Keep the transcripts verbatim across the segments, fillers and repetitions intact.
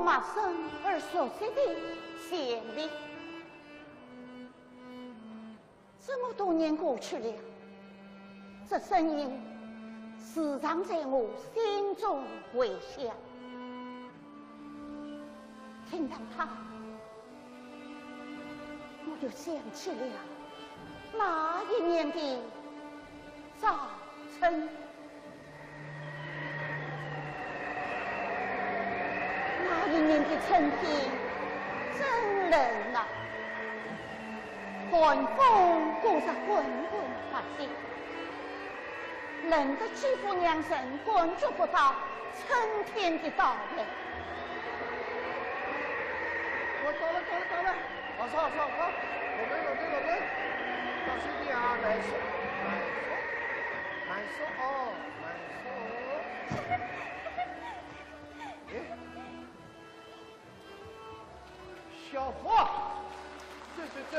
陌生而熟悉的旋律。这么多年过去了，这声音时常在我心中回响。听到它，我就想起了那一年的早春。 那一年的春天真冷啊，寒风刮得滚滚发抖，冷得几乎让人感觉不到春天的到来。我到了，到了，到了！老师，老师，老师，落泪，落泪，落泪！小心点啊，难受，难受，难受哦，难受。 哎，小花，这这这，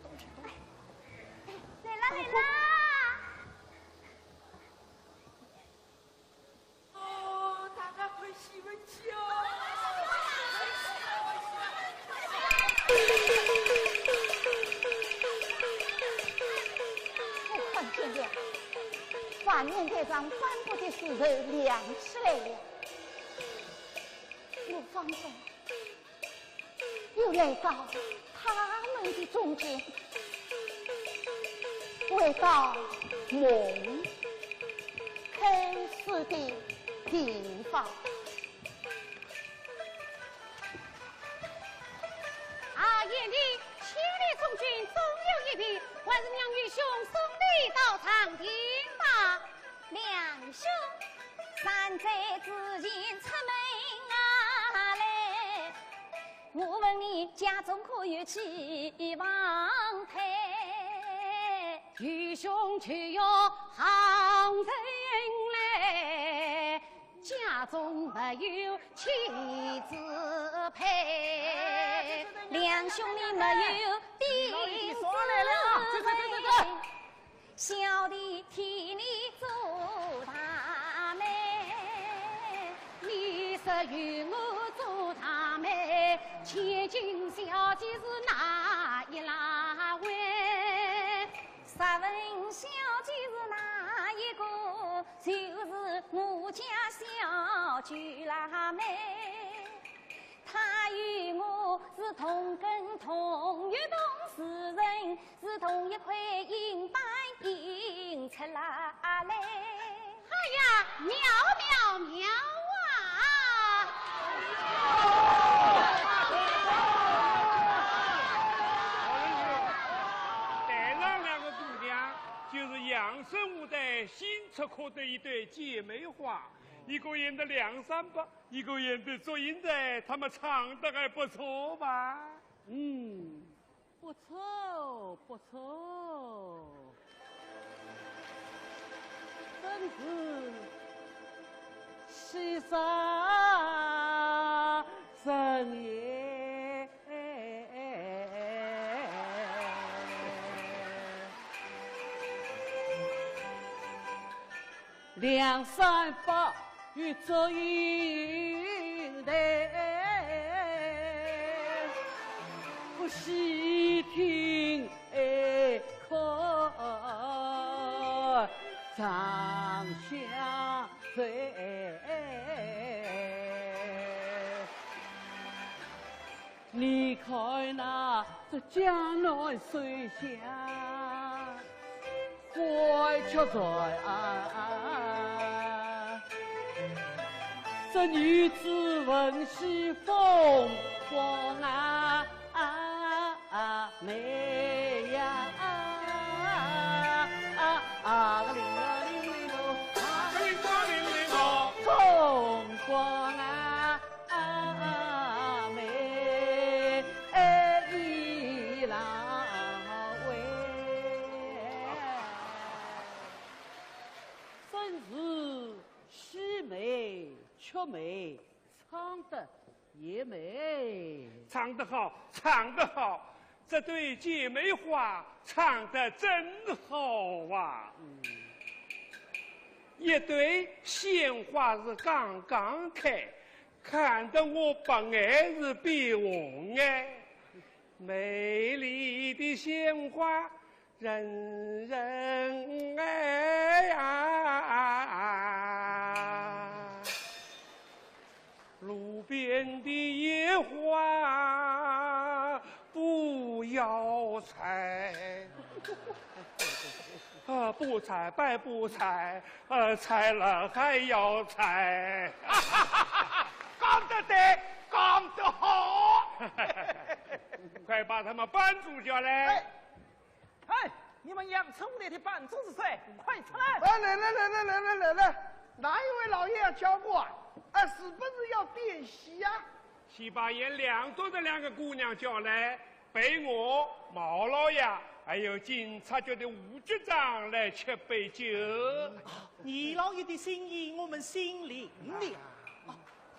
东西东西。来了来了！ 哦，大家快喜闻起哦！我看见了，画面台上斑驳的石头亮起来了。我仿佛 又来到他们的中间，回到梦开始的地方。啊，贤弟，千里送君终有一别，还是让愚兄送你到长亭吧。 梁兄，三载之前出门啊来，我问你家中可有妻房配？愚兄去要行人来，家中没有妻子配。梁兄你没有丁子配。 小弟替你做大媒。你说由我做大媒，千金小姐是哪一拉位？若问小姐是哪一个，就是我家小舅拉妹。 他与我是同根同源同时人，是同一块印版印出来嘞。哎呀，妙妙妙啊！台上两个姑娘，就是阳春舞台新出科的一对姐妹花，一个演的梁山伯， 一个演的祝英台，她们唱得还不错吧？嗯，不错，不错。真是喜煞人也。 梁山伯与祝英台，不须听哀哭唱相随。 你看那这江南水乡欢雀在岸，这女子文戏风光啊，美呀，啊个灵啊灵灵哦，啊个灵啊灵灵哦，风光啊。 啊，美丽浪喂。真是戏美曲美，唱得也美。唱得好，唱得好，这对姐妹花唱得真好啊！嗯。一对鲜花是刚刚开，看得我白眼是变红哎。美丽的鲜花人人爱啊，路边的野花不要采。啊，不采白不采，呃，采了还要采。讲得对，讲得好。快把他们搬出去来。哎，哎，你们阳春舞台的班主是谁？快出来！哎，来来来来来来来来，哪一位老爷要叫我啊？哎，是不是要点戏啊？去把演两段的两个姑娘叫来，陪我、毛老爷，还有警察局的吴局长来吃杯酒。二老爷的心意我们心领了。啊，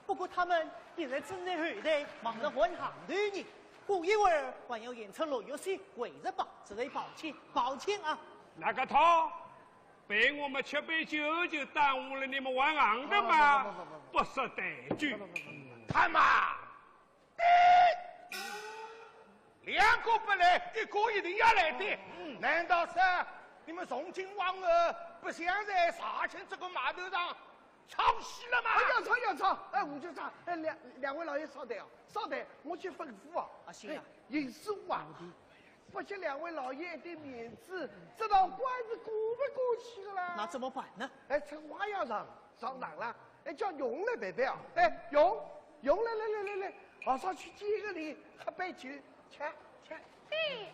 不过他们现在正在后台忙着换行头呢，过一会儿还要演出《落月仙》《回日榜》，实在抱歉，抱歉啊。那个套，陪我们吃杯酒就耽误了你们换行头吗？不，不，不，不，不。不识抬举。不，不，不，不，不。看嘛，两个不来，一个一定要来的。嗯。难道是你们从今往后不想在沙县这个码头上唱戏了吗？哎，要唱，要唱。哎，吴局长，哎，两，两位老爷稍等啊，稍等，我去吩咐啊。啊，行啊。哎，尹师傅啊，不给两位老爷一点面子，这道关是过不过去的啦。那怎么办呢？哎，春花要上，上场了。哎，叫荣来陪陪啊。哎，荣，荣来来来来来，马上去见个礼，喝杯酒，吃，吃。对。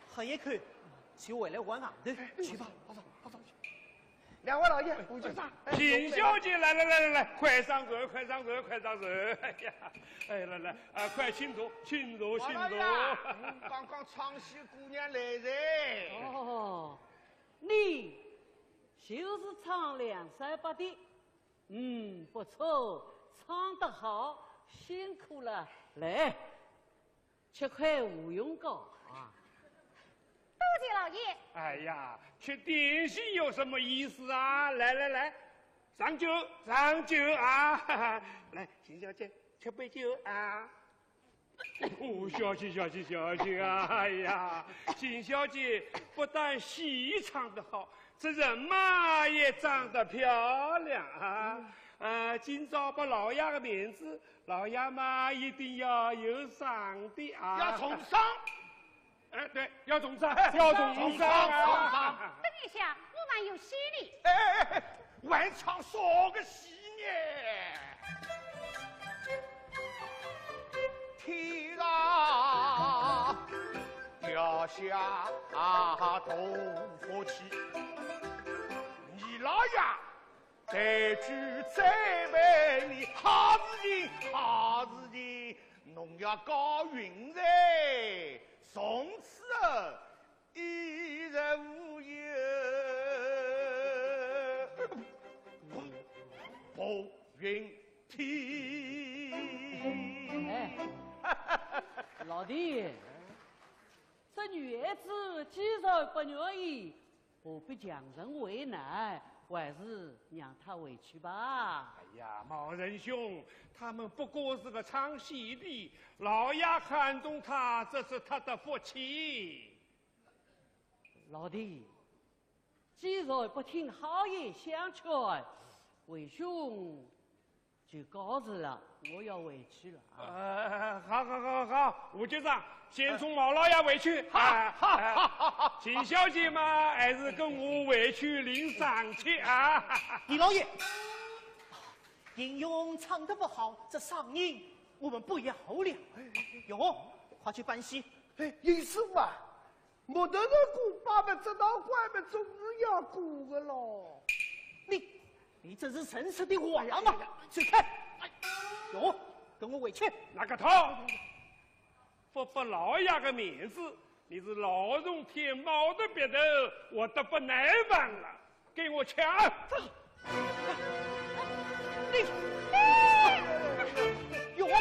喝一口，就回来换行头。哎，去吧。马上，马上去。 两位老爷，吴局长。哎，邢小姐，来来来来来，快上座，快上座，快上座。哎呀，哎，来来，啊，快请坐，请坐，请坐。哎呀，嗯，刚刚唱戏姑娘来哉。哦，你就是唱梁山伯的。嗯，不错，唱得好，辛苦了。来， 吃块芙蓉糕啊。多谢老爷。哎呀，吃点心有什么意思啊？来来来，上酒，上酒啊！来，邢小姐，吃杯酒啊。哦，小姐，小姐，小姐啊！哎呀，邢小姐不但戏唱得好，这人嘛也长得漂亮啊。呃，今朝拨老爷个面子，老爷嘛一定要有赏的啊。要重赏。 哎，对，要重赏，要重赏啊！重赏，重赏。等一下，我还有戏呢。哎，哎，哎，还唱啥个戏呢？天上掉下大福气，你老爷抬举栽培你，好事情，好事情。 侬要高兴哉，从此一日无忧，步云天。哎，老弟，这女孩子既然不愿意， 何必强人为难，还是让她回去吧。哎呀，毛仁兄，她们不过是个唱戏的，老爷看中她，这是她的福气。老弟，既然不听好言相劝，为兄 就告辞了，我要回去了啊。呃，好，好，好，好，吴局长，先送毛老爷回去。好，哎，好，哎，好，好，好。秦小姐嘛，还是跟我回去领赏去啊。李老爷，吟咏唱得不好，这赏银我们不要了。哟，快去搬戏。哎，尹师傅啊， 木头头过把门，这道关门总是要过的咯。你，你这是成实的话呀嘛？走开！哎，哟，跟我回去。那个套，不拨老爷个面子，你是老鼠舔猫的鼻头，我都不耐烦了。 给我抢！你，有，有。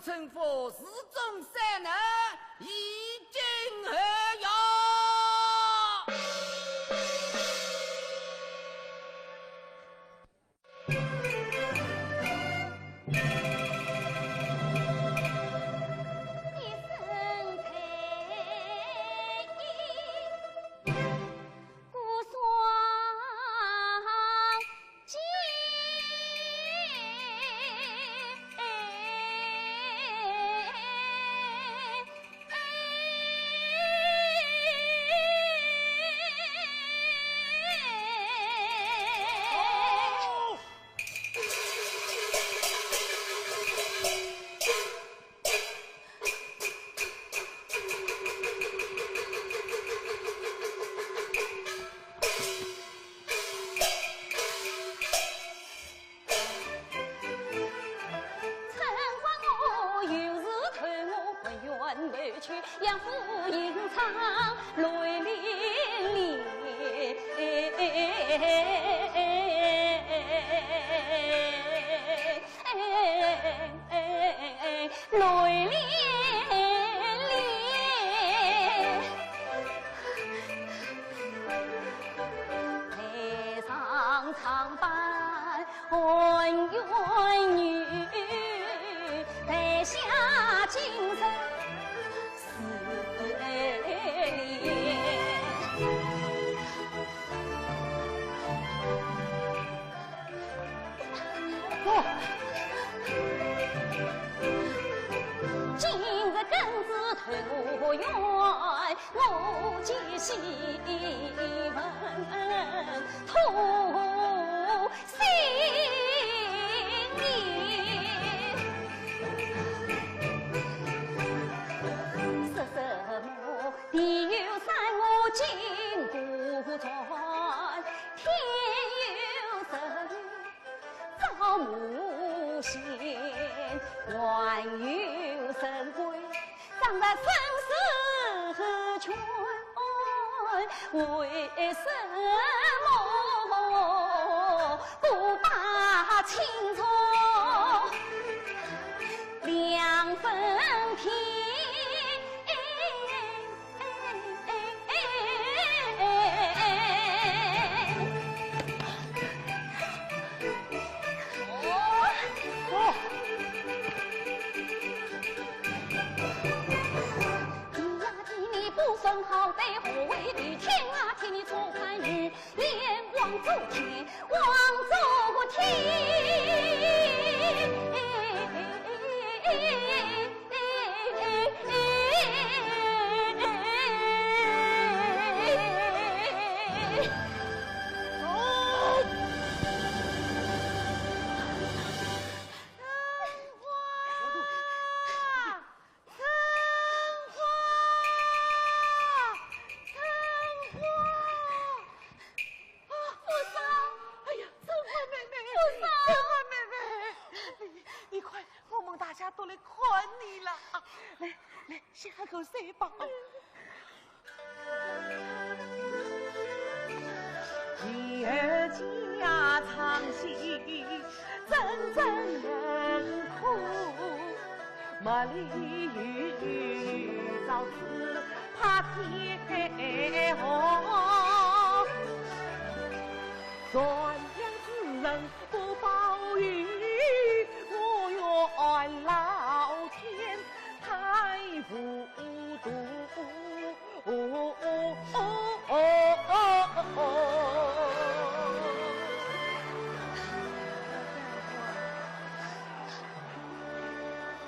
臣服侍中三人，以儆效尤。 春花我又是投我不愿回去，杨府银trang泪淋淋。 走。今日更是投我愿，我寄西门。 哎呀，春花妹妹，春花妹妹，你，你快，我们大家都来看你了。啊，来，来，先喝口水吧。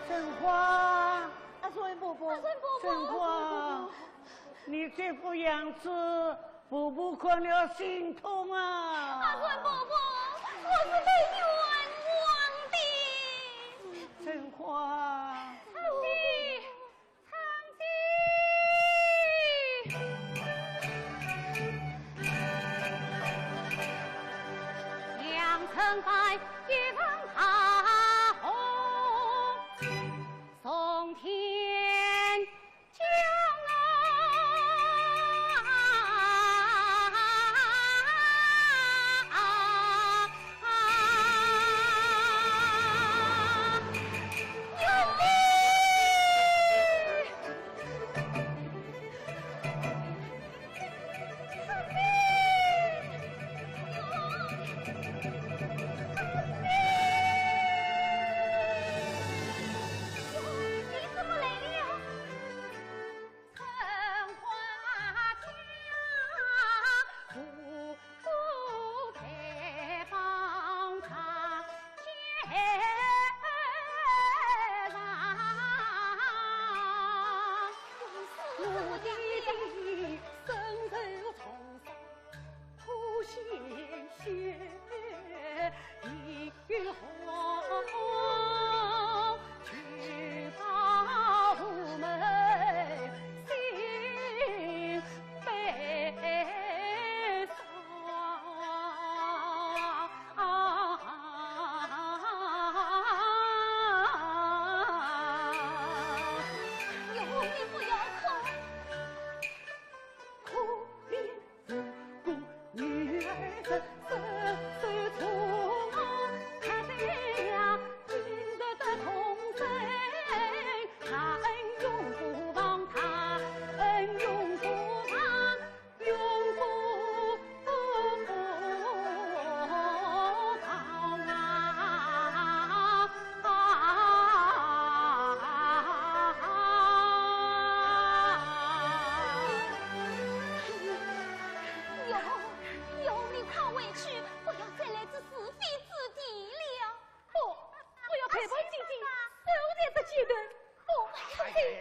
春花。阿春伯伯，阿春伯伯，春花，你这副样子， 婆婆看了心痛啊。阿春伯伯，我是被冤枉的。春花。昌喜，昌喜。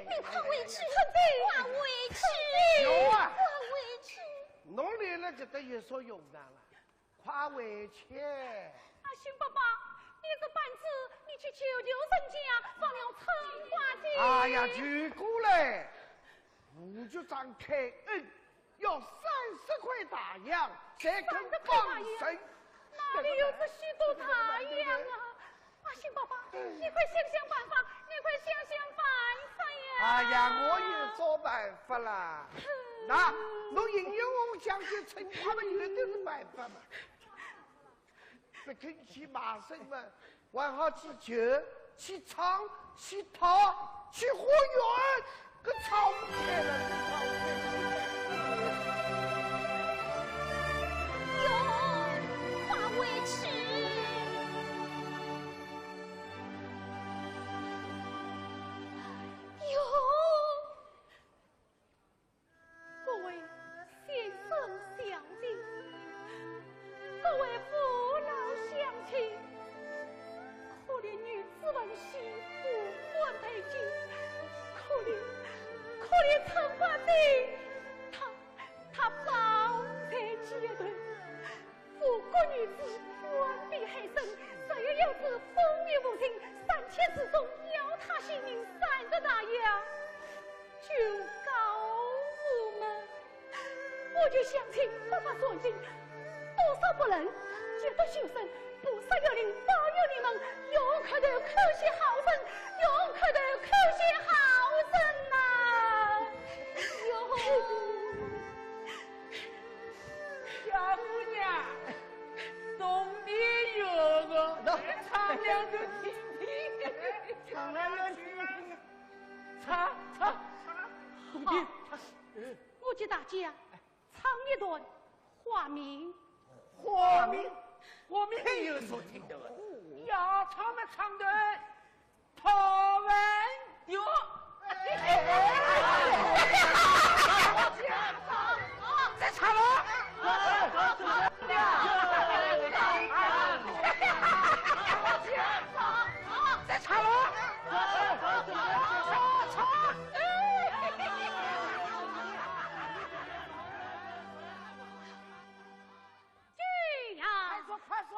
你快回去，快回去，有啊，快回去。侬来了，搿搭有啥用场了？快回去。阿星伯伯，你这板子，你去求求人家，放了春花姐。哎呀，求过嘞，吴局长开恩， 要三十块大洋才肯放人。三十块大洋？哪里有这许多大洋啊？阿星伯伯，你快想想办法，你快想想办法呀！哎呀，我有啥办法啦？那，侬应允我，我想去趁他们有的是办法嘛。 不肯去卖身嘛，还好去求，去唱，去讨，去化缘，搿唱勿开了，搿唱勿开了。哟，快回去。哟。 各位先生小姐，各位父老乡亲，可怜女子闻喜，无官拜见，可怜，可怜春花姐，她，她抱在街头， 无辜女子冤枉害生，若有有子风雨无情，三千之中要她性命，三十大洋就告无门。我就乡亲不法算尽，多少不仁，皆得修身，菩萨有灵保佑你们，有磕头叩谢好人，有磕头叩谢好人呐！哟。 小姑娘，送你一个，唱两段听听。唱两段听听。唱，唱。好，我给大家唱一段花名。花名？花名有啥听头啊？要唱么唱段 陶文玉。再唱了。再唱了。唱，唱。去呀！快说，快说。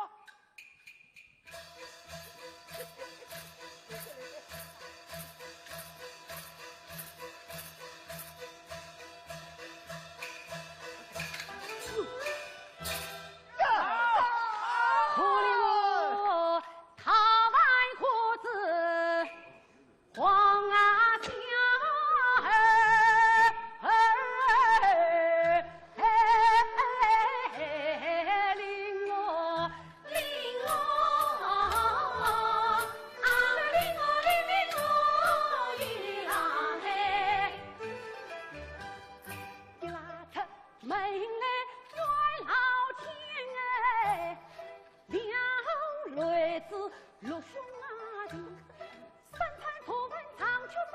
可怜我大番胡子 黄啊小儿，领我，领我，啊，领我，领，领我，一拉嘿，一拉出门来，冤老天哎。 两篮子六兄弟，三餐不问长久少，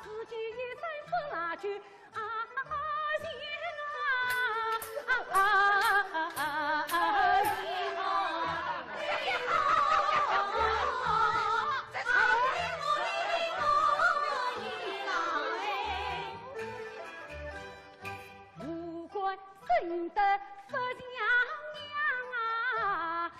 自己一身是垃圾。啊，天啊，啊，啊，啊，天啊。无官生得不像样啊。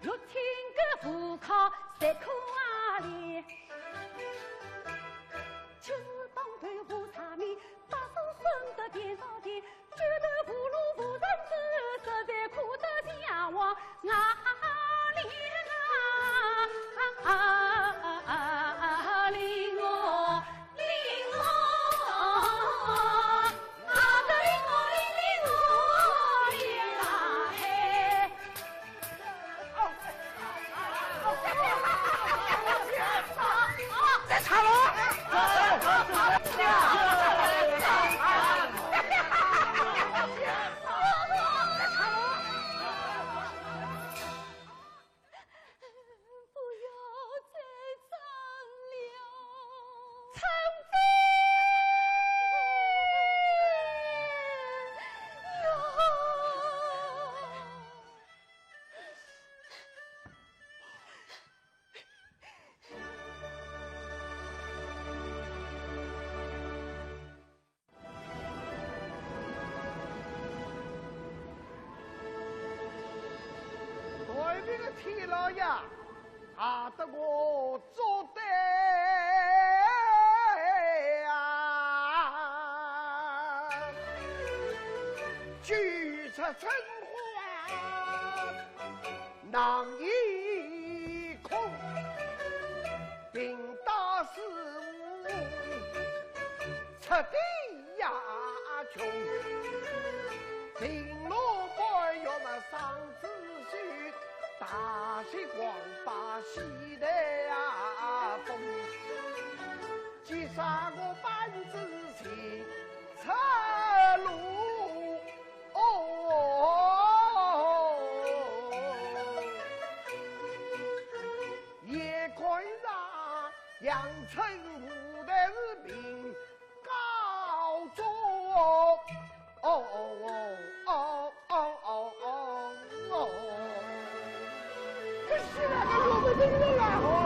六亲个户口谁可怜？就是当头无茶米，打手生得田少田， 九头无路无人知，实在苦得像王啊，怜啊，天老爷，吓得我做得啊，举出春花难以控，平打四五出的 呀穷，平路半月么上子水，大雪狂把西台啊风，急煞我半子行赤路哦。 也看上阳春舞台是名高中。哦哦哦哦哦哦哦。可是那个我们这个人啊，哦哟。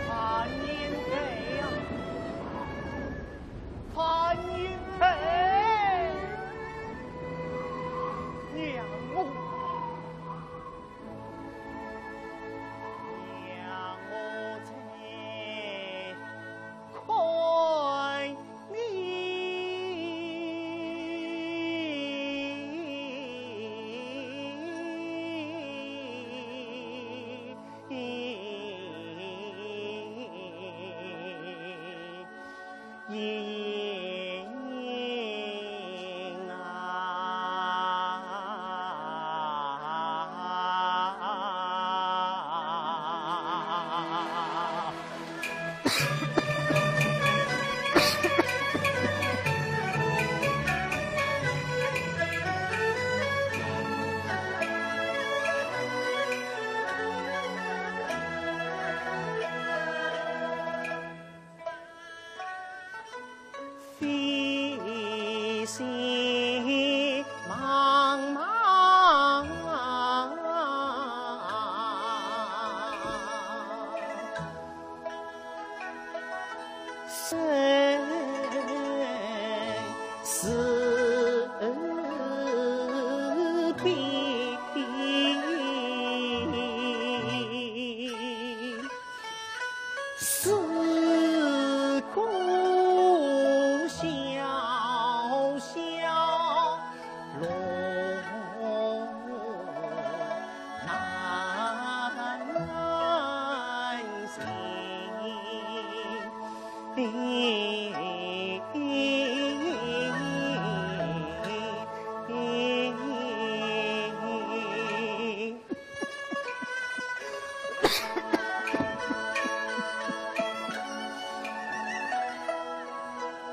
樊英台呀，樊英台，让我，让我再看 你。飞雪茫茫。 生死边，是故乡乡。 路难行。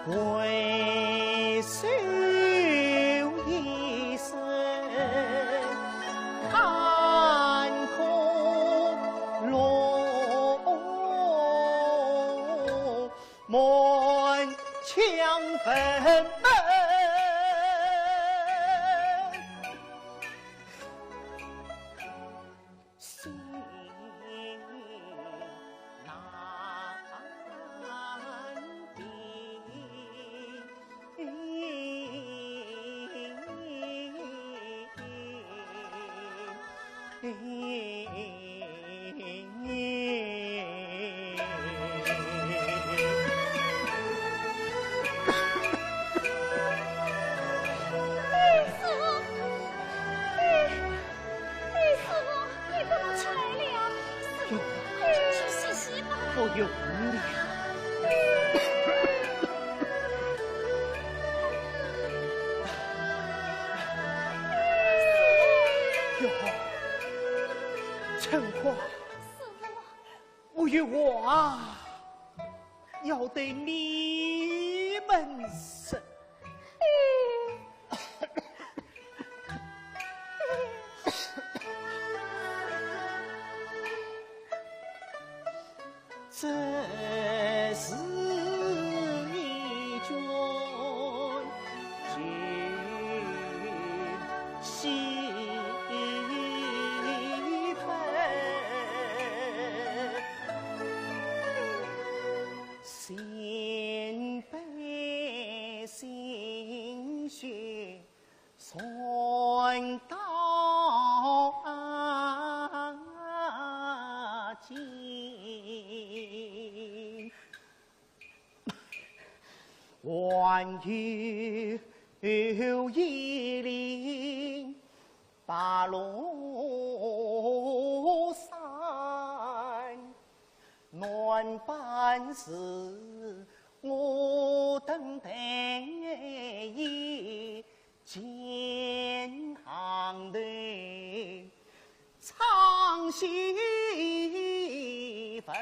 回首一生坎坷路，满腔愤懑。 心难平。用了。哟，春花，我有话要对你们说。 这是你君心悲，心悲心血 传到今，还有一领白罗衫，男扮时我等待也 肩行头唱戏文，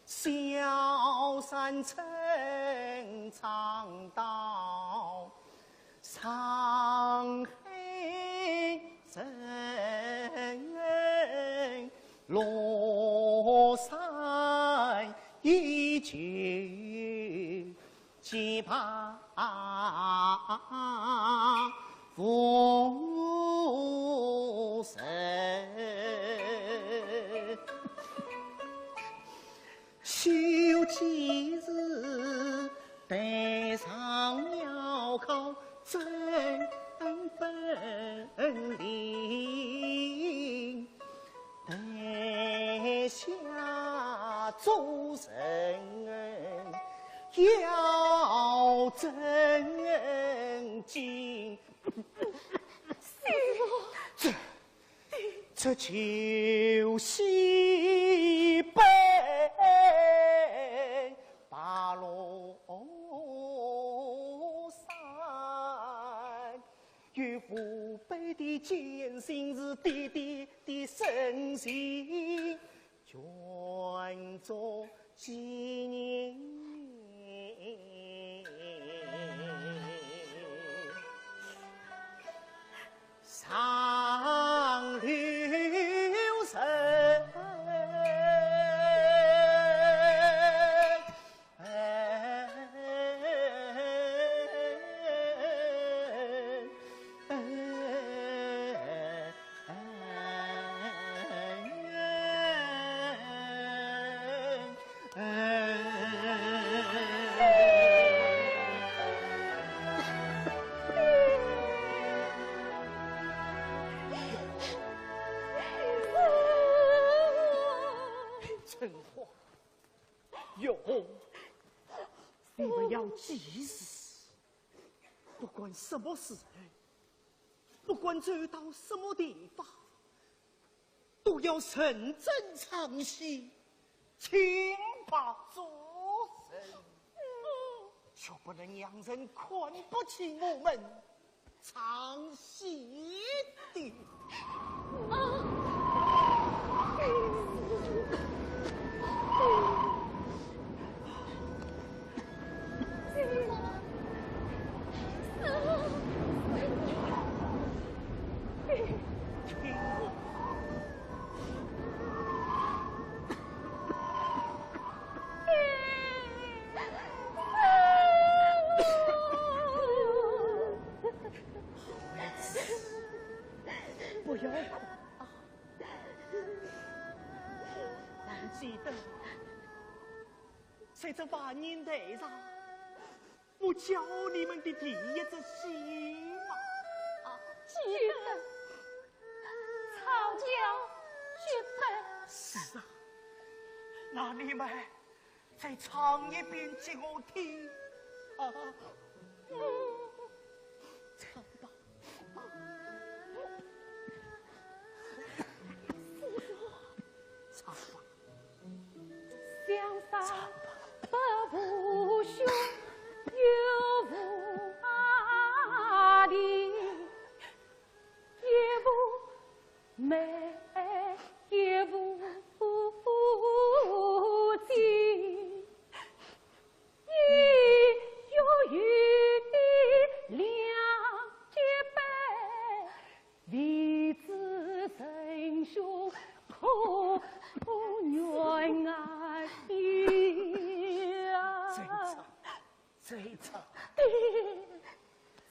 萧山春唱到上海城，罗衫依旧 旗袍无人。休几日，待上庙考真本领。 台下做人要正经。这，这酒席本白罗衫。 有父辈的奸臣是爹爹的身世，全作纪念。上流人。 春花， 月红，你们要记住，不管什么时候，不管走到什么地方，都要认真唱戏，清白做人，绝不能让人看不起我们 唱戏的。孩子，不要哭。还记得在这万年台上，我教你们的第一只戏吗？啊，记得。草桥绝版。是啊，那你们 再唱一遍给我听。啊，唱吧。师父。唱吧。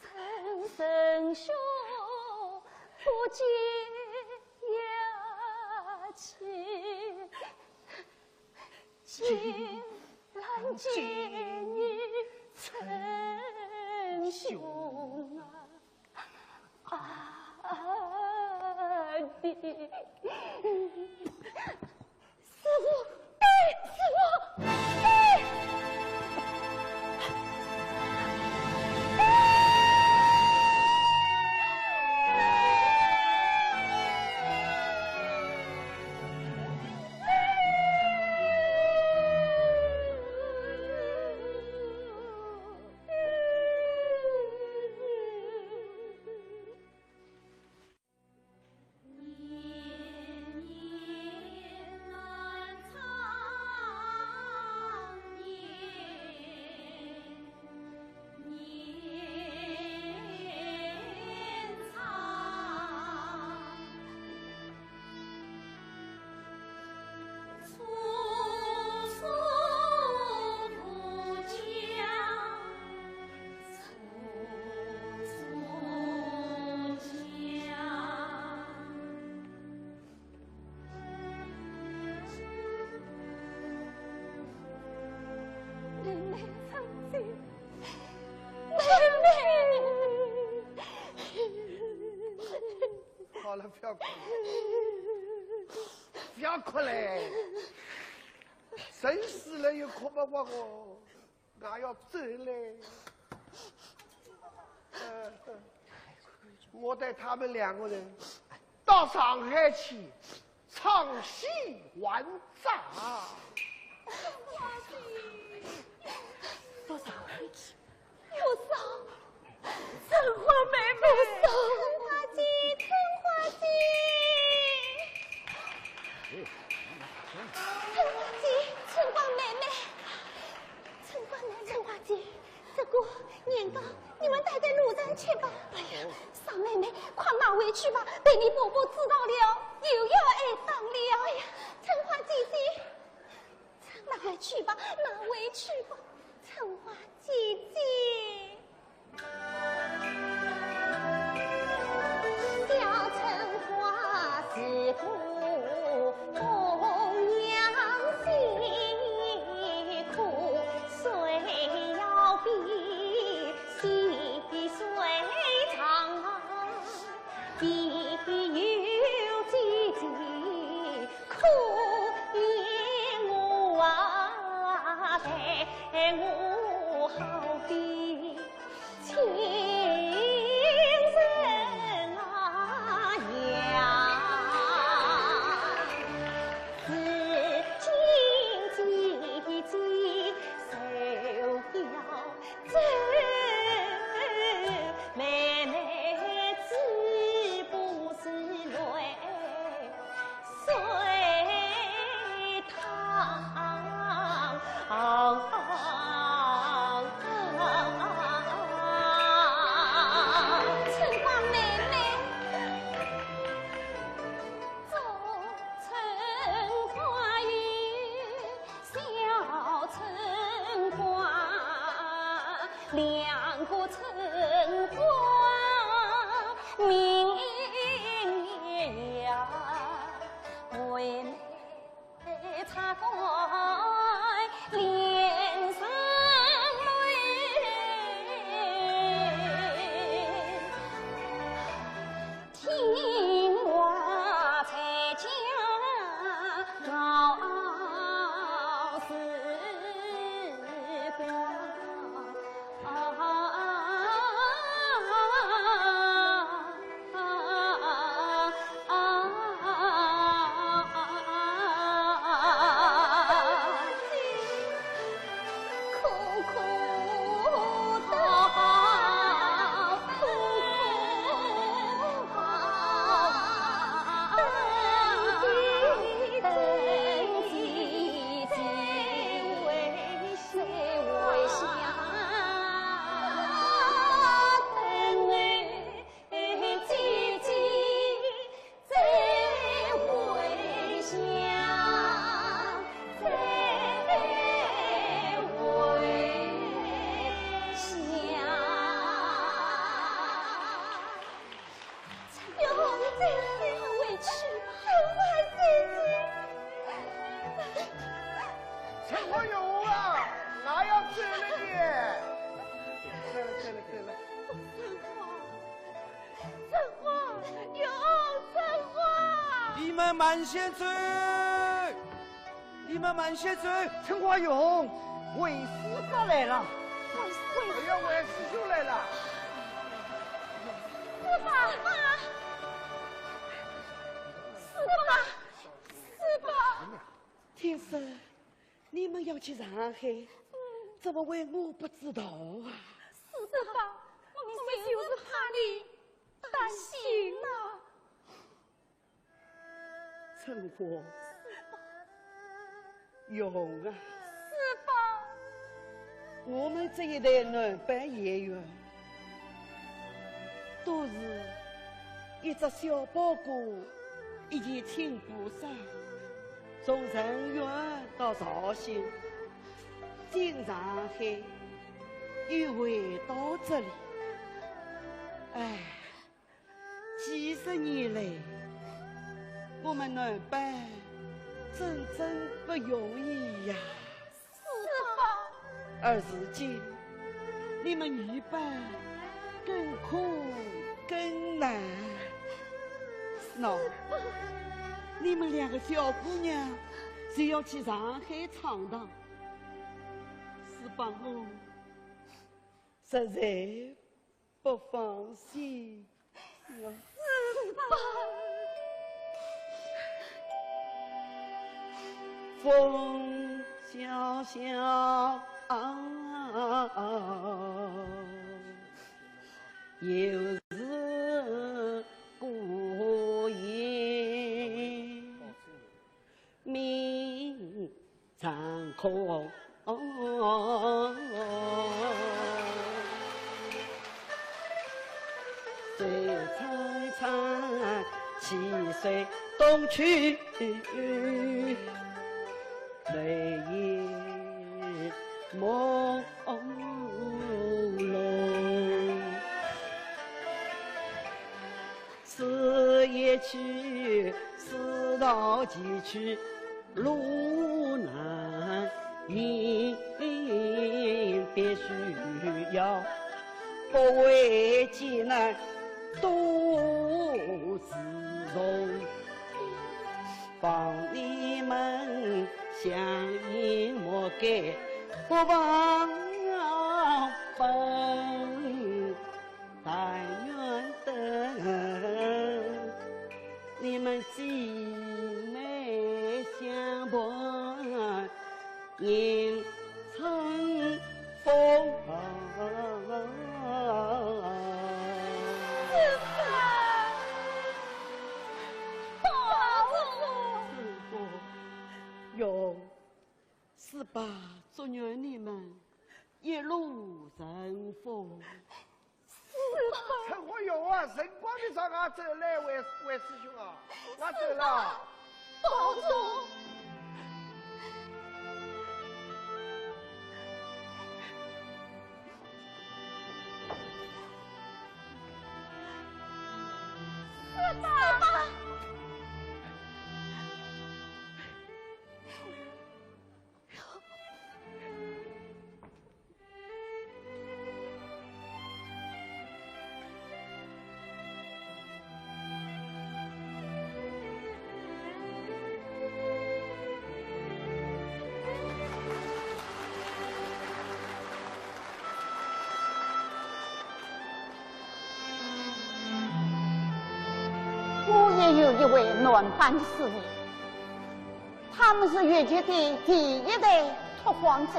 陈仁兄不解呀，去请拦截你，陈兄啊。 啊的。师傅，哎，师傅，哎。妹妹，妹妹。 好了，不要哭了，不要哭了。人死了又哭不活，我，我要走了。呃，我带他们两个人到上海去唱戏还债。到上海去？ 我说，春花妹妹。我说，春花姐，春花姐。春花姐，春花妹妹。春花妹妹。春花姐，这个年糕你们带在路上吃吧。哎呀，傻妹妹，快拿回去吧，被你婆婆知道了，又要挨打了。哎呀，春花姐姐。 拿回去吧，拿回去吧，春花姐姐。小春花是个红娘心，苦水要比细水长。 春花妹妹。春花，春花，哟，春花！你们慢些走，你们慢些走。春花、月红，魏师伯来了。魏师伯，哎呀，魏师兄来了。师伯，师伯，师伯。听说你们要去上海，怎么会我不知道啊？师伯，我们就是怕你担心啊。春花，月红啊，师伯，我们这一代男班演员，都是一只小包裹，一件青布衫，从嵊县到绍兴，进上海，又回到这里。唉，几十年来，我们男班真正不容易呀。 师伯。而如今，你们女班更苦更难。喏，你们两个小姑娘就要去上海闯荡，师伯我实在不放心。 师伯。风萧萧，又是孤雁鸣 长空。水苍苍，溪水东去，泪眼朦胧。 此一去，思到几去，路难眠，必须要不畏艰难，独自从。望你们相依莫改，不忘本。 但愿得你们姊妹相伴，人春风。师伯，保重。师伯，哟，师伯祝愿你们一路顺风。 师伯。春花、月红啊，辰光忒长啊，走嘞，魏，魏师兄啊，我走了。师伯，保重。师伯。 我也有一位男班师弟， 他们是越剧的第一代拓荒者，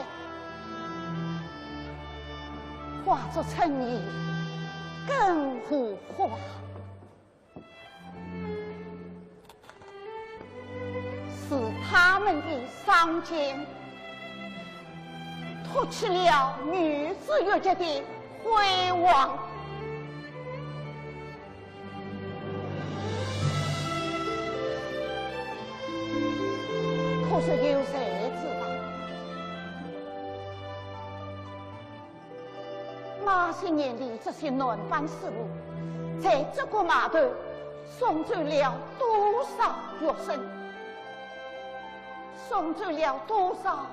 化作春泥更护花。是他们的双肩，托起了女子越剧的辉煌。 可是有谁知道，那些年里，这些男班师徒在这个码头送走了多少学生，送走了多少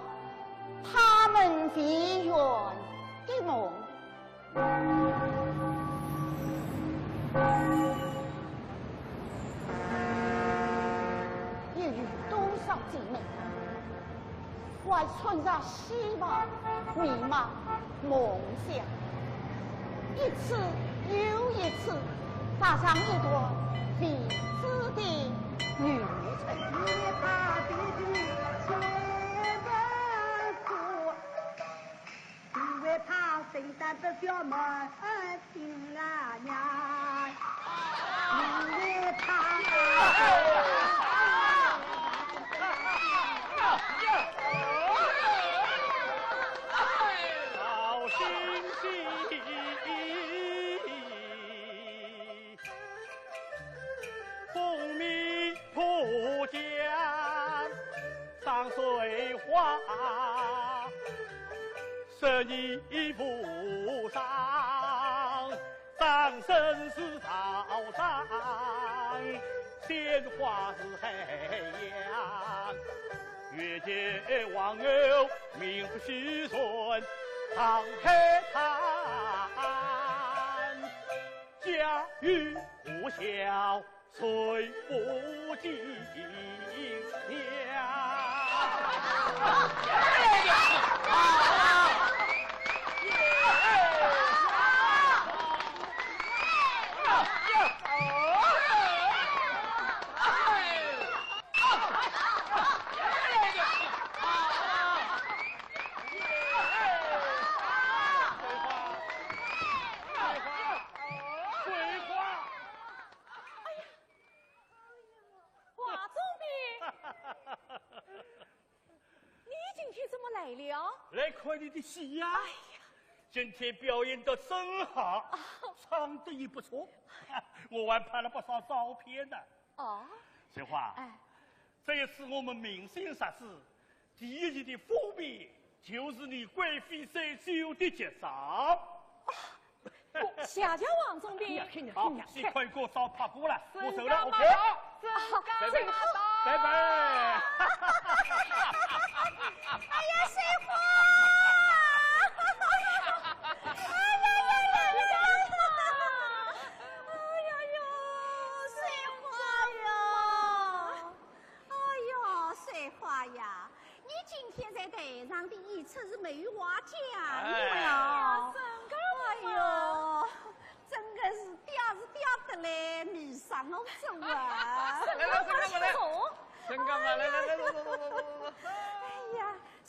他们未圆的梦。有多少姐妹，怀揣着希望、迷茫、梦想，一次又一次踏上一段未知的旅程。因为他身上的小毛病啊呀，因为他好心机，风迷。 破江上水花，十年无上，张生是朝上，鲜花是海洋，越界王后名不虚传，唐开叹，家喻户晓。 谁不敬仰？桂花，桂花。 华总兵，你今天怎么来了？来看你的戏呀。哎呀，今天表演得真好，啊，唱得也不错，我还拍了不少照片呢。哦，桂花，哎，这一次我们明星杂志第一期的封面就是你贵妃醉酒的剧照。 谢谢王总兵。好，戏快过，照拍过了，我走了，OK。拜拜。哎呀，桂花！哎呀呀呀呀！哎呀呀，桂花呀！哎呀，桂花呀！ 你今天在台上的演出是没有话讲的。哎呀，真的吗？哎呦，真的是嗲是嗲得来，迷煞我了啊！来，来，来，来，来。真的吗？来，来，来，来，来，来，来。哎呀，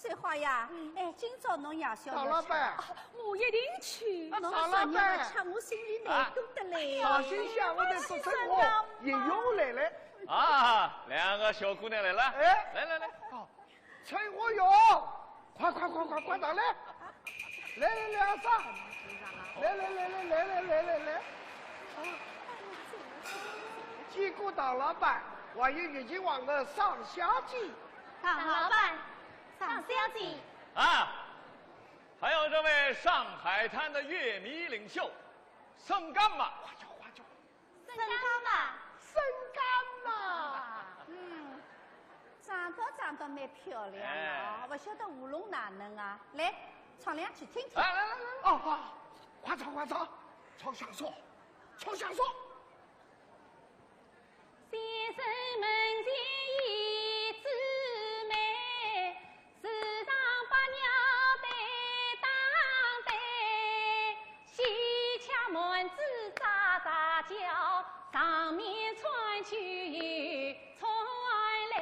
桂花呀，哎，今朝侬夜宵要吃？唐老板。啊，我一定去。侬昨日勿吃，我心里难过得来。啊，绍兴乡下头做生活，也有来了。啊，两个小姑娘来了。哎。来，来，来。哦。 翠花哟，快快快快快上来！来来来，阿嫂，来来来来来来来来来！见过唐老板，还有越界王后尚小姐。唐老板，尚小姐。啊，还有这位上海滩的越迷领袖，沈干妈。快叫快叫！ 沈干妈。沈干妈。嗯，长得长得蛮漂亮的啊，哎。勿晓得喉咙哪能啊？来，唱两句听听。来来来来，哦，哦，快唱快唱，唱相声，唱相声。先生门前一枝梅， 树上百鸟对打对，喜鹊满枝喳喳叫，上面穿秋又穿来。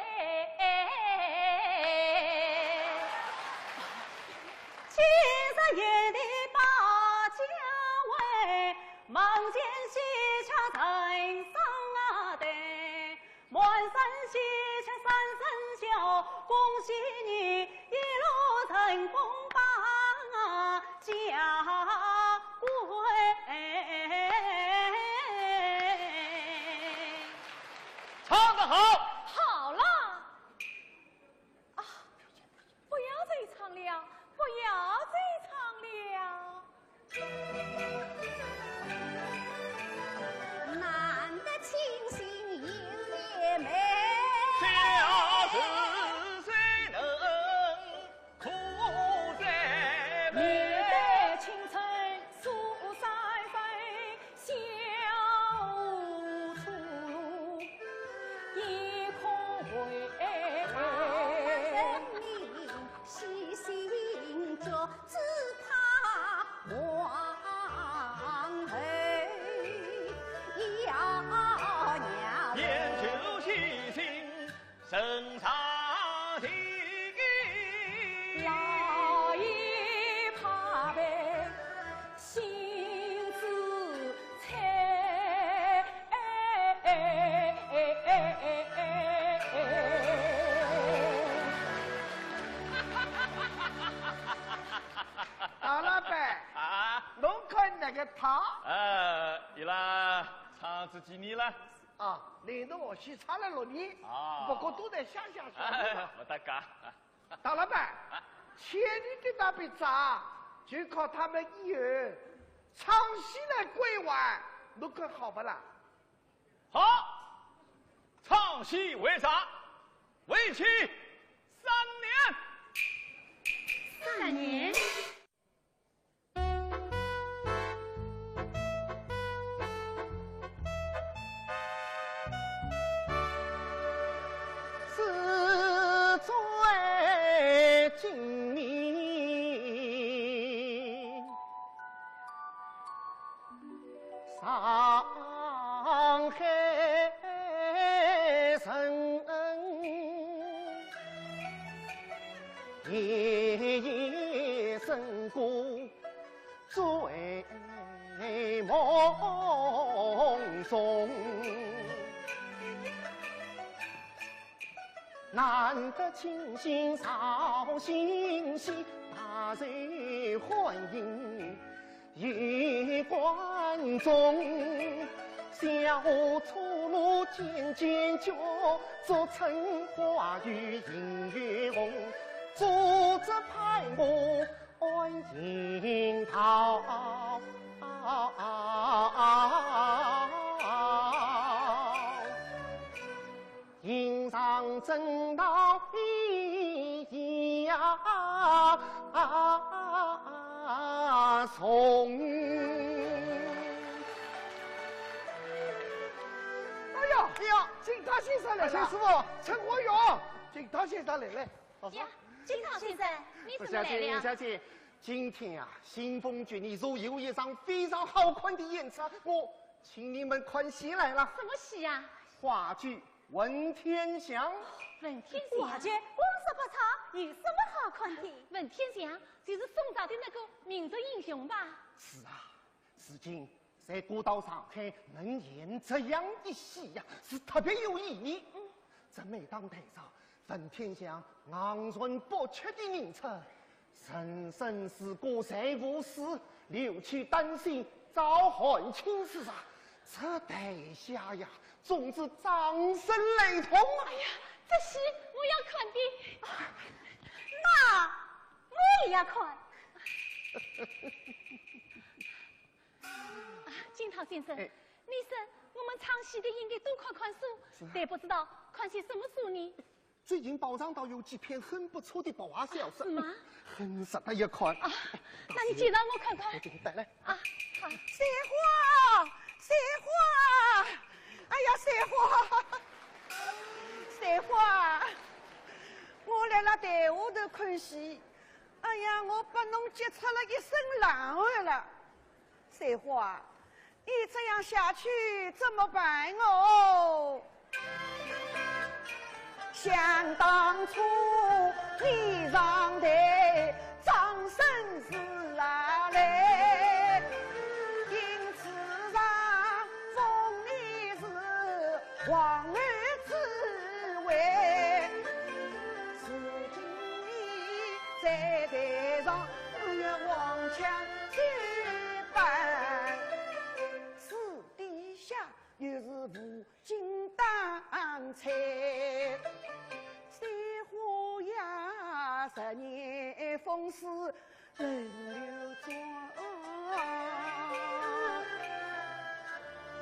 七十一代保家卫，门前喜鹊成双对。 满山喜鹊三声叫，恭喜你一路顺风把家归。唱得好。好了。啊，不要再唱了，不要再唱了。 难得清新又甜美。小是谁能苦个他。呃，伊拉唱仔几年了？啊，连头带尾唱了六年，啊。不过都在乡下学的嘛。哎，勿搭界。大老板，啊。欠你的那笔债，就靠他们以后唱戏来归还，侬看好不啦？好，唱戏还债，为期三年。三年？ 是在今年上海城，夜夜笙歌 醉梦中，难得清醒绍兴戏，大受欢迎于观众。笑话粗鲁简简脚，俗称花语映月红，做着派我 欢迎到。迎上正道一呀从。哎呀，哎呀，金涛先生来了。哎，陈师傅。陈国勇，金涛先生来了。 老师。呀，金涛先生，你怎么来了？小姐，小姐，今天啊，新丰剧院又有一场非常好看的演出，我请你们看戏来了。什么戏啊？话剧《文天祥》。文天祥？话剧光说不唱，有什么好看的？文天祥就是宋朝的那个民族英雄吧？是啊，如今 在古道上海能演这样的戏呀，是特别有意义。在每当台上，文天祥昂然不屈地演出，人生如歌在无诗，留取丹心照汗青时啊，这台下呀，总是掌声雷动啊！哎呀，这戏我要看的。那我也要看。 啊，金涛先生，哎。你说我们唱戏的应该多看看书，是啊。但不知道看些什么书呢？最近报上倒有几篇很不错的白话小说，啊，是吗？很值得一看。啊，那你介绍我看看。我给你带来。啊，好。三花，三花，哎呀，三花，三花，我来了台下头看戏，哎呀，我把侬急出了一身冷汗了。 三花，你这样下去怎么办哦？想当初你上台掌声是啊来，因此上封你是皇后之位。如今你在台上，哎呀，黄腔 举板，私底下又是无精打采。三花呀，十年风水轮流转。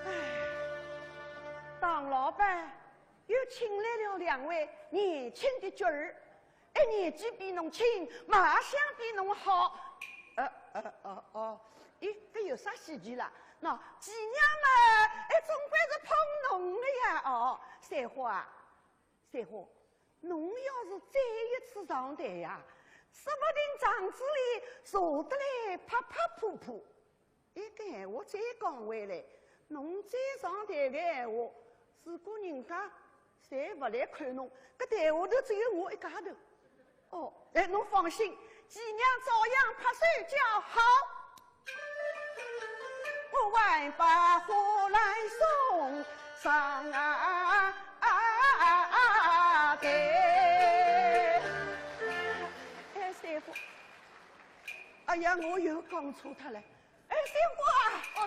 哎，唐老板又请来了两位年轻的角儿， 一年纪比侬轻，卖相比侬好。呃，呃，哦，哦，咦，搿有啥稀奇啦？喏，寄娘嘛，哎，总归是捧侬的呀。哦，三花啊，三花，侬要是再一次上台呀，说不定场子里坐得来拍拍扑扑。 伊搿闲话再讲回来，侬再上台个闲话，如果人家侪勿来看侬，搿台下头只有我一家头。哦，哎，侬放心，寄娘照样拍手叫好。我还把花篮送上啊，啊，啊，啊，对。哎，三花，哎呀，我又讲错脱了。 哎，三花，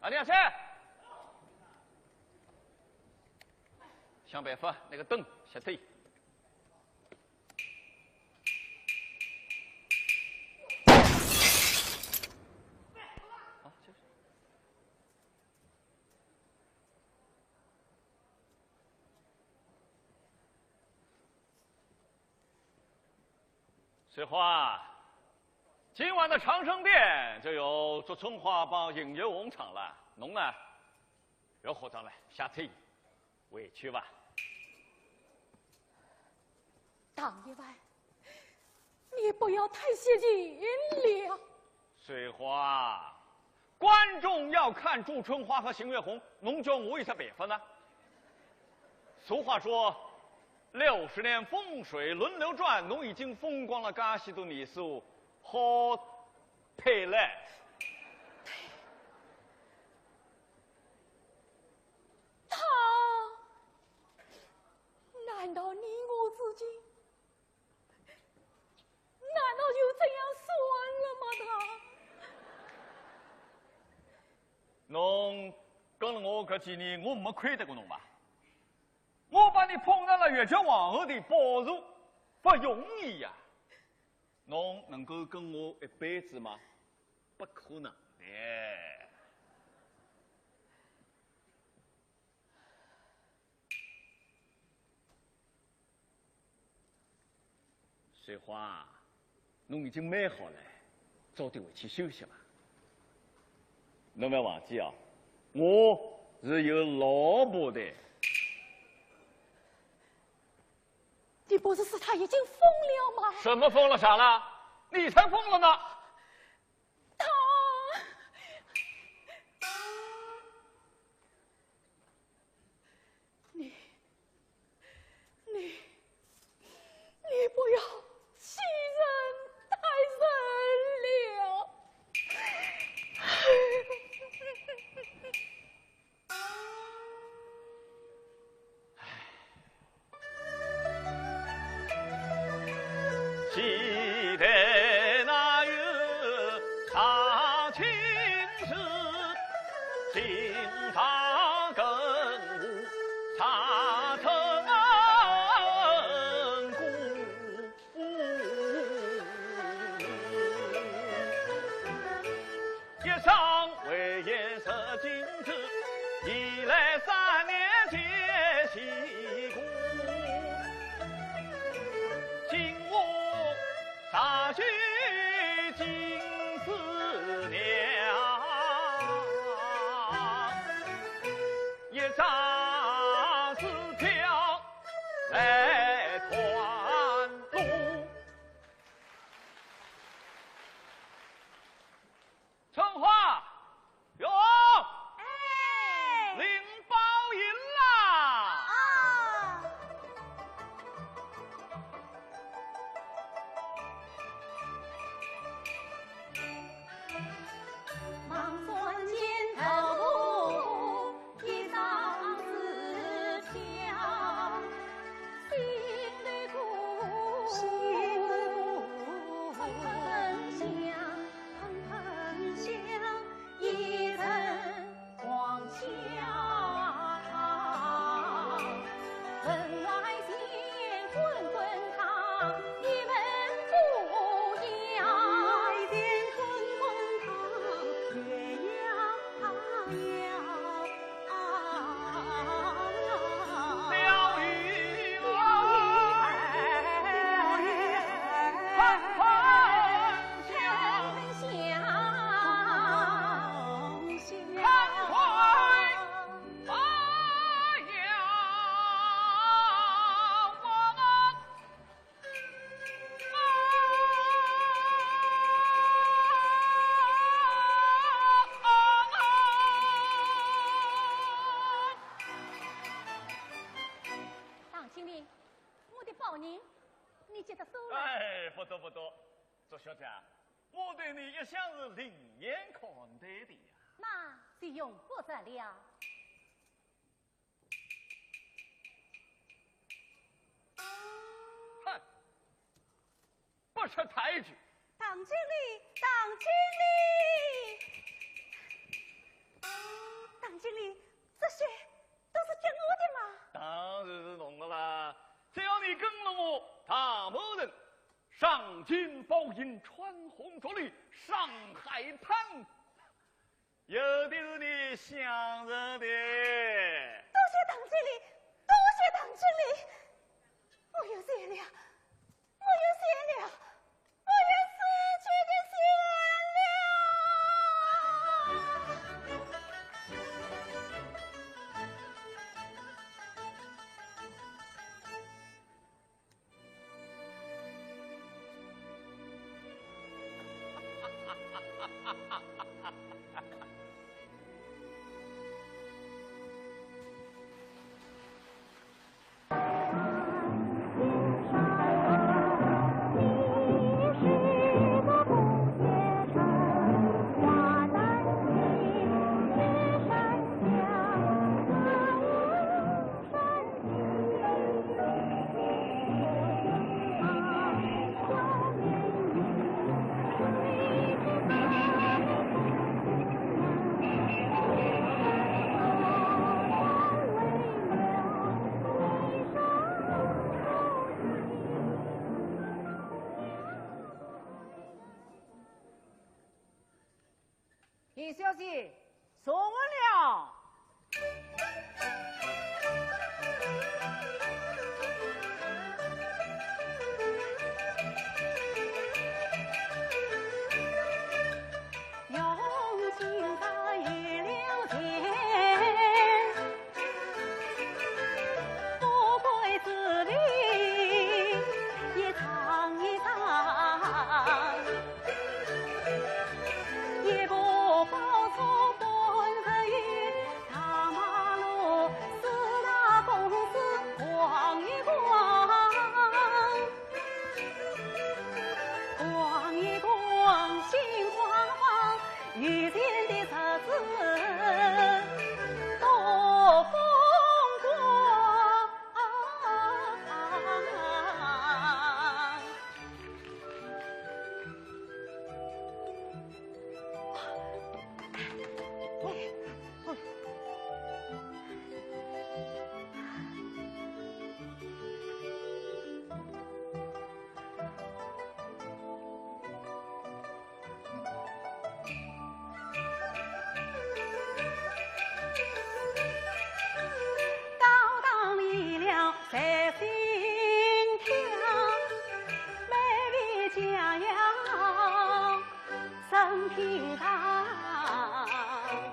啊，你要去？想办法，那个灯熄脱。啊，就是。 水花，今晚的长生殿就由祝春花帮邢月红唱了，侬呢，覅化妆了，下去，回去吧。唐员外，你不要太绝情了。水花，观众要看祝春花和邢月红，侬叫我有啥办法呢？俗话说， 六十年风水轮流转，侬已经风光了介许多年数，好配了。他，难道你我之间，难道就这样算了吗？他？侬跟了我搿几年，我没亏待过侬吧？ 我把你捧上了越剧皇后的宝座，不容易呀。侬能够跟我一辈子吗？不可能的。水花，侬已经蛮好了，早点回去休息吧。侬覅忘记哦，我是有老婆的。你不是说他已经疯了吗？什么疯了傻了？你才疯了呢！ 他，你，你，你不要欺人太甚了。 记得那日杀青时，金发更武杀成功。 一生为言十金子，一来三年皆辛苦。今我杀去金丝娘，一张支票来团圆。 春花，哟，哎，领包银啦！啊。 唐经理，我的包银，你接得收了。哎，不多不多，祝小姐，我对你一向是另眼看待的呀。那就用不着了。 哼，不识抬举。唐经理，唐经理。金包银，穿红着绿，上海滩，有的是你想着的。多谢唐经理，多谢唐经理，我有谢了，我有谢了，我有谢绝的谢了。李小姐，送完了。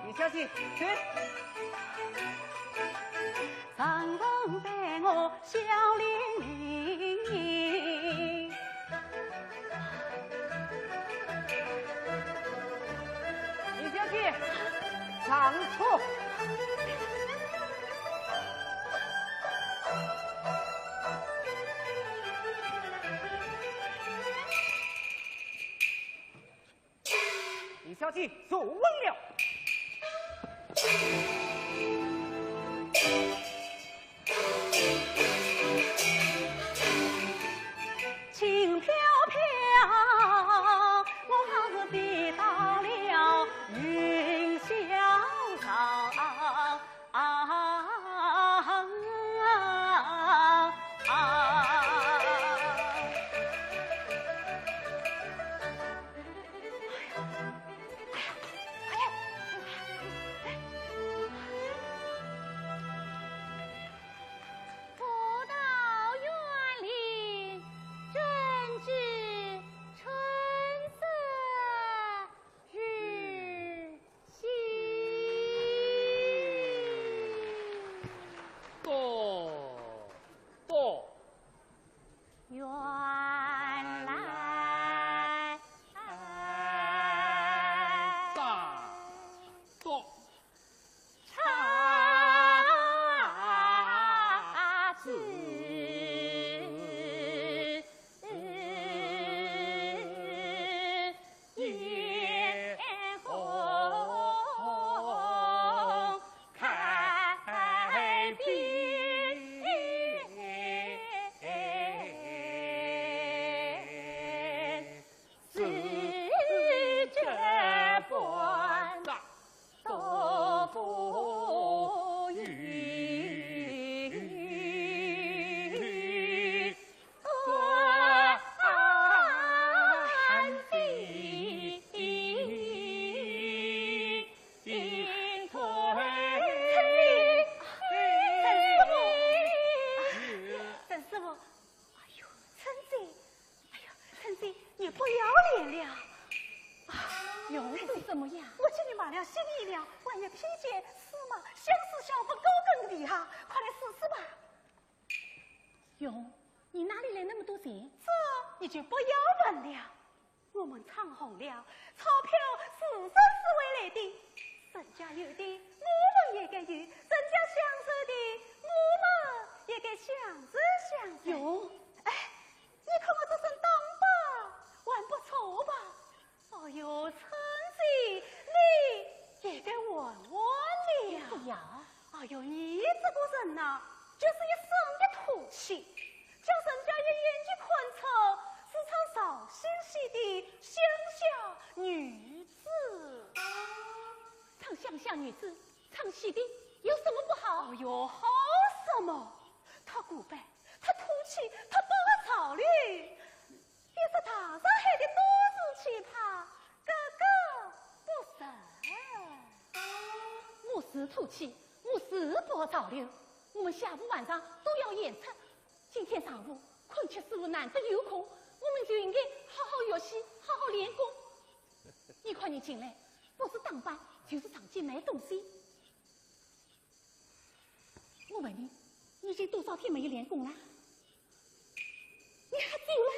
李小姐，请。 李小姐，上车。李小姐，坐稳了。了，心意了，还有披肩、丝袜、香水、香粉、高跟皮鞋，快来试试吧。哟，你哪里来那么多钱？这你就不要问了。我们唱红了，钞票是人是为来的，人家有的，我们也该有；人家享受的，我们也该享受享受。哟，哎，你看我这身打扮，还不错吧？ 哦哟，春喜，你也该问问了。不要。哎哟，你这个人呐，就是一身的土气，叫人家一眼就看出是唱绍兴戏的乡下女子。唱乡下女子，唱戏的有什么不好？哦哟，好什么？她古板，她土气，她不合潮流。 一只大上海的都市奇葩，格格不入。我是土气，我是不合潮流。我们下午晚上都要演出，今天上午昆曲师傅难得有空，我们就应该好好学习，好好练功。你看你进来，不是打扮，就是上街买东西。 我问你，你已经多少天没有练功了？你喝酒了？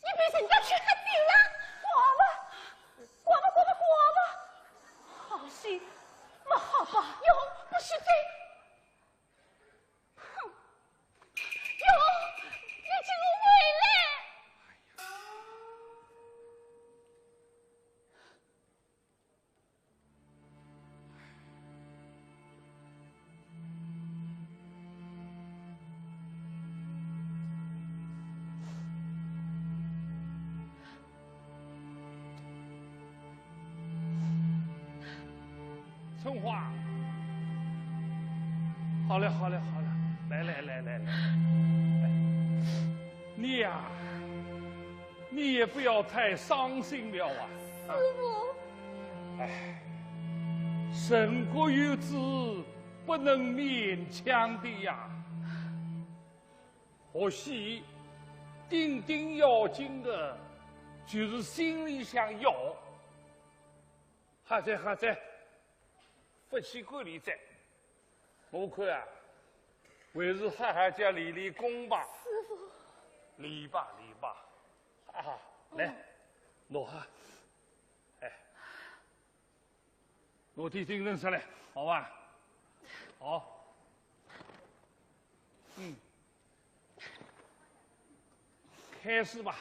你陪人家去喝酒了？滚吧，滚吧，滚吧，滚吧！好戏，没好报。哟，不许走！哼！哟，你给我回来！春花，好了，好了，好了，来，来，来，来，来，哎，你呀，你也不要太伤心了啊。师傅。哎，人各有志，不能勉强的呀。学习顶顶要紧的，就是心里想要。 好哉，好哉，勿去管俚哉。我看啊，还是好好叫练练功吧。师傅。练吧，练吧。啊，来，嗯。拿好。哎，拿点精神出来，好吧？好。嗯。开始吧。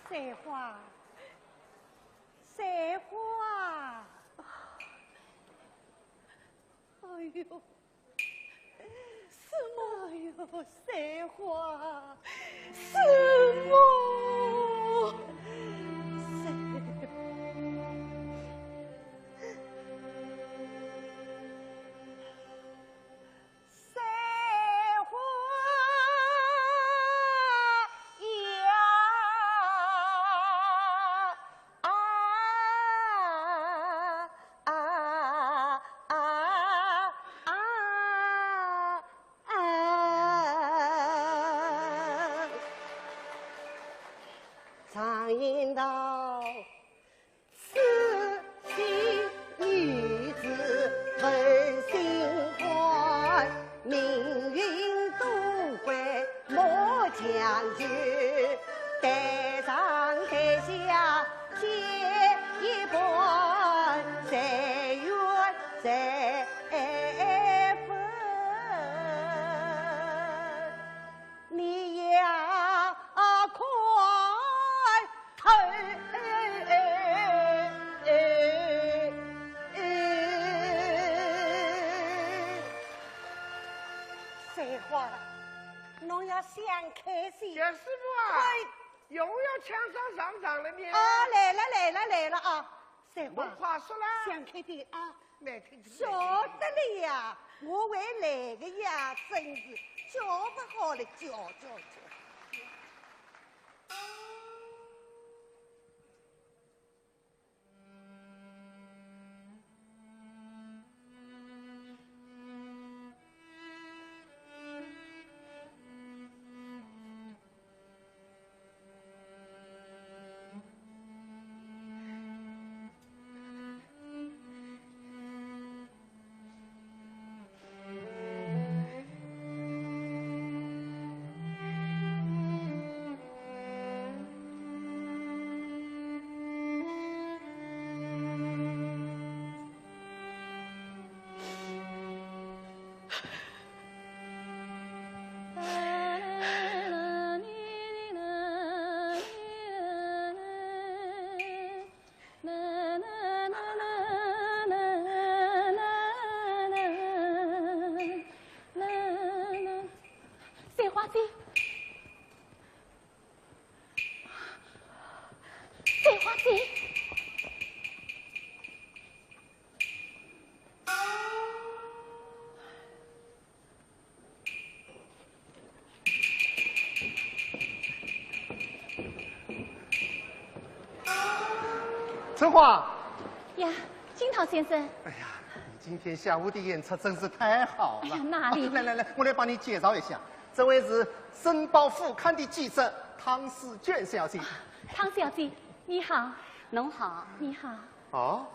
水花，水花。哎呦，什么？哎呦，水花，什么？水花。 水花呀，啊，啊，啊，啊，啊。常言道， 痴心女子问心欢，命运多怪莫强求，台上台下皆一般，谁怨谁分？ 你要看透。水花，侬要想开些。小师傅啊，快。又要抢上上场了呢。啊，来了，来了，来了啊！水花，侬快说啦。想开点啊。 难听就晓得了呀，我会来个呀，真是叫勿好了，叫，叫，叫。春花。呀，金涛先生。哎呀，你今天下午的演出真是太好了。哎呀，哪里？啊，来来来，我来帮你介绍一下，这位是《申报》副刊的记者汤思娟小姐。汤小姐，你好。侬好。你好。哦，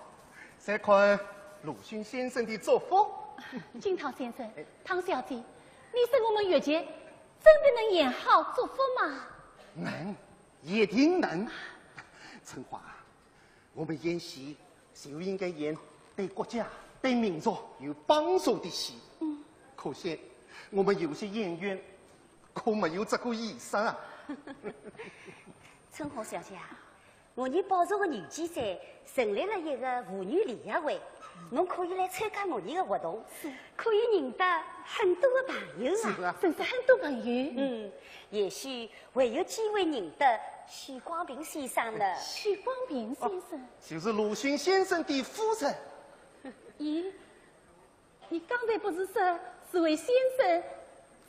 在看鲁迅先生的作风。金涛先生，哎。汤小姐，你说我们越剧真的能演好作风吗？能，一定能。春花，我们演戏就应该演对国家、对民族有帮助的戏。嗯。可惜我们有些演员可没有这个意识啊。春花小姐啊，我伲报社的人气展成立了一个妇女联谊会，侬可以来参加我伲的活动，是。可以认得很多的朋友啊。是啊。认识很多朋友。嗯，也许还有机会认得许广平先生呢。许广平先生？哦，就是鲁迅先生的夫人。咦，你刚才不是说是位先生，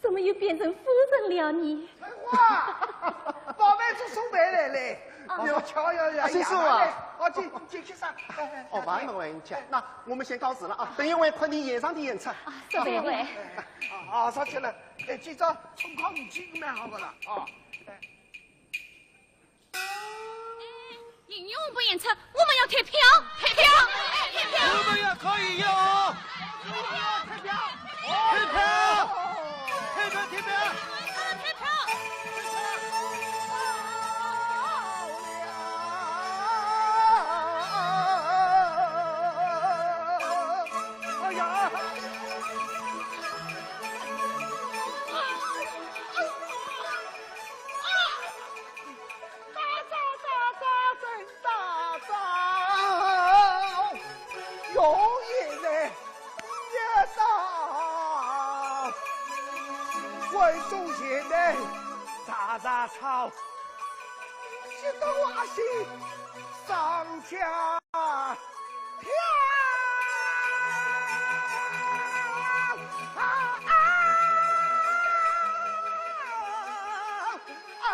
怎么又变成夫人了呢？春花，宝贝做送饭来嘞。啊。要巧要要，啊，先生啊。哦，进，进去上。哎，哎，哦，慢慢，慢慢讲。那我们先告辞了啊，等一会看你演上的演出。啊，是的。啊，啊，上去了。哎，今朝冲康五千蛮好的了啊。哎。 哎，演员不演出，我们要退票，退票，哎，退票。我们也可以要哦。退票，退票，退票，退票。退票。哎呀！ 大招，大招，真大招！容易呢，也大！观众前来，查查抄，是个花心上家跳！啊啊啊！ 啊！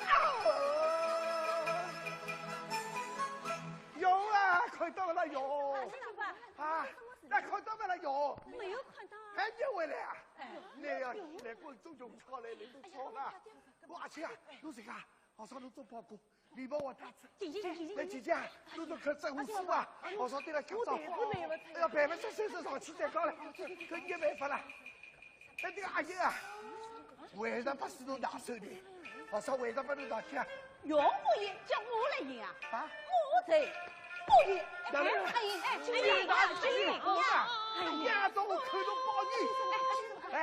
啊！有啊，看到了有。啊，是吧？啊，那看到没了有？没有看到啊。还以为了啊。哎。那要来观众中超来，人都超了。哎呀，我阿姐啊，有这个啊，好上头做报告，你帮我打字。姐姐，姐姐，来，姐姐啊，侬都看这回事吧，好上对了，想找我，哎呀，百分之三十上去再高了，搿也没法了。 哎，这个阿英啊，为啥把事都拿手的？我说为啥把都拿去啊？用不着叫我来演啊？啊？我在不演。哪能？哎，哎，哎，哎，哎，哎，哎，呀，这我看都包你。哎，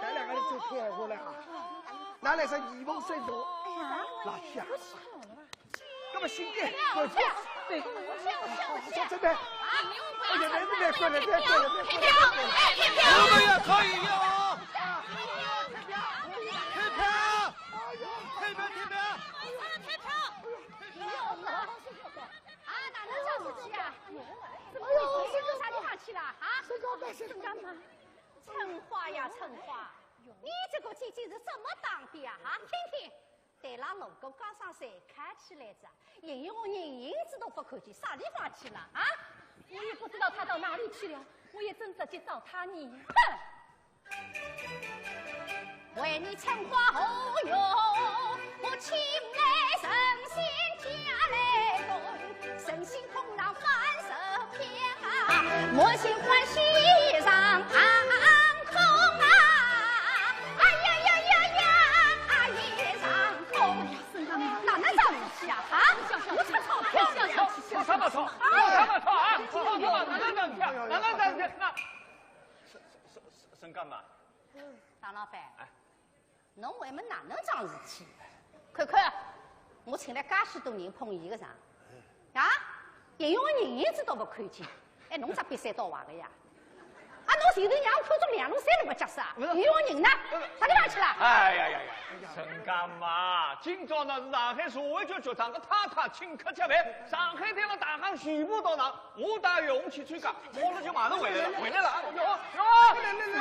咱两个人就开会了啊。拿来说一梦三中，哎呀，老夏。 那么新店，滚出！对，我笑，我笑，我笑。真的？哎呀，来，来，过来，来，过来，来，过来，来，过来。我们也可以要哦。退票！退票！退票！退票！啊，哪能讲出去啊？怎么你说啥地方去了啊？这个干什么？春花呀，春花，你这个姐姐是怎么当的呀？啊，听听。 对了，龙骨高上山看起来着，连我人影子都不看见，啥地方去了啊？我也不知道他到哪里去了，我也正着急找他呢。哼！为你春花何用，我请来神仙家来动，神仙碰上万寿篇啊，我心欢喜上堂空啊，哎呀呀呀呀，哎呀上 哦，哪能桩事体啊？啊？我出钞票，出钞票，出啥么钞？出啥么钞啊？出啥么钞？哪能桩事体啊？哪能桩事体？那沈沈沈沈干嘛？唐老板，哎，侬问么哪能桩事体？看看，我请来介许多人捧伊个场，啊？连我人影子都不看见，哎，侬只瘪三倒坏个呀？啊，侬我前头让我看中两路三路个角色啊，勿是。你有人呢？勿是。啥地方去了？哎呀呀呀，沈干妈，今朝呢是上海社会局局长个太太请客吃饭，上海滩浪大家全部到场，我带月红去参加，好了就马上回来了，回来了啊，月红，月红，来来来来，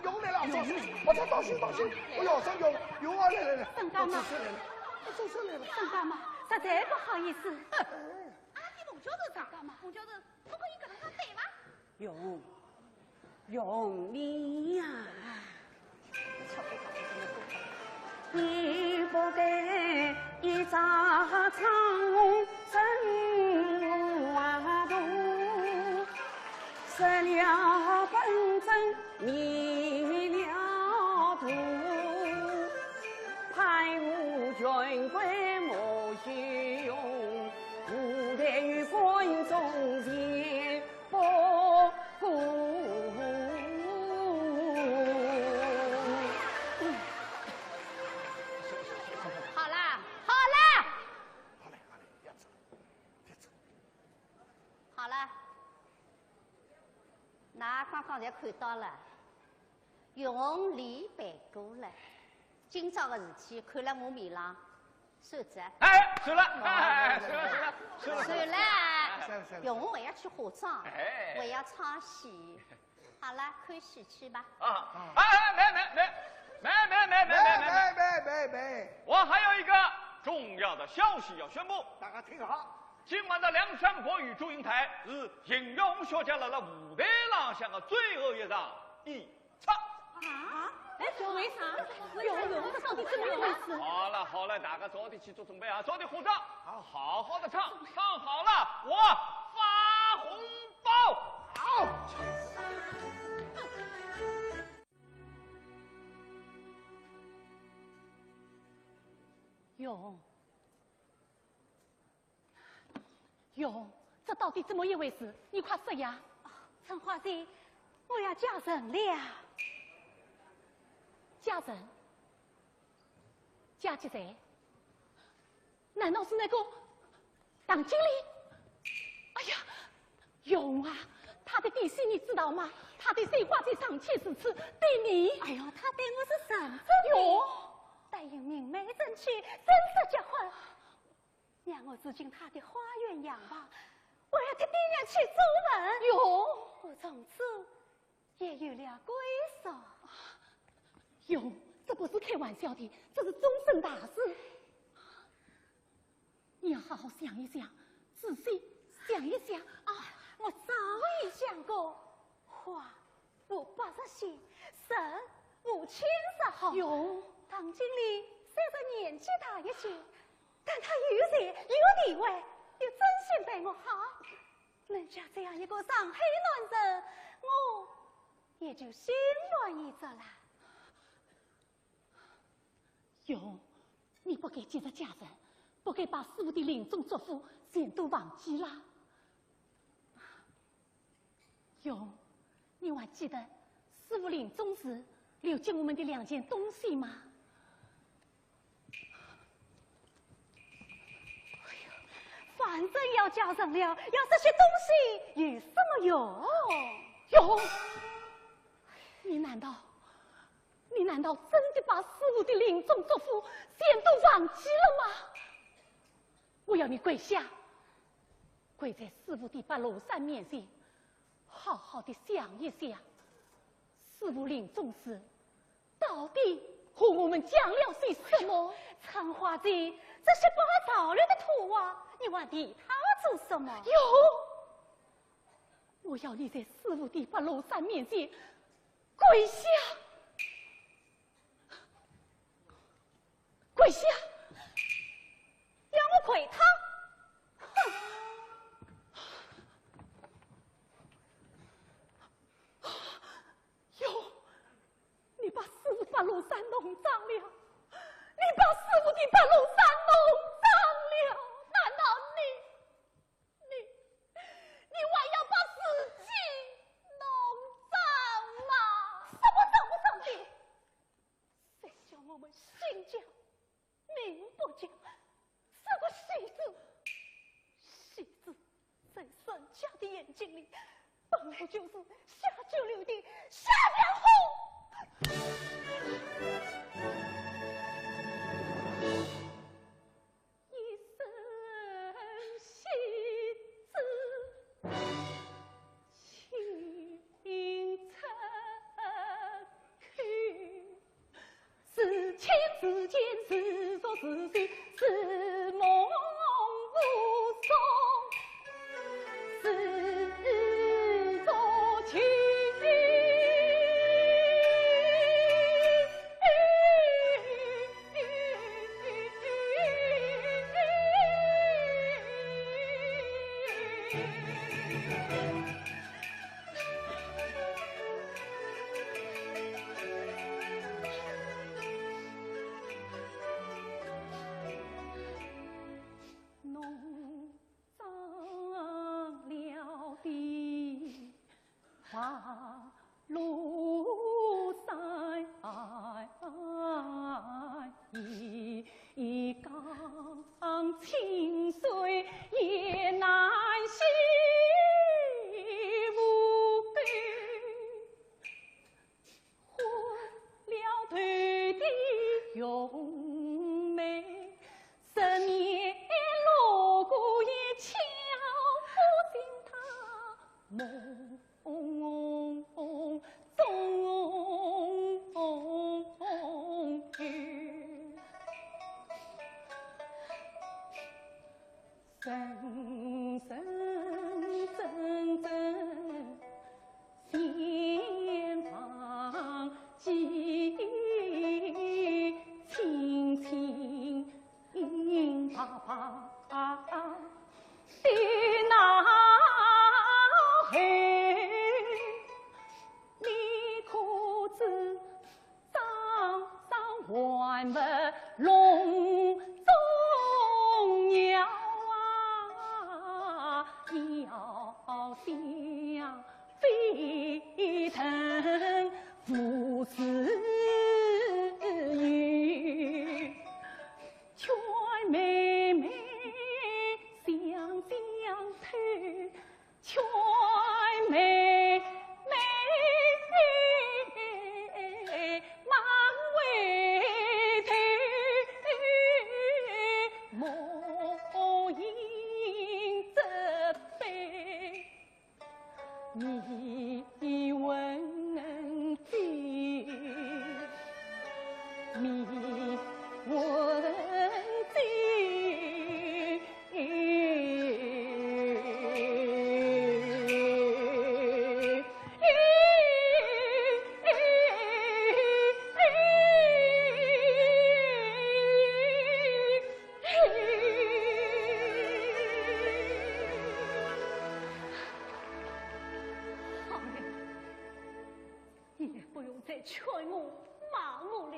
月红来了，小心，我操，当心当心，哎呦，上月红，月红来来来，沈干妈，我走出来了，我走出来了。沈干妈，实在不好意思。啊，你孟教授上，干嘛？孟教授，不可以跟他对吗？月红，月红你呀，你不该一朝闯红尘华途，失了本真迷了途，攀附权贵莫须用，舞台与观众前 不顾。好啦，好啦。好嘞，好嘞，别走，别走。好了，㑚刚刚侪看到了，月红礼拜过了，今朝个事体看了我面浪， 算了。哎，算了，哎，算了，算了，算了，算了。算了，算了，算了。月红还要去化妆，哎。还要唱戏。好了，看戏去吧。啊，哎，哎，没，没，没，没，没，没，没，没，没，没，没，没，没。我还有一个重要的消息要宣布。大家听好，今晚的梁山伯与祝英台是邢月红小姐辣辣舞台浪向的最后一场演 唱。啊？哎，为啥？月红，月红，这到底怎么一回事？好了好了，大家早点去做准备啊，早点化妆，好好的唱，唱好了我发红包。好。月红， 月红，这到底怎么一回事？你快说呀！啊，春花姐，我要嫁人了。嫁人？嫁给谁？难道是那个唐经理？哎呀，月红啊，他的底细你知道吗？他对水花姐尚且如此，对你……哎呦，他对我是认真的。月红，答应明媒正娶，正式结婚。 让我住进他的花园洋房，我要替爹娘去做坟。月红，我从此也有了归宿。月红，这不是开玩笑的，这是终身大事。你要好好想一想，仔细想一想啊！我早已想过，花 无百日鲜，人无千日好。月红，唐经理虽然年纪大一些，但他有钱有地位，又真心待我好。能嫁这样一个上海男人，我也就心满意足了。 月红，你不该急着嫁人，不该把师傅的临终嘱咐全都忘记了。月红，你还记得师傅临终时留给我们的两件东西吗？哎呀，反正要嫁人了，要这些东西有什么用？月红，你难道 你难道真的把师傅的临终嘱咐全都忘记了吗？我要你跪下，跪在师傅的白罗衫面前，好好的想一想，师傅临终时到底和我们讲了些什么？春花姐，这些不合潮流的土话，你还提它做什么？月红，我要你在师傅的白罗衫面前 跪下！跪下！让我跪他？哼！月红，你把师傅白罗衫弄脏了！你把师傅的白罗衫弄脏了！难道你 你，你还要把自己弄脏吗？什么脏不脏的？谁叫我们姓叫名不叫，是个戏子。戏子在人家的眼睛里，本来就是下九流的下贱货。一身戏子，清出口。 是亲是贱，是熟是熟，是梦无踪，是作情。 弄脏了的花露衫，一缸清水也难洗无垢。 昏了头的云鬓，十年路过也敲不醒他梦中人。人人真真 前方几清清白白的那黑，你可知 张三还不笼中鸟啊，要想飞腾无时有，劝妹妹想想透， 劝妹妹莫回头，莫因这悲。你问 你问谁？好了， 你也不用再劝我、骂我了。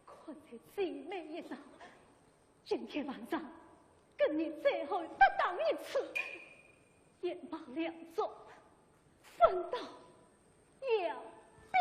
看在姐妹一场，今天晚上跟你最后搭档一次，雁罢两座，分道扬镳。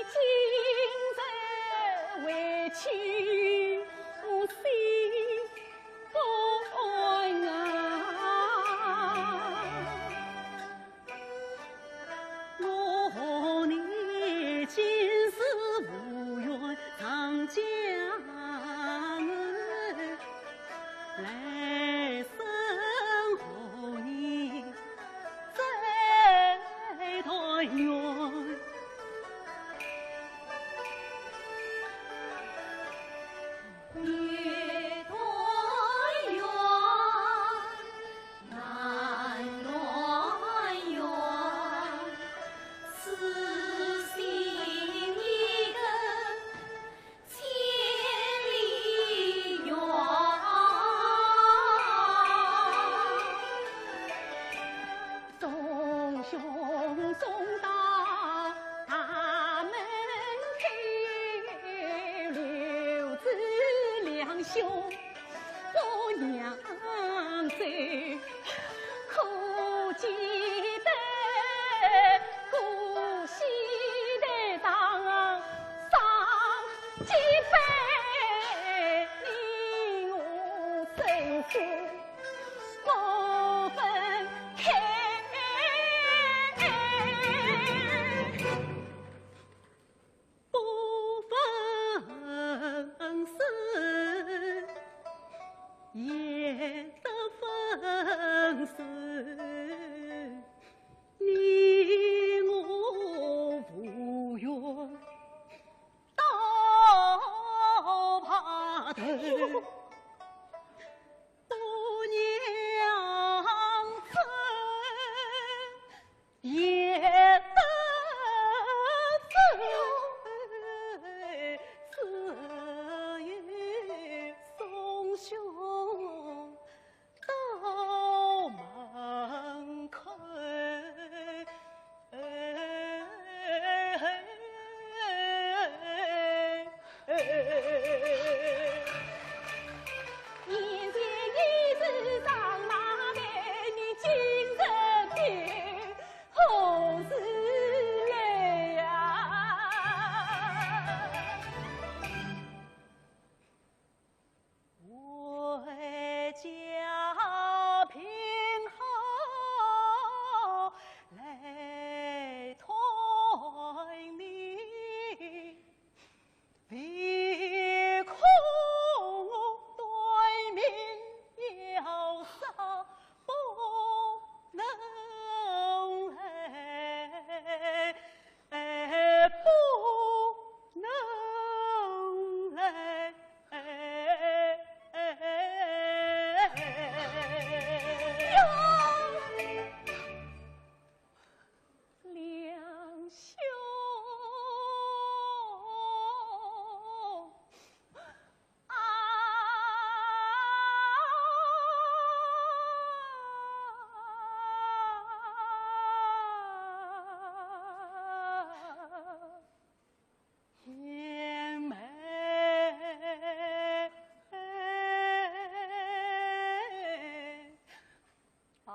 今日为妻心不安啊。我和你今世无缘长相来生和你再团圆。女团圆，男团圆，此心意更 千里远。众兄终到大门口，留住两兄 我娘在，可记得姑息台上赏几杯，你我生死不分开。 不分生，也得分死，你我无缘到白头。不让走， 也得走，只有送兄到门口。 眼前已是长大的，你今日又何时来呀？ 回家凭好来团圆，唯恐短命要煞不能来。 哎，不能来。哟，两兄。 啊！天美。 啊。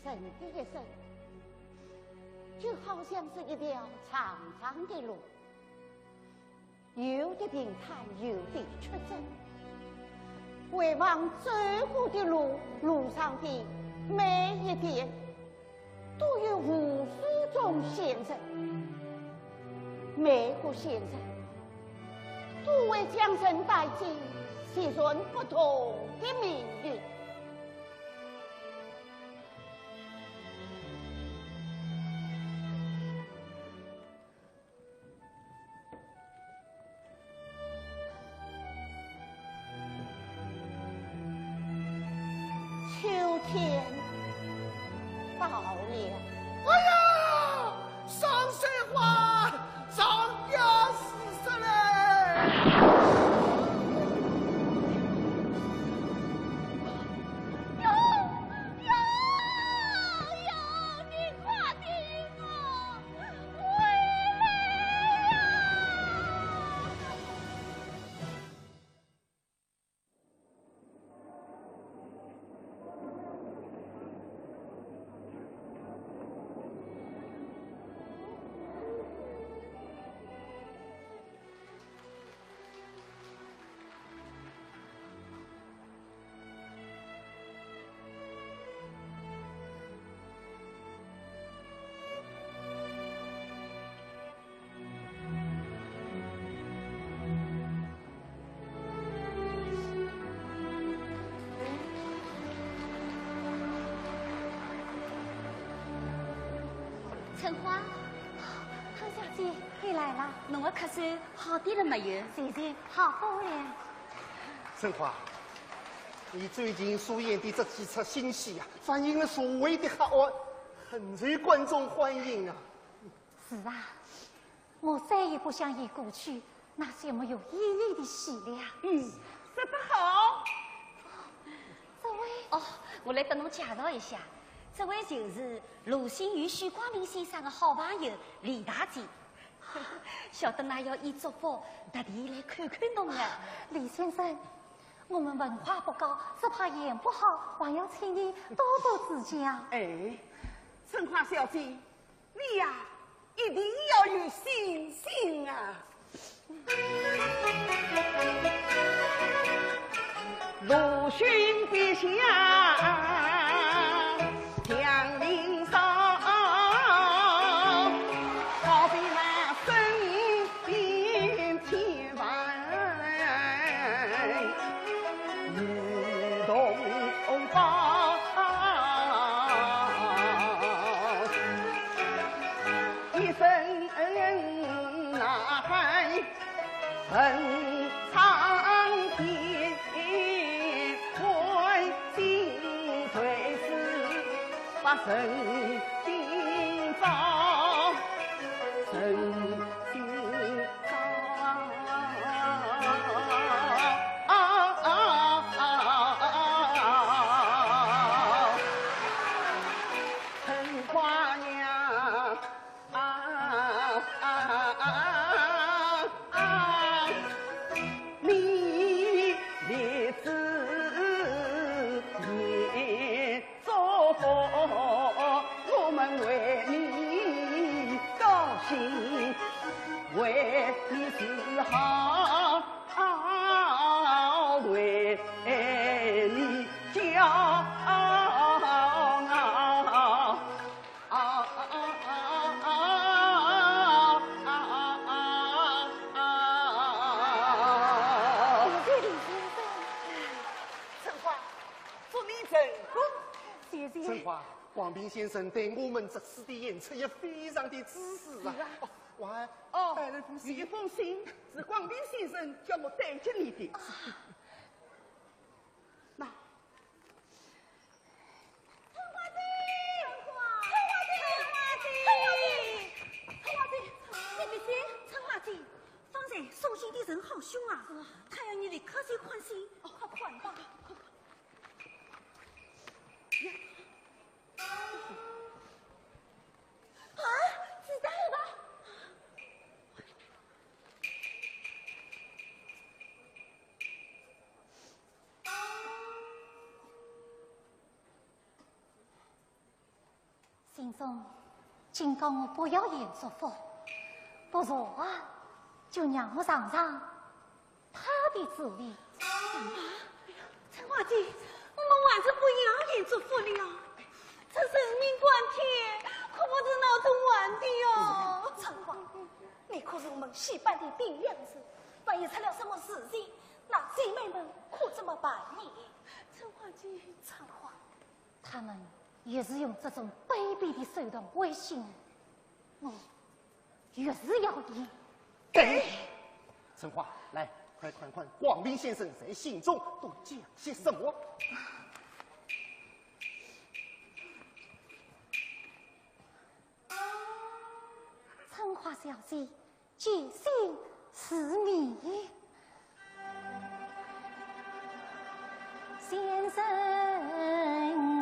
人的一生，就好像是一条长长的路，有的平坦，有的曲折。回望走过的路，路上的每一天，都有无数种选择。每个选择，都会将人带进截然不同的命运。 秋天到了。哎呀，双水花，春花，唐小姐，你来了。侬个咳嗽好点了没有？谢谢，好多了。春花，你最近所演的这几出新戏啊，反映了社会的黑暗，很受观众欢迎啊。是啊，我再也不想演过去那些没有意义的戏了。嗯，说得好。这位……哦，我来跟侬介绍一下，这位就是鲁迅与许广平先生的好朋友李大姐。晓得㑚要演祝福，特地来看看侬的。李先生，我们文化不高，只怕演不好，还要请你多多指教。哎，春花小姐，你呀，一定要有信心啊！鲁迅笔下祥林嫂，好比那身边天凡女童宝。 一声呐喊，震苍天，万星垂死把人间照，人间照。 春花呀，啊啊啊啊啊，你立志也祝福，我们为你高兴，为你自豪。 啊，为你骄傲。啊啊啊啊啊啊啊啊啊！谢谢李先生。春花，祝你成功。谢谢。春花，广平先生对我们这次的演出也非常的支持啊。是啊。哦，我还哦，带了封信。有一封信是广平先生叫我带给你的。啊。 那，春花姐，春花，春花姐，春花姐，你别急，春花姐，方才送信的人好凶啊，他要你立刻去看信。哦，快看吧。快看。呀。啊，知道了吧？ 信中警告我不要演祝福，不然啊，就让我尝尝他的滋味。春花姐，我们还是不要演祝福了。这人命关天，可不是闹着玩的哟。春花，你可是我们戏班的顶梁柱，万一出了什么事情，那姐妹们可怎么办呢？春花姐，春花，他们越是用这种卑鄙的手段威胁我，我越是要演。对，春花，来，快看看广平先生在信中都讲些什么。 春花小姐，见信如面。先生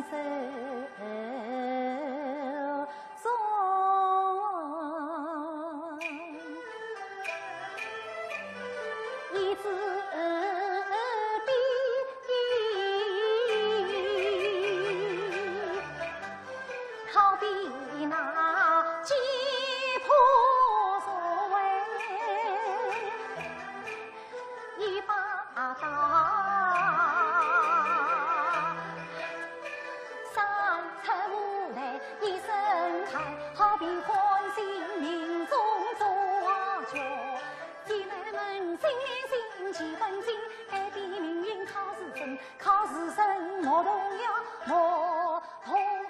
手中，一支笔。 好比那剑破蛇尾一把刀，杀出无奈一身汗，好比唤醒命中主角。姐妹们心连心，几分情，改变命运靠自身。 靠自身，我同样，我同样。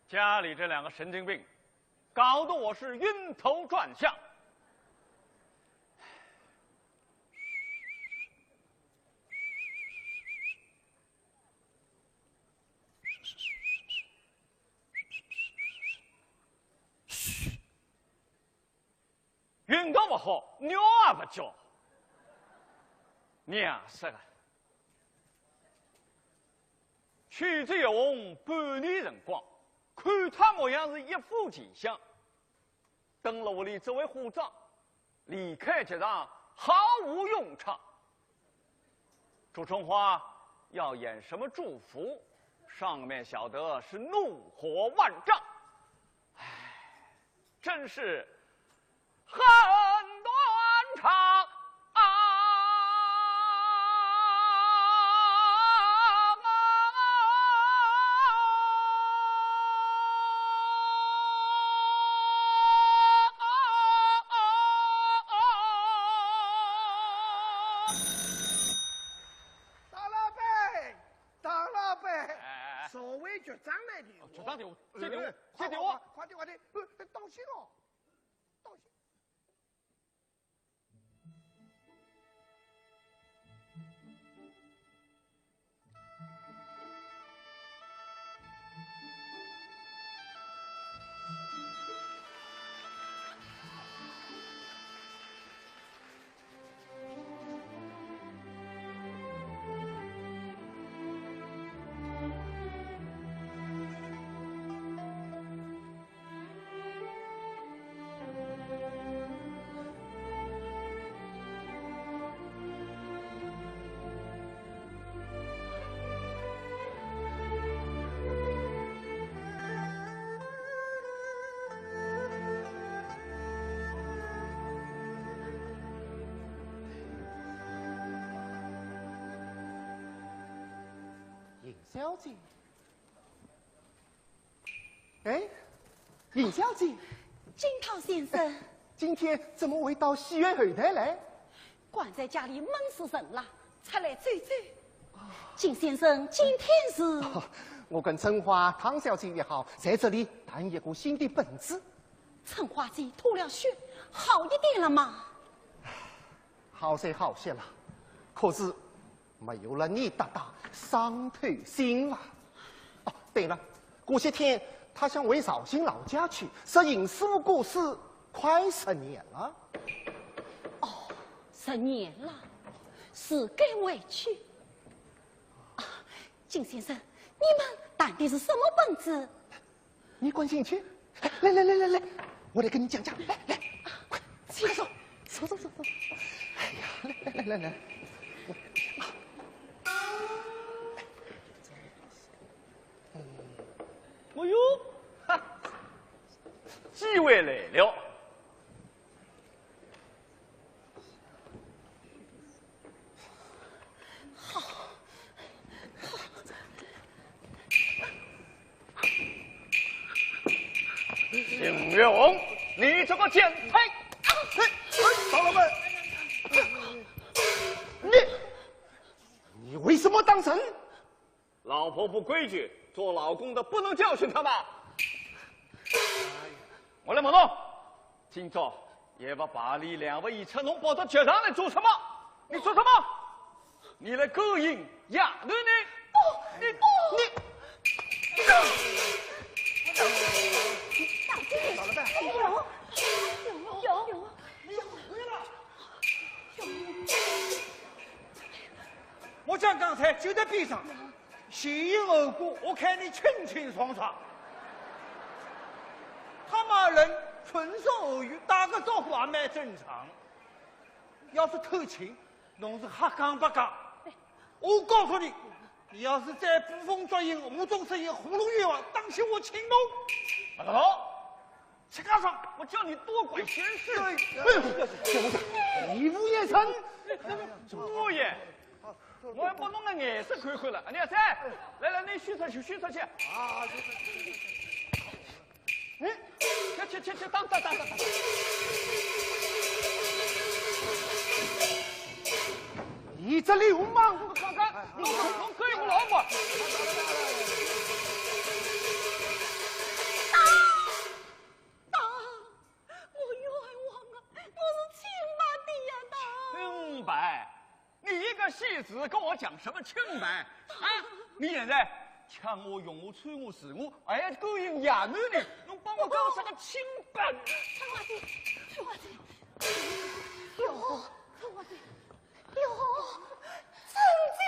家里这两个神经病，搞得我是晕头转向。嘘，运道不好，尿也不叫。娘是个，去只月红半年辰光，看他模样是一副奇相，登了屋里作为护照，离开剧场毫无用场。 朱春花要演什么祝福，上面晓得是怒火万丈。唉，真是恨断肠啊！大老板，大老板，哎，哎，哎。社会局长来的。哦，局长的，这个，哎，这个，快，快，快点，快点，呃，当心哦，当心。 尹小姐。 哎，尹小姐。金涛先生。今天怎么会到戏院后台来？关在家里闷死人了，出来走走。金先生，今天是？哦，我跟春花、汤小姐约好，在这里谈一个新的本子。春花姐吐了血，好一点了吗？好些，好些了，可是没有了你搭档，伤透心了。哦，对了，过些天他想回绍兴老家去，说邢师傅过世快十年了。哦，十年了，是该回去。啊，金先生，你们弹的是什么本子？你感兴趣？来来来来来，我来跟你讲讲。来来，快快坐，坐坐坐坐。哎呀，来来来来来。哎呦，哈，机会来了。 邢月红，你这个贱胚！哎，哎，唐老板，你，你为什么打人？老婆不规矩，做老公的不能教训她吗？我来问侬，今朝夜里八点两分一刻，侬跑到剧场来做什么？你做什么？ 你来勾引丫头呢？不，你不，你，咋了呗？有，有，有，有，有。我讲刚才就在边上，前因后果我看得清清爽爽。他们人唇色无语，打个招呼也蛮正常。要是偷情， 侬是瞎讲八讲。我告诉你，你要是再捕风捉影、无中生有、胡弄冤枉，当心我请侬。大头，吃干啥？我叫你多管闲事。哎呦，你无眼神。我也，我还不弄个颜色看看了。你看，来来，你许出去，许出去。啊，许出去。 嗯，去去去去，打打打打打！你这流氓！看看，弄弄弄，给我老婆！打！打！我冤枉啊！我是清白的呀，打！清白？ 你一个戏子跟我讲什么清白啊？你现在抢我、用我、穿我、试我，还要勾引丫头呢，侬帮我讲啥个清白？春花姐，春花姐，哟，春花姐，哟，春姐。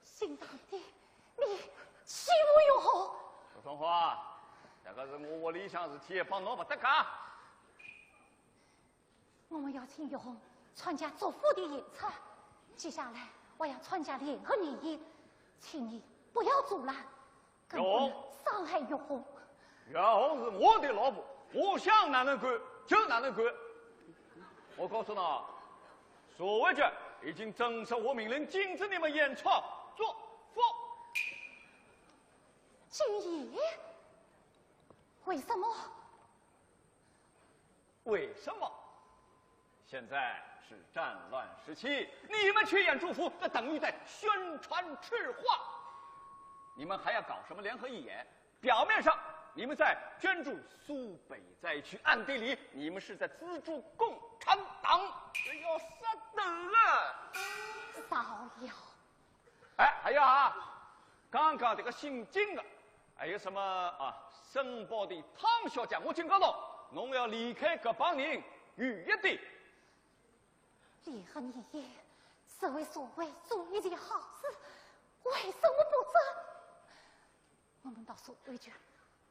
新堂弟，你欺负月红！祝春花，这个是我屋里向事体，帮侬勿搭界。我们要请月红参加祝福的演出，接下来我要参加联合义演，请你不要阻拦，更不能伤害月红。月红是我的老婆，我想哪能管就哪能管。我告诉侬，社会局已经正式下命令禁止你们演出祝福。禁演？为什么？ 为什么？现在是战乱时期，你们去演祝福，那等于在宣传赤化。你们还要搞什么联合义演？表面上你们在捐助苏北灾区，暗地里你们是在资助共产党。这要杀头了！造谣！哎，还有啊，刚刚这个姓金的， 还有什么啊？申报的汤小姐，我警告侬，侬要离开搿帮人远一点。联合义演是为社会做一件好事，为什么不做？我们到社会局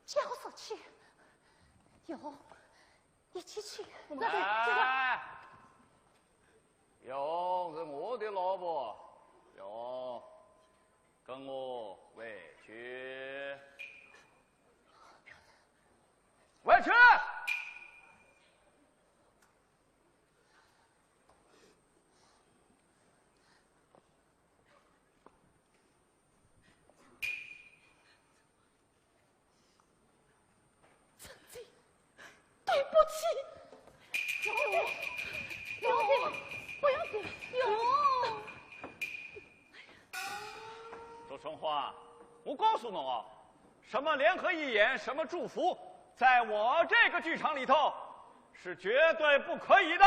交涉去。月红，一起去。哎，月红是我的老婆，月红， 跟我回去。回去！对不起。月红，月红，不要紧，月红。祝春花，我告诉侬啊，什么联合义演，什么祝福，在我这个剧场里头是绝对不可以的。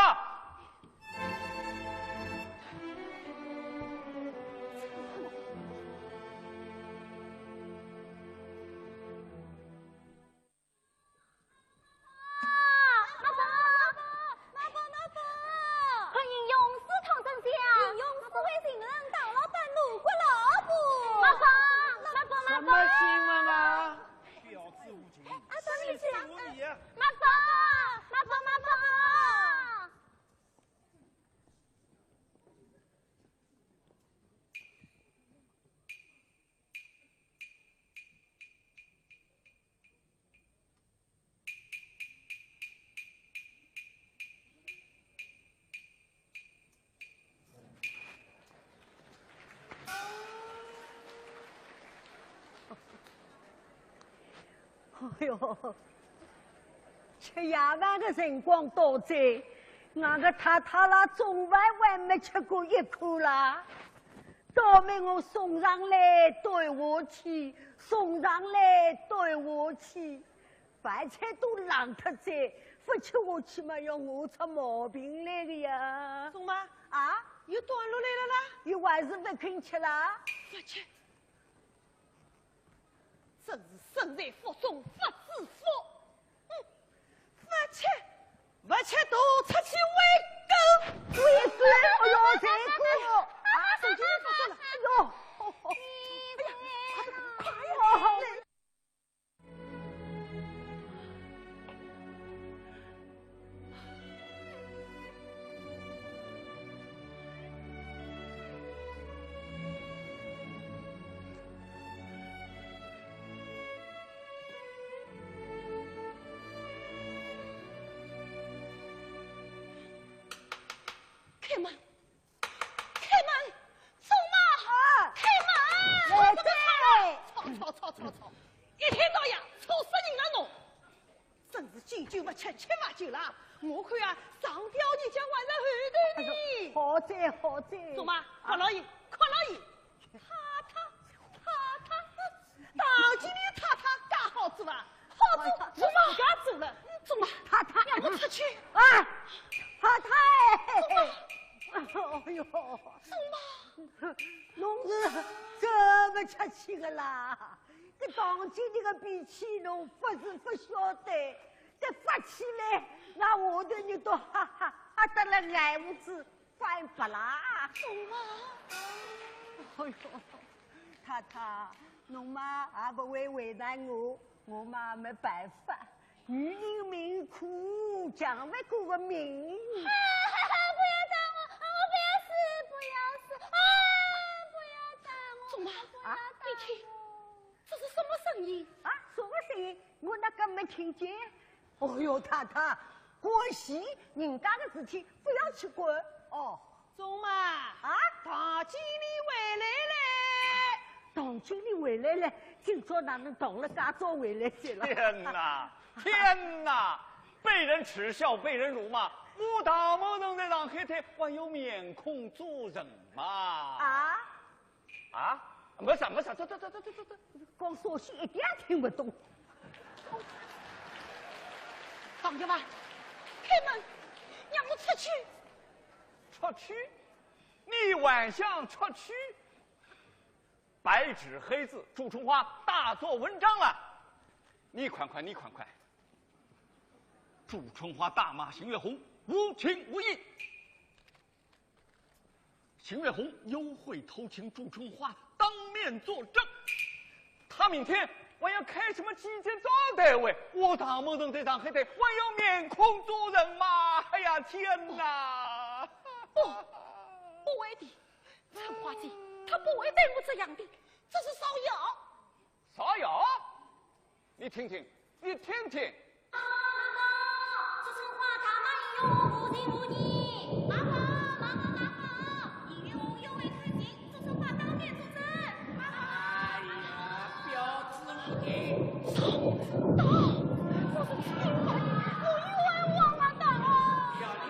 哎哟，吃夜饭的辰光到哉，俺个太太啦，中饭还没吃过一口啦。倒霉我送上来端下去，送上来端下去，饭菜都冷脱哉，不吃下去嘛，要饿出毛病来的呀。钟妈，啊？又端落来了啦？又还是不肯吃啦？不吃。 真是身在福中不知福。嗯，不吃，不吃，都出去喂狗。喂狗？哎呦，这个，啊，手机发作了。哎呦，哎呀，快点，快点。 开门，开门，钟妈，啊，开门！我的妈！吵吵吵吵吵，一天到夜吵死人了侬！真是敬酒不吃吃罚酒啦！我看啊，上吊人家还在后头呢。哎呦，好哉好哉。钟妈，啊，看牢伊，看牢伊。 太太，太太，唐经理太太介好做啊，好做，哎呀，自家做了，嗯，钟妈，太太，让我出去。啊，太太，哎呦，钟妈，侬是怎么出去的啦？搿唐经理个脾气侬不是不晓得，再发起来，那我的你都哈哈哈得了，来不及。 翻白啦。钟妈。哎呦，太太，侬嘛也不会为难我，我嘛没办法。女人命苦，强不过个命。啊，不要打我，我不要死，不要死，啊，不要打我，钟妈，不要打我。啊，你听，这是什么声音？啊，什么声音？我哪个没听见？ 哦哟，太太，欢喜人家的事体不要去管哦。钟妈，啊？唐经理回来了。唐经理回来了，今朝哪能唐了介早回来哉了？天哪，天哪！被人耻笑，被人辱骂，我唐某人在上海滩还有面孔做人吗？啊？ 啊？没啥，没啥，走走走走走走走。讲啥西一点听不懂。唐员外，开门，让我出去。出去？你还想出去？白纸黑字，祝春花大做文章了。你看看，你看看，祝春花大骂邢月红无情无义。 邢月红幽会偷情，祝春花当面作证。他明天还要开什么记者招待会，我唐某人在上海滩还有面孔做人吗？哎呀，天哪！不，不会的，春花姐，她不会对我这样的，这是造谣。造谣？你听听，你听听。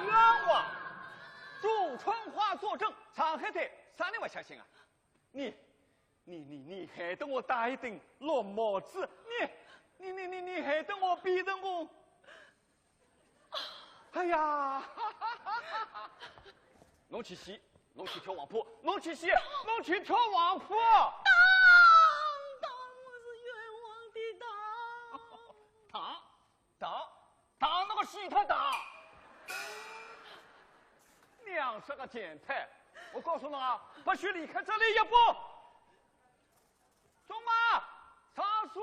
冤枉！祝春花作证，上海滩啥人不相信啊？你，你，你，你害得我戴一顶绿帽子，你，你，你，你，你害得我变成我 哎呀，侬去死，侬去跳黄浦，侬去死，侬去跳黄浦。唐，唐，我是冤枉的，唐。唐，唐，唐，那个死他唐。两十个贱胎，我告诉侬啊，不许离开这里一步。 钟妈，上锁。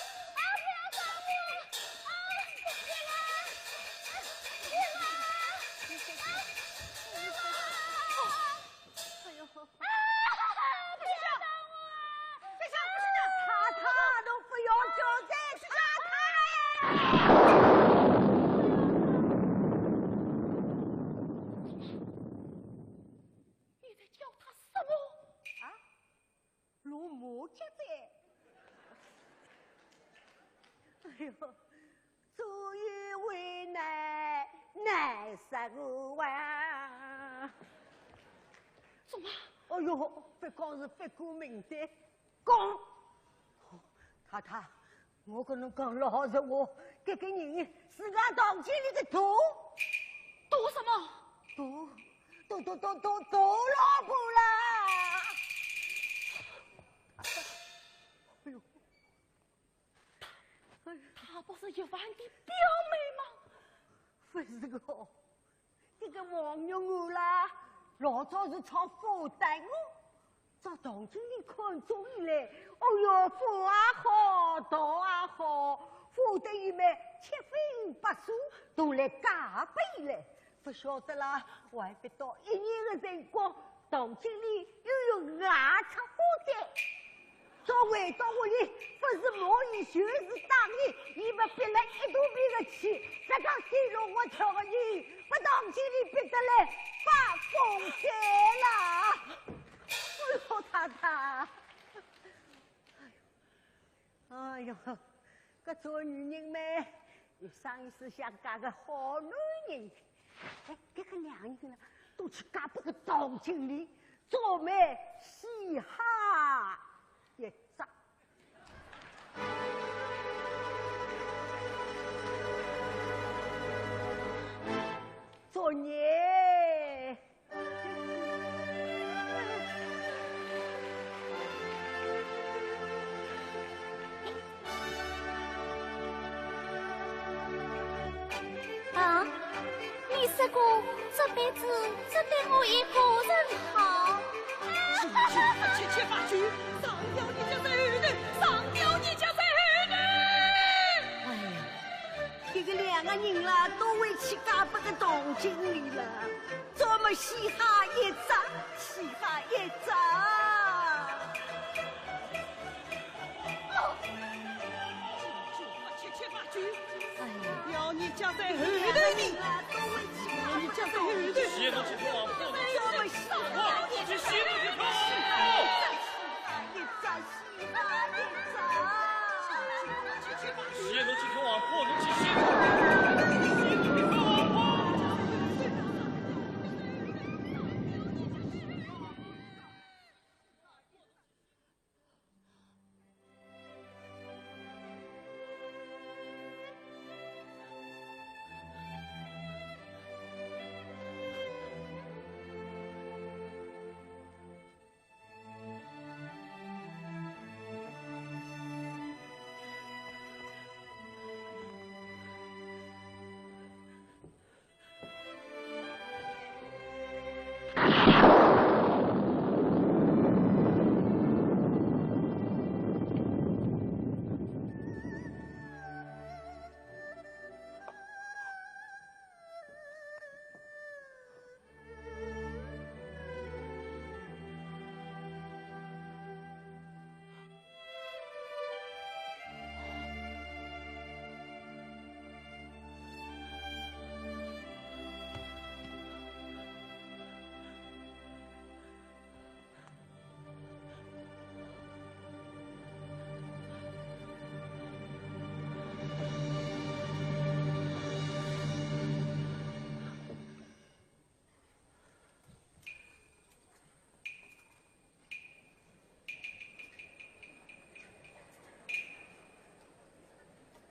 啊，不要打我！啊，别打！别打！别打！哎呦！啊，不要打我！别打，不是的，太太，侬不要叫再打他呀！你在叫他什么？啊？ 落马脚哉。哎呦，左右为难，难杀我啊！怎么？哎呦，不光是不顾命的，讲！太太，我跟侬讲老实话，搿个人是俺堂经理的大，大什么？大，大，大，大，大，大老婆啦！哎呦，她不是一凡的表妹吗？不是个，这个王玉娥啦，老早是唱花旦哦， 遭唐经理看中以来，哦哟，花也好，稻也好，花得伊们七荤八素，都来加倍了。不晓得啦，还不到一年的辰光，唐经理又要外出花旦。到回到屋里，勿是骂伊就是打伊，伊勿逼了一肚皮个气，再讲心中我跳个伊，勿当心伊逼得来发疯去了。哎呦，太太，哎呦，搿做女人嘛，一生一世想嫁个好男人。哎，搿个两个人呢，都去嫁拨个唐经理，做媒嘻哈一只。作孽！啊，你说过这辈子只对我一个人好。去去去去去吧去，上吊你家才后头，上吊你家才后头。哎呀，搿个两个人啦，都会去嫁拨个唐经理了，做么嘻哈一只，嘻哈一只。 哎呀，要你家在后头呢，要你家在后头。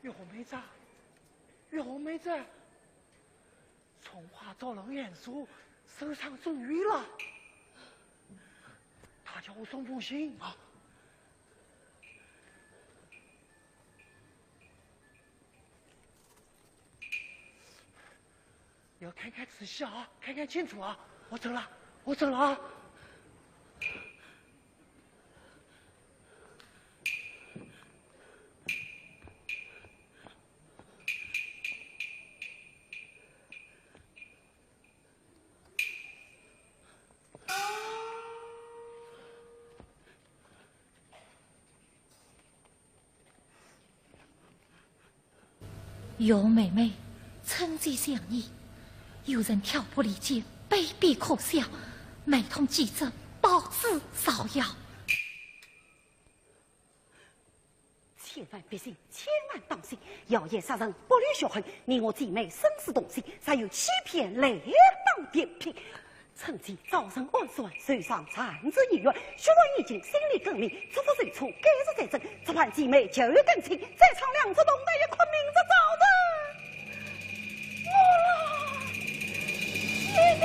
月红妹子，月红妹子，春花遭人暗杀，受伤住院了。她叫我送封信。啊。 要看看仔细啊，看看清楚啊！我走了，我走了啊！ 月红妹妹，臣妾想你，有人挑拨离间，卑鄙可笑，买通记者，报纸造谣。千万别信，千万当心，谣言杀人，不留血痕，你我姐妹生死同心，若有欺骗，来当点评。 趁机招人暗算，受伤暂时医院，血肉已尽，心理革命，出发受挫，该日再战，只盼姐妹就跟亲，再唱两次动弹一哭，明日早晨。我谢谢。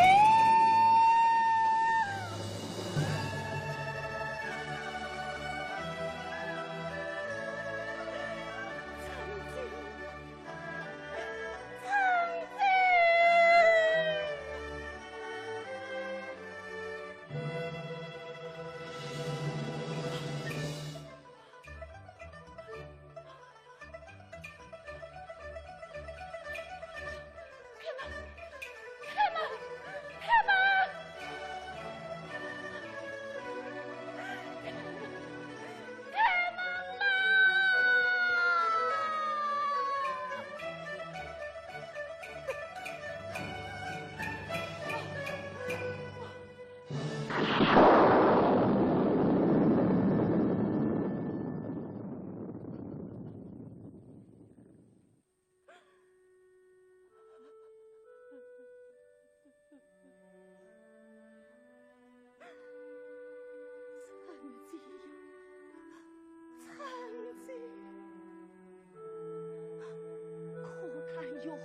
月红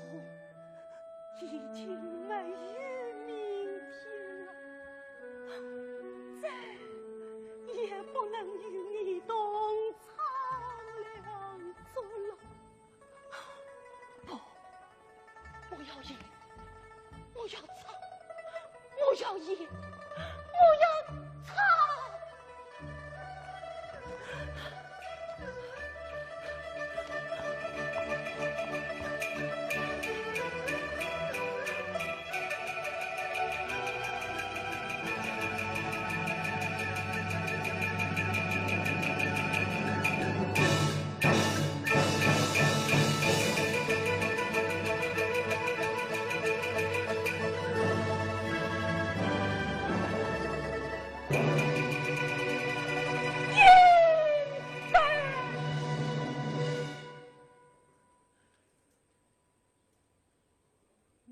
已经没有明天了，再也不能与你同床良枕了。不，我要演，我要唱，我要演，我要唱。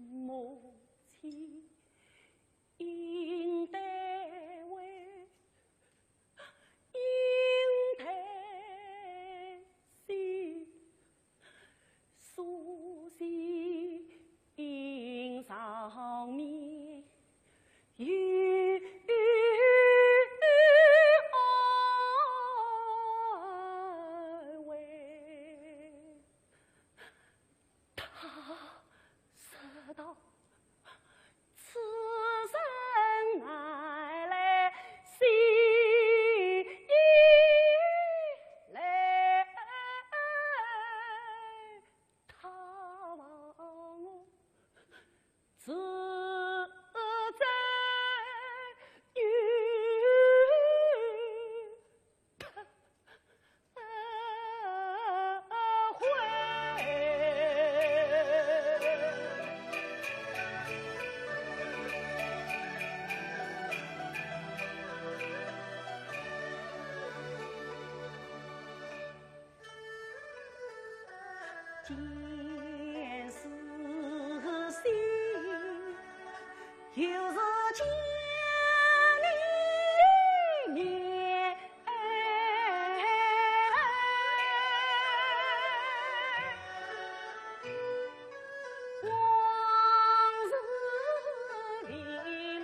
母亲应待问，应待谢，苏州印上面有二位。 他说道：“此人乃来西来，他望我 自在有他回。”见是喜，又是见你面。往事历历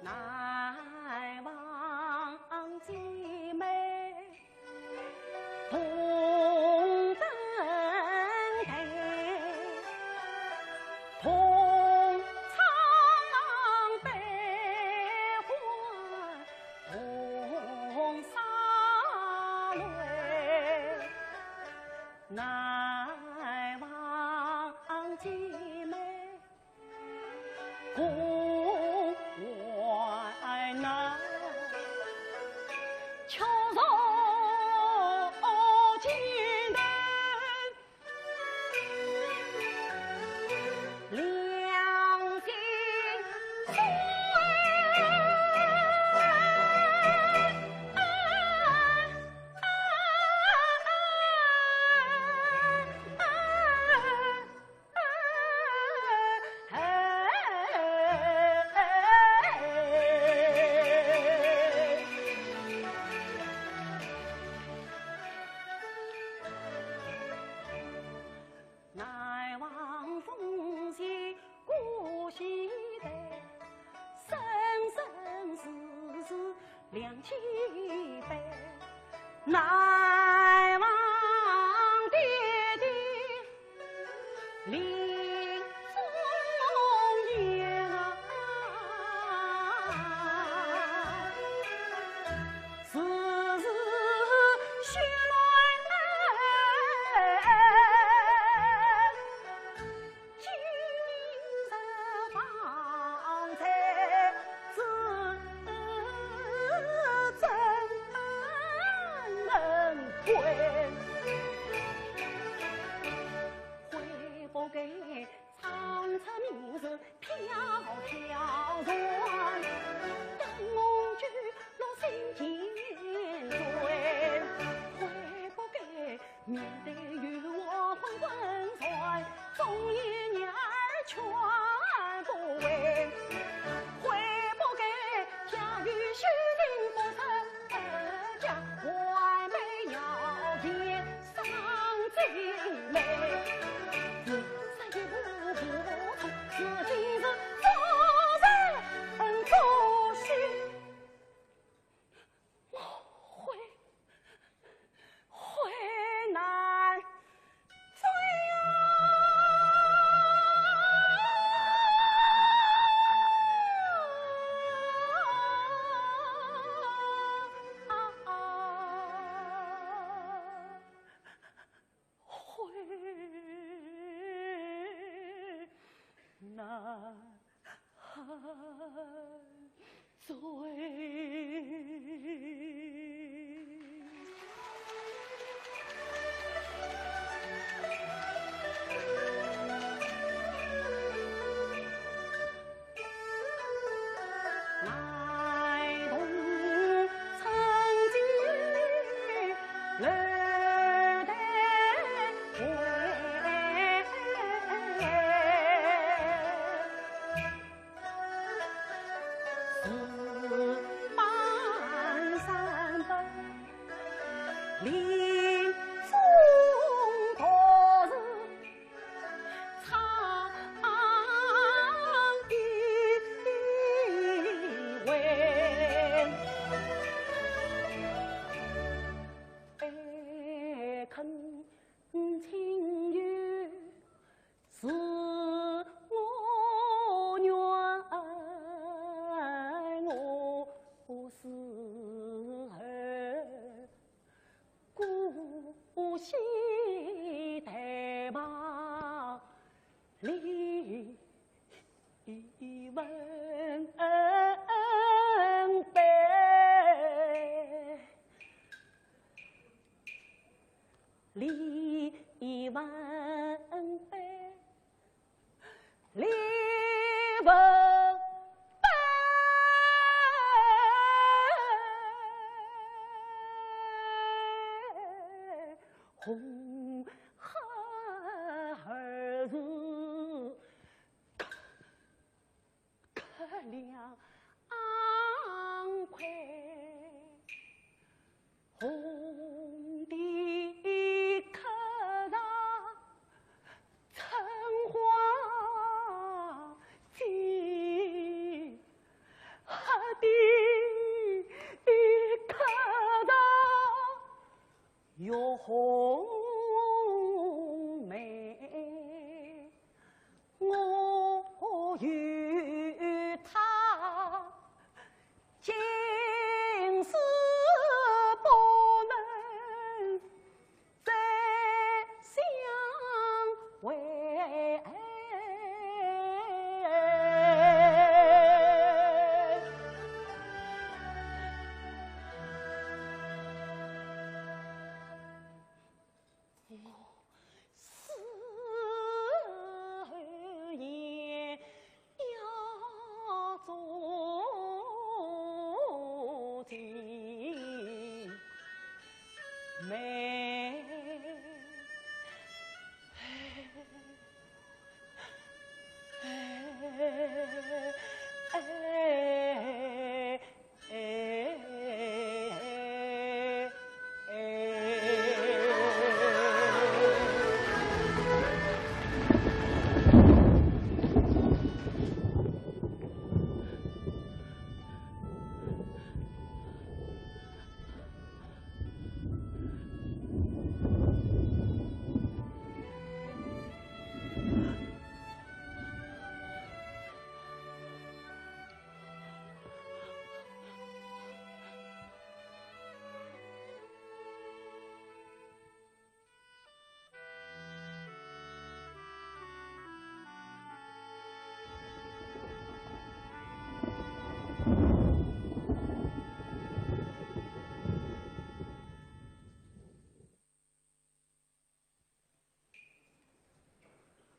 难忘姐妹同登台，同唱悲欢同洒泪。难忘姐妹 共患难，求助肩头良心酸。 难忘风雪过隙头，生生世世两期盼。难忘爹爹临终言啊，时时许愿。 今日方才知真恩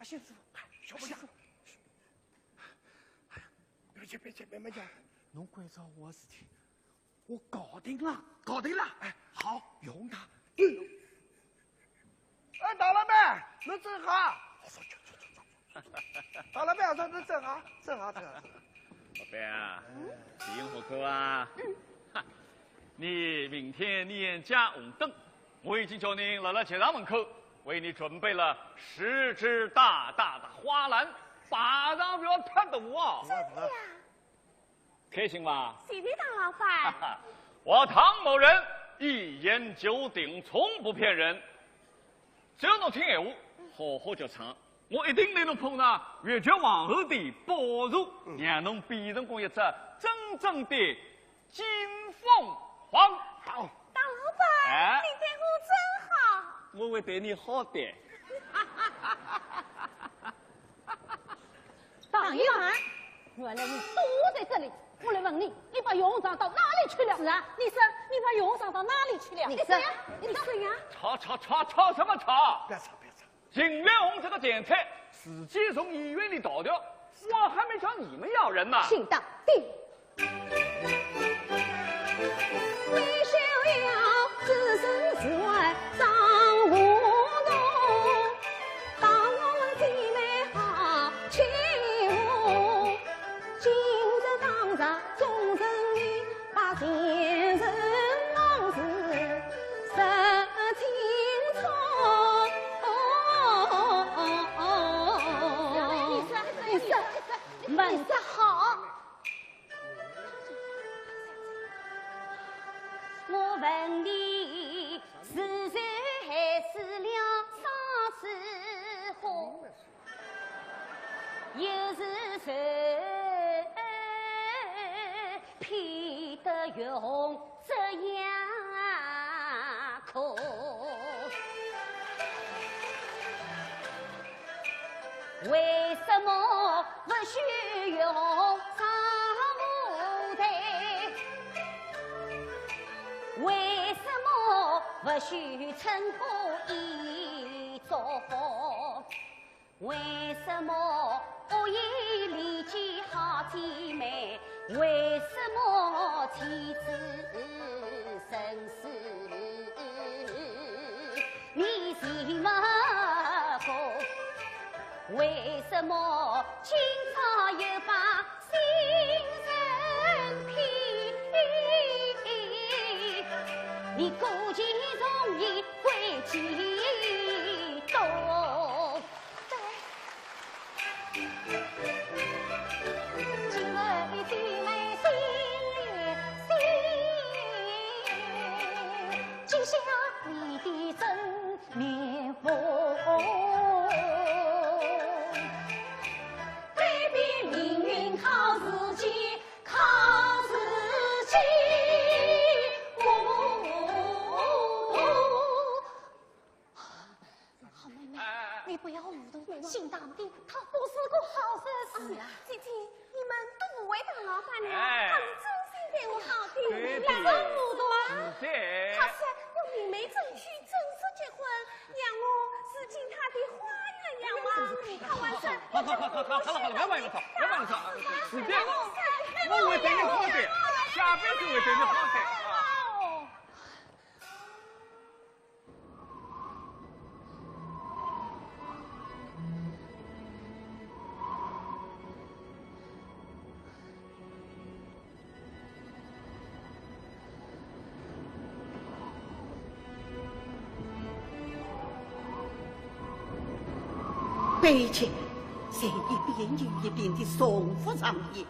啊，谢师傅，哎，小不点。哎呀，别急，别急，慢慢叫。侬关照我的事体，我搞定了，搞定了。哎，好，用他。哎，大老板，侬真好。我说，去，去，去，去。大老板，我说，侬真好，真好，真好，真好。老板啊，你用好口啊？哈，你明天你也加红灯。 我已经叫人来了钱塘门口，为你准备了十只大大的花篮，摆上不要太多啊。真的呀？开心吧？谢谢唐老板。我唐某人一言九鼎，从不骗人。只要侬听闲话，好好叫唱，我一定拿侬捧上越剧皇后的宝座，让侬变成功一只真正的 金凤凰。好。大老板，哎。你对我真好。我会对你好的。唐一凡，原来你躲在这里，我来问你，你把月红藏到哪里去了？是啊，你说你把月红藏到哪里去了？你说呀，你说呀。吵吵吵吵什么吵？不要吵，不要吵。秦月红这个贱才，自己从医院里逃掉，我还没找你们要人呢。姓大的。你说，你说，你说好。我问你，是谁害死了双子花？又是谁骗得月红这样苦？为什么不许月红上舞台？为什么不许春花一祝福？ 为什么不依离间好姐妹？为什么妻子生死你情不顾？为什么今朝又把新人骗？你故技重演，诡计多。 好妹妹，哎，哎，哎。你不要糊涂，妹妹。姓大的他不是个好人。是啊。姐姐，你们都误会大老板了，哎。他是真心对我好的，对的。你们都糊涂了。是的。他说要明媒正娶，正式结婚，让我住进他的花园养花。他还说，好，好，好，好，好了，好了，不要往里吵，不要往里吵。是的，我会对你好的，下辈子会对你好的。哦。 悲剧在一遍又一遍地重复上演。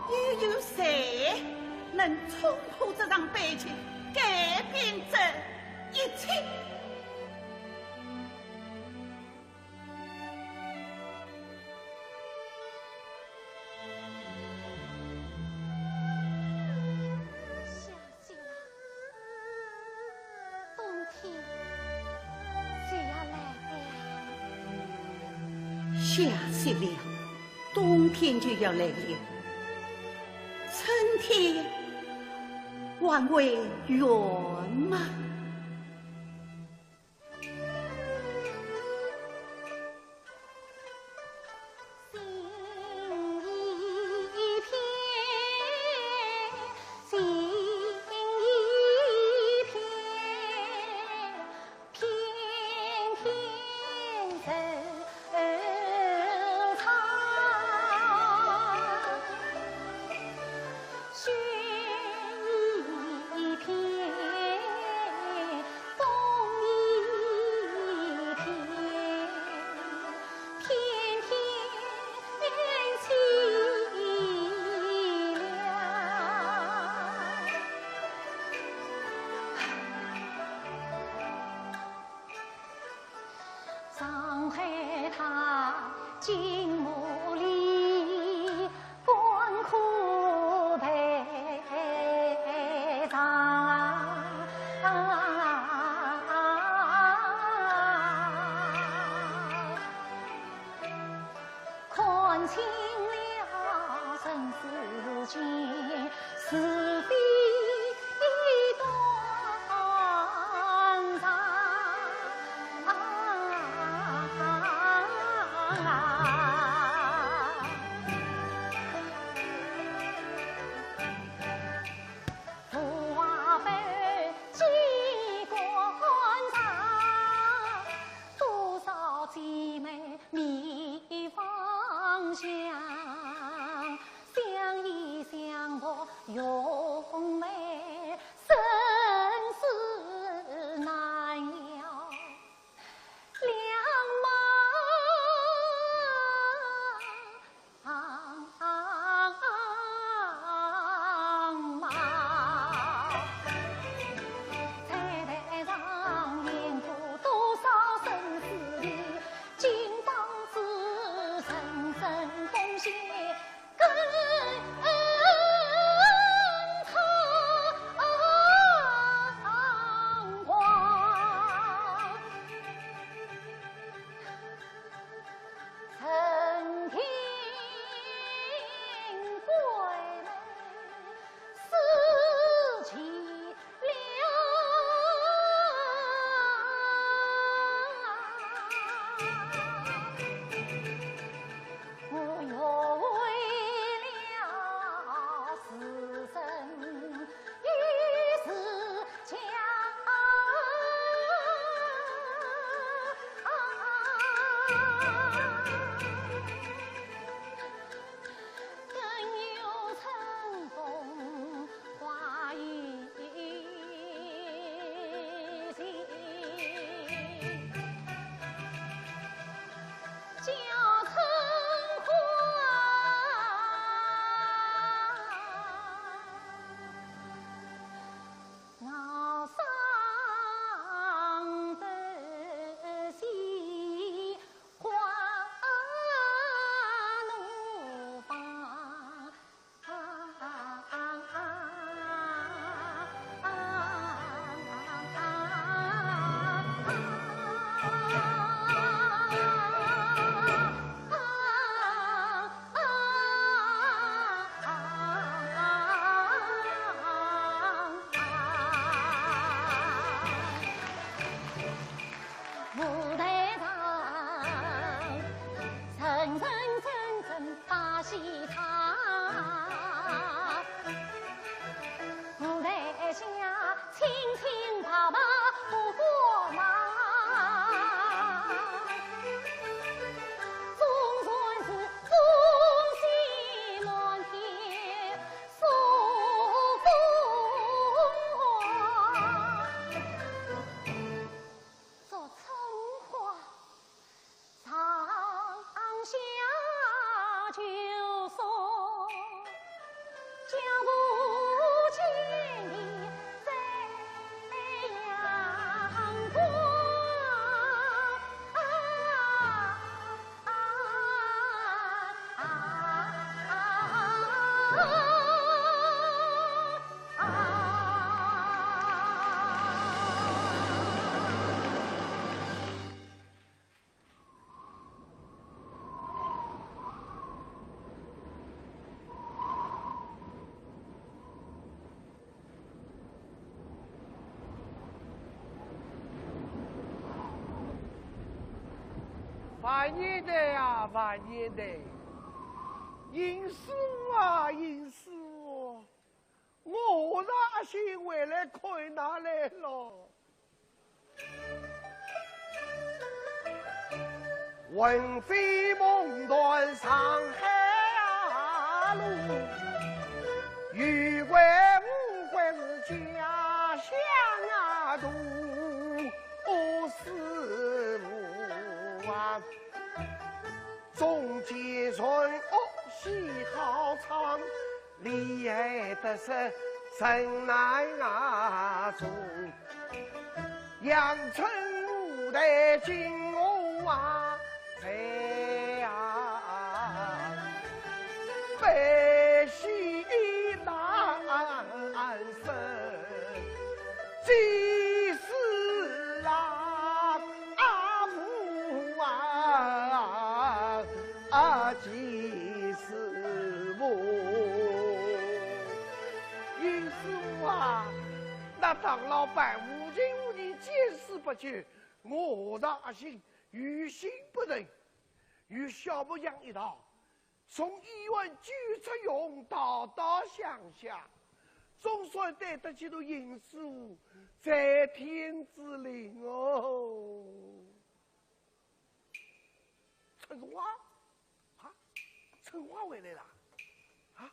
又有谁能冲破这场悲剧，改变这一切？下雪了，冬天就要来了。下雪了， 冬天就要来了，春天还会远吗？舞台上，层层层层把戏唱。舞台下，青青白白不过忙。总算是终喜满天送风花。 祝春花上下九松，脚步轻的在阳光。啊，啊，啊，啊。 万年台啊，万年台，邢师傅啊，邢师傅，我和尚阿信回来看㑚来了。 魂飞梦断上海路，有归无归是家乡啊途。哦，师父啊，中间船哦，戏好唱， 厉害得是神难啊中，阳春舞台金河啊，在啊，悲喜难伸，几时啊，阿母啊， 啊，几时么？邢师傅啊，那唐老板无情无义，见死不救，我和尚阿信于心不忍，与小木匠一道，从医院救出容，逃到乡下，总算对得起这邢师傅在天之灵哦。 春花？啊，春花回来了？啊？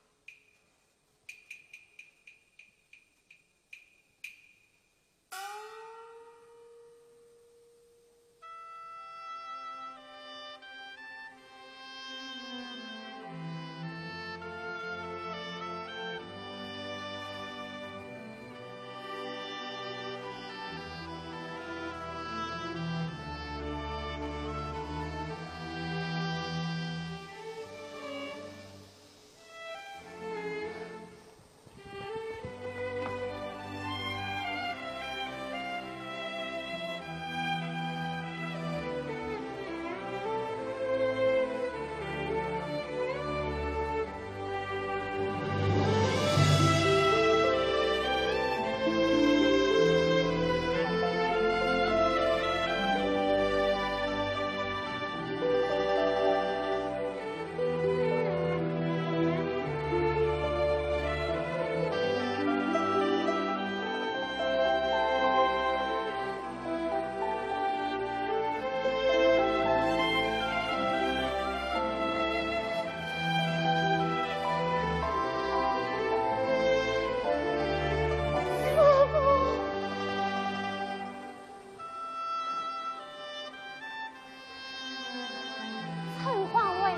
春花回来了，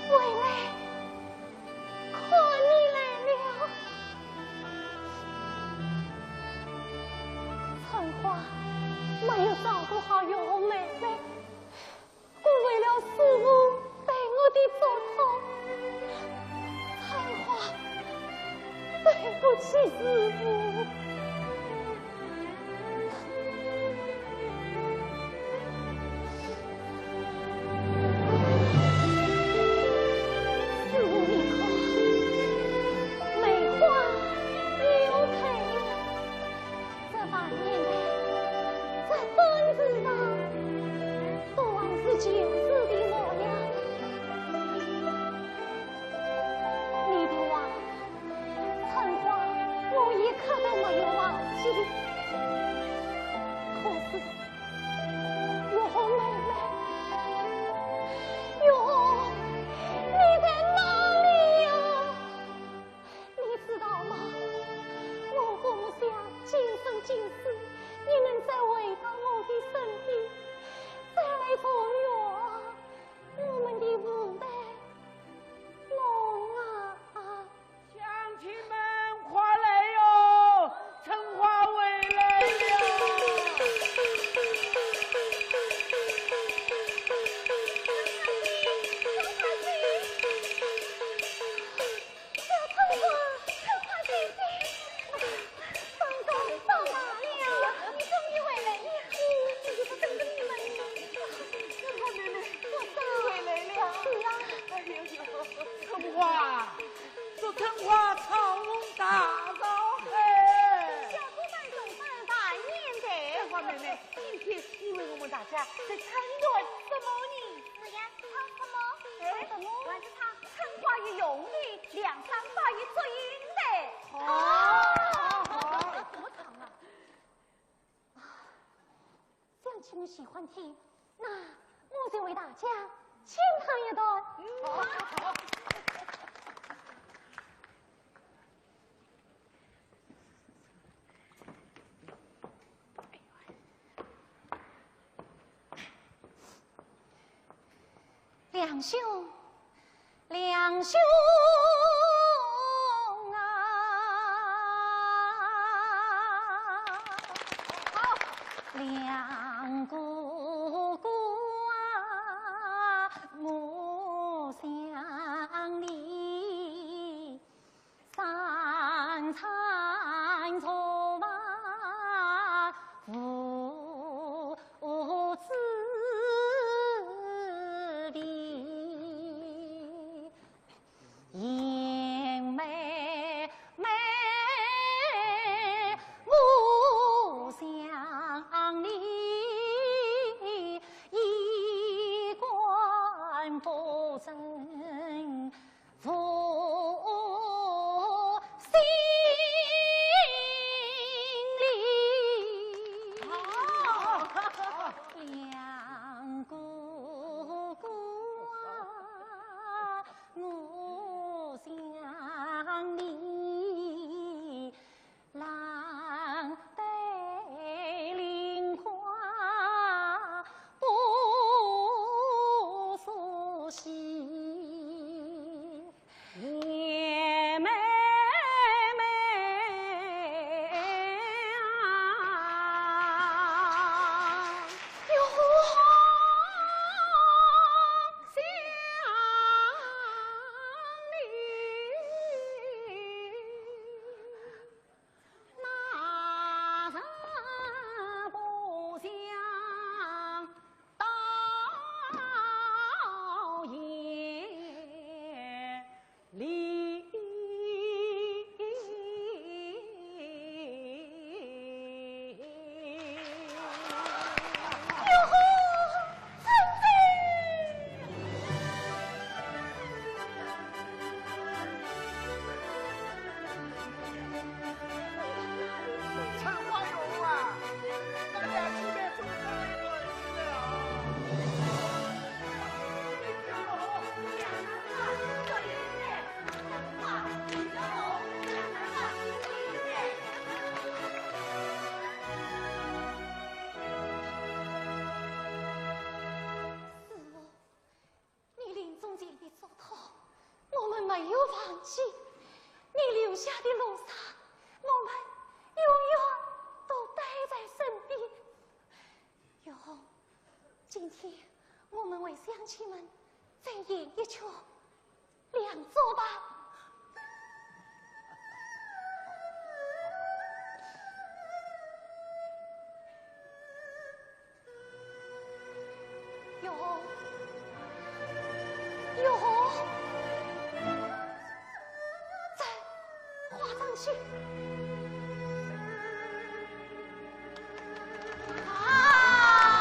回来，看你来了。春花没有照顾好月红妹妹， 辜负了师父对我的嘱托，春花对不起师父。师父你看，梅花又开了。 这万年来，真世上都还是旧时的模样。你的话，春花，我一刻都没有忘记。可是，月红妹妹，月红，你在哪里呀？ 你知道吗？我多么想今生今世，你能再回到我的身边，再来重圆我们的舞台梦啊！乡亲们，快来哟，春花回来了！小春花，春花姐姐，相公到哪里呀？你终于回来了。我一直等着你们呢。春花妹妹，我回来了。是啊。哎呦呦，春花，祝春花长虹大道哎。小姑拜祖拜万年的。春花妹妹，今天你为我们大家在唱段什么呢？是呀，唱什么？哎，唱什么？还是唱 春花欲用的，梁山伯与祝英台。哦，怎么唱啊？啊，乡亲们喜欢听，那我就为大家清唱一段。嗯，好。 梁兄，梁兄啊，好，梁哥哥啊，我想你 三餐茶饭无滋味，鄢妹妹，我想你，衣冠不整 不心里。梁哥哥啊，我想你 浪带菱花不梳洗，鄢妹妹啊，有何想你？ 那日不想到夜里。哟吼！ 春花月红啊，咱们两姊妹终于能够一起了啊！师父， 你临终前的嘱托，我们没有忘记。你留下的路上，我们永远都带在身边。月红，今天我们为乡亲们再演一出《梁祝》吧。 月红，月红，走，化妆去。啊！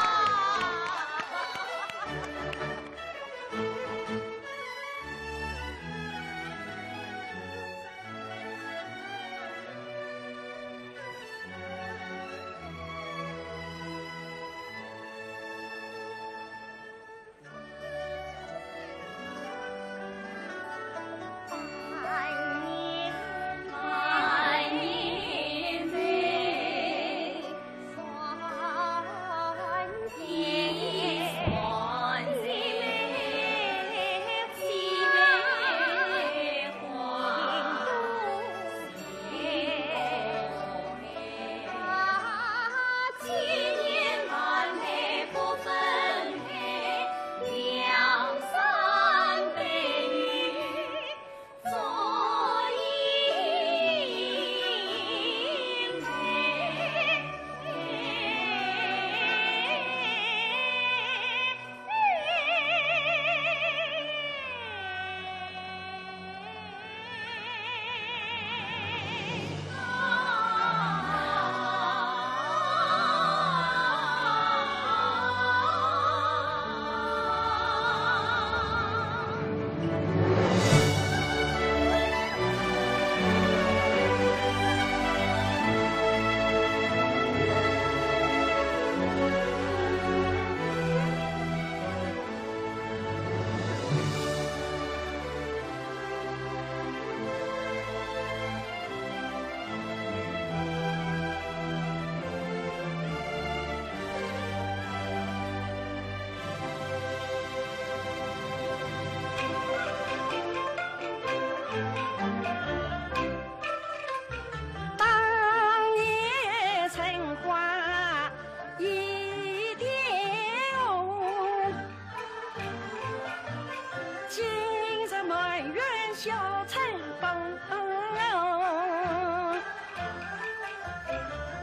小春风，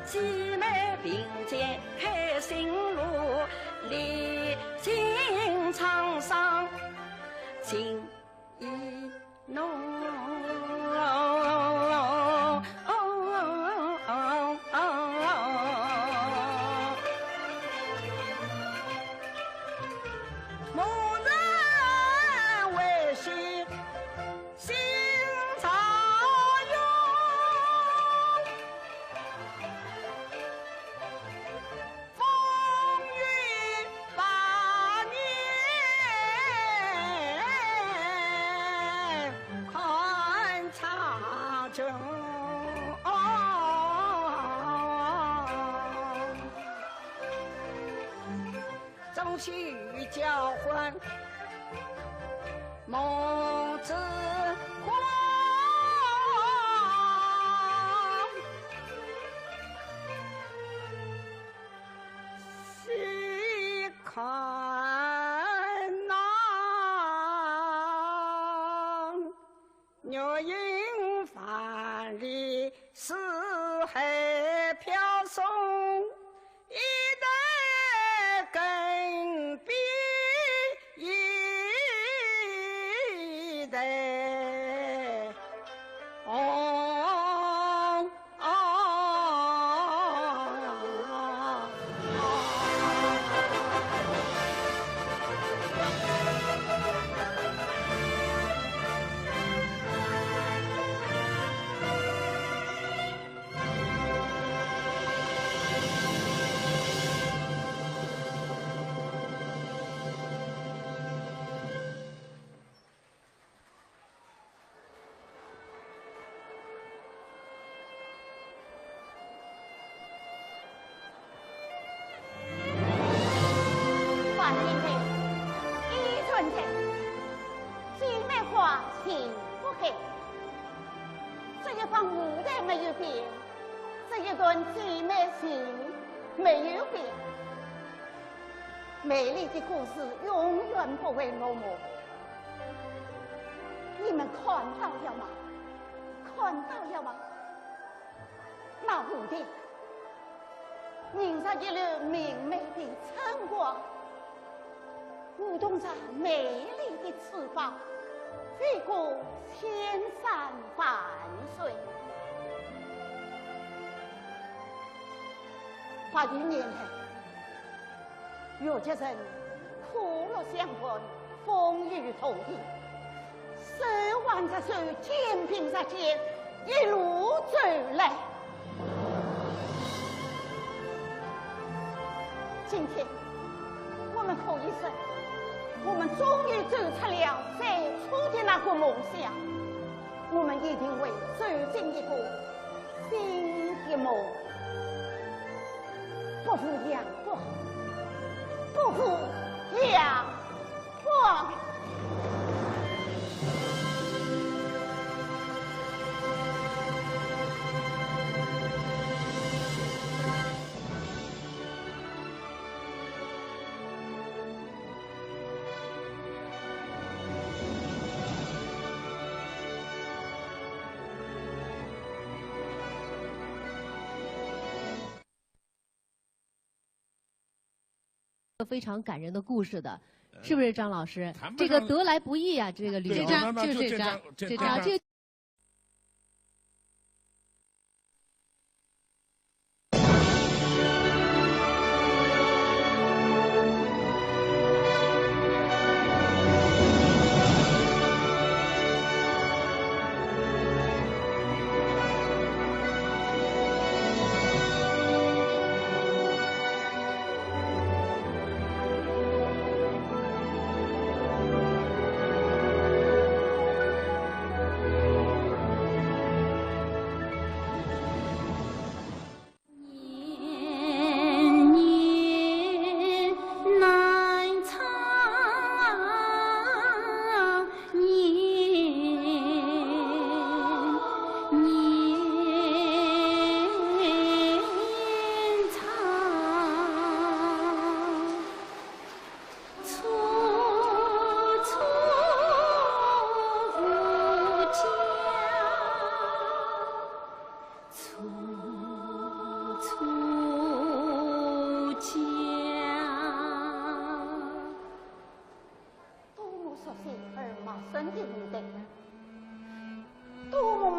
姊妹并肩开新路，历尽沧桑尽一浓。 花亭亭，一转亭，姊妹花情不改。这一方舞台没有变，这一段姊妹情没有变。 美丽的故事永远不会落幕。你们看到了吗？看到了吗？那蝴蝶，迎着一缕明媚的春光，舞动着美丽的翅膀，飞过千山万水。百余年来， 越剧人苦乐相伴，风雨同行，守望着守，肩并着肩，一路走来。今天，我们可以说，我们终于走出了最初的那个梦想。 我们一定会走进一个新的梦。不负阳光，不负阳光。 非常感人的故事的，是不是，张老师？谈不上。这个得来不易啊，这个旅游。这张，就这张，这张，这张。这 《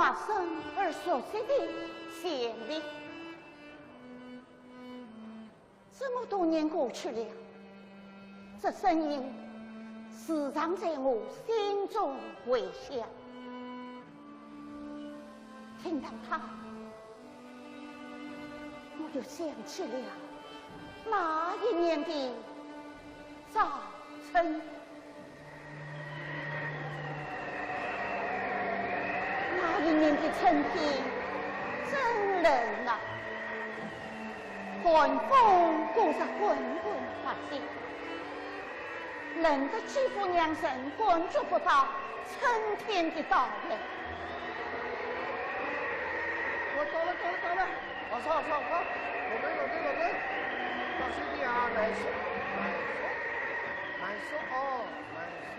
陌生而熟悉的旋律。这么多年过去了，这声音时常在我心中回响。听到它，我就想起了那一年的早春。 那一年的春天真冷啊，寒风刮得滚滚发抖，冷得几乎让人感觉不到春天的到来。我到了，到了，到了！老师，老师，老师，老师，老师，老师，小心点啊，难受，难受，难受哦，难受。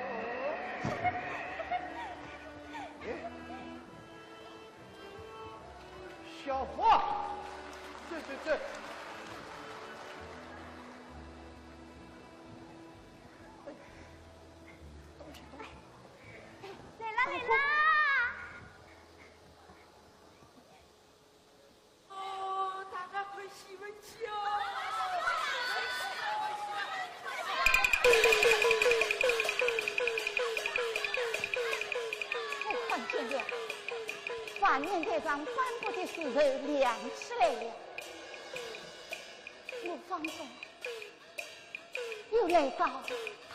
哎，小花，这这这，哎，东西东西，来了来了。 哦，大家快喜闻去哦！我看见了，万年台上斑驳的石头亮起来了。我仿佛 又来到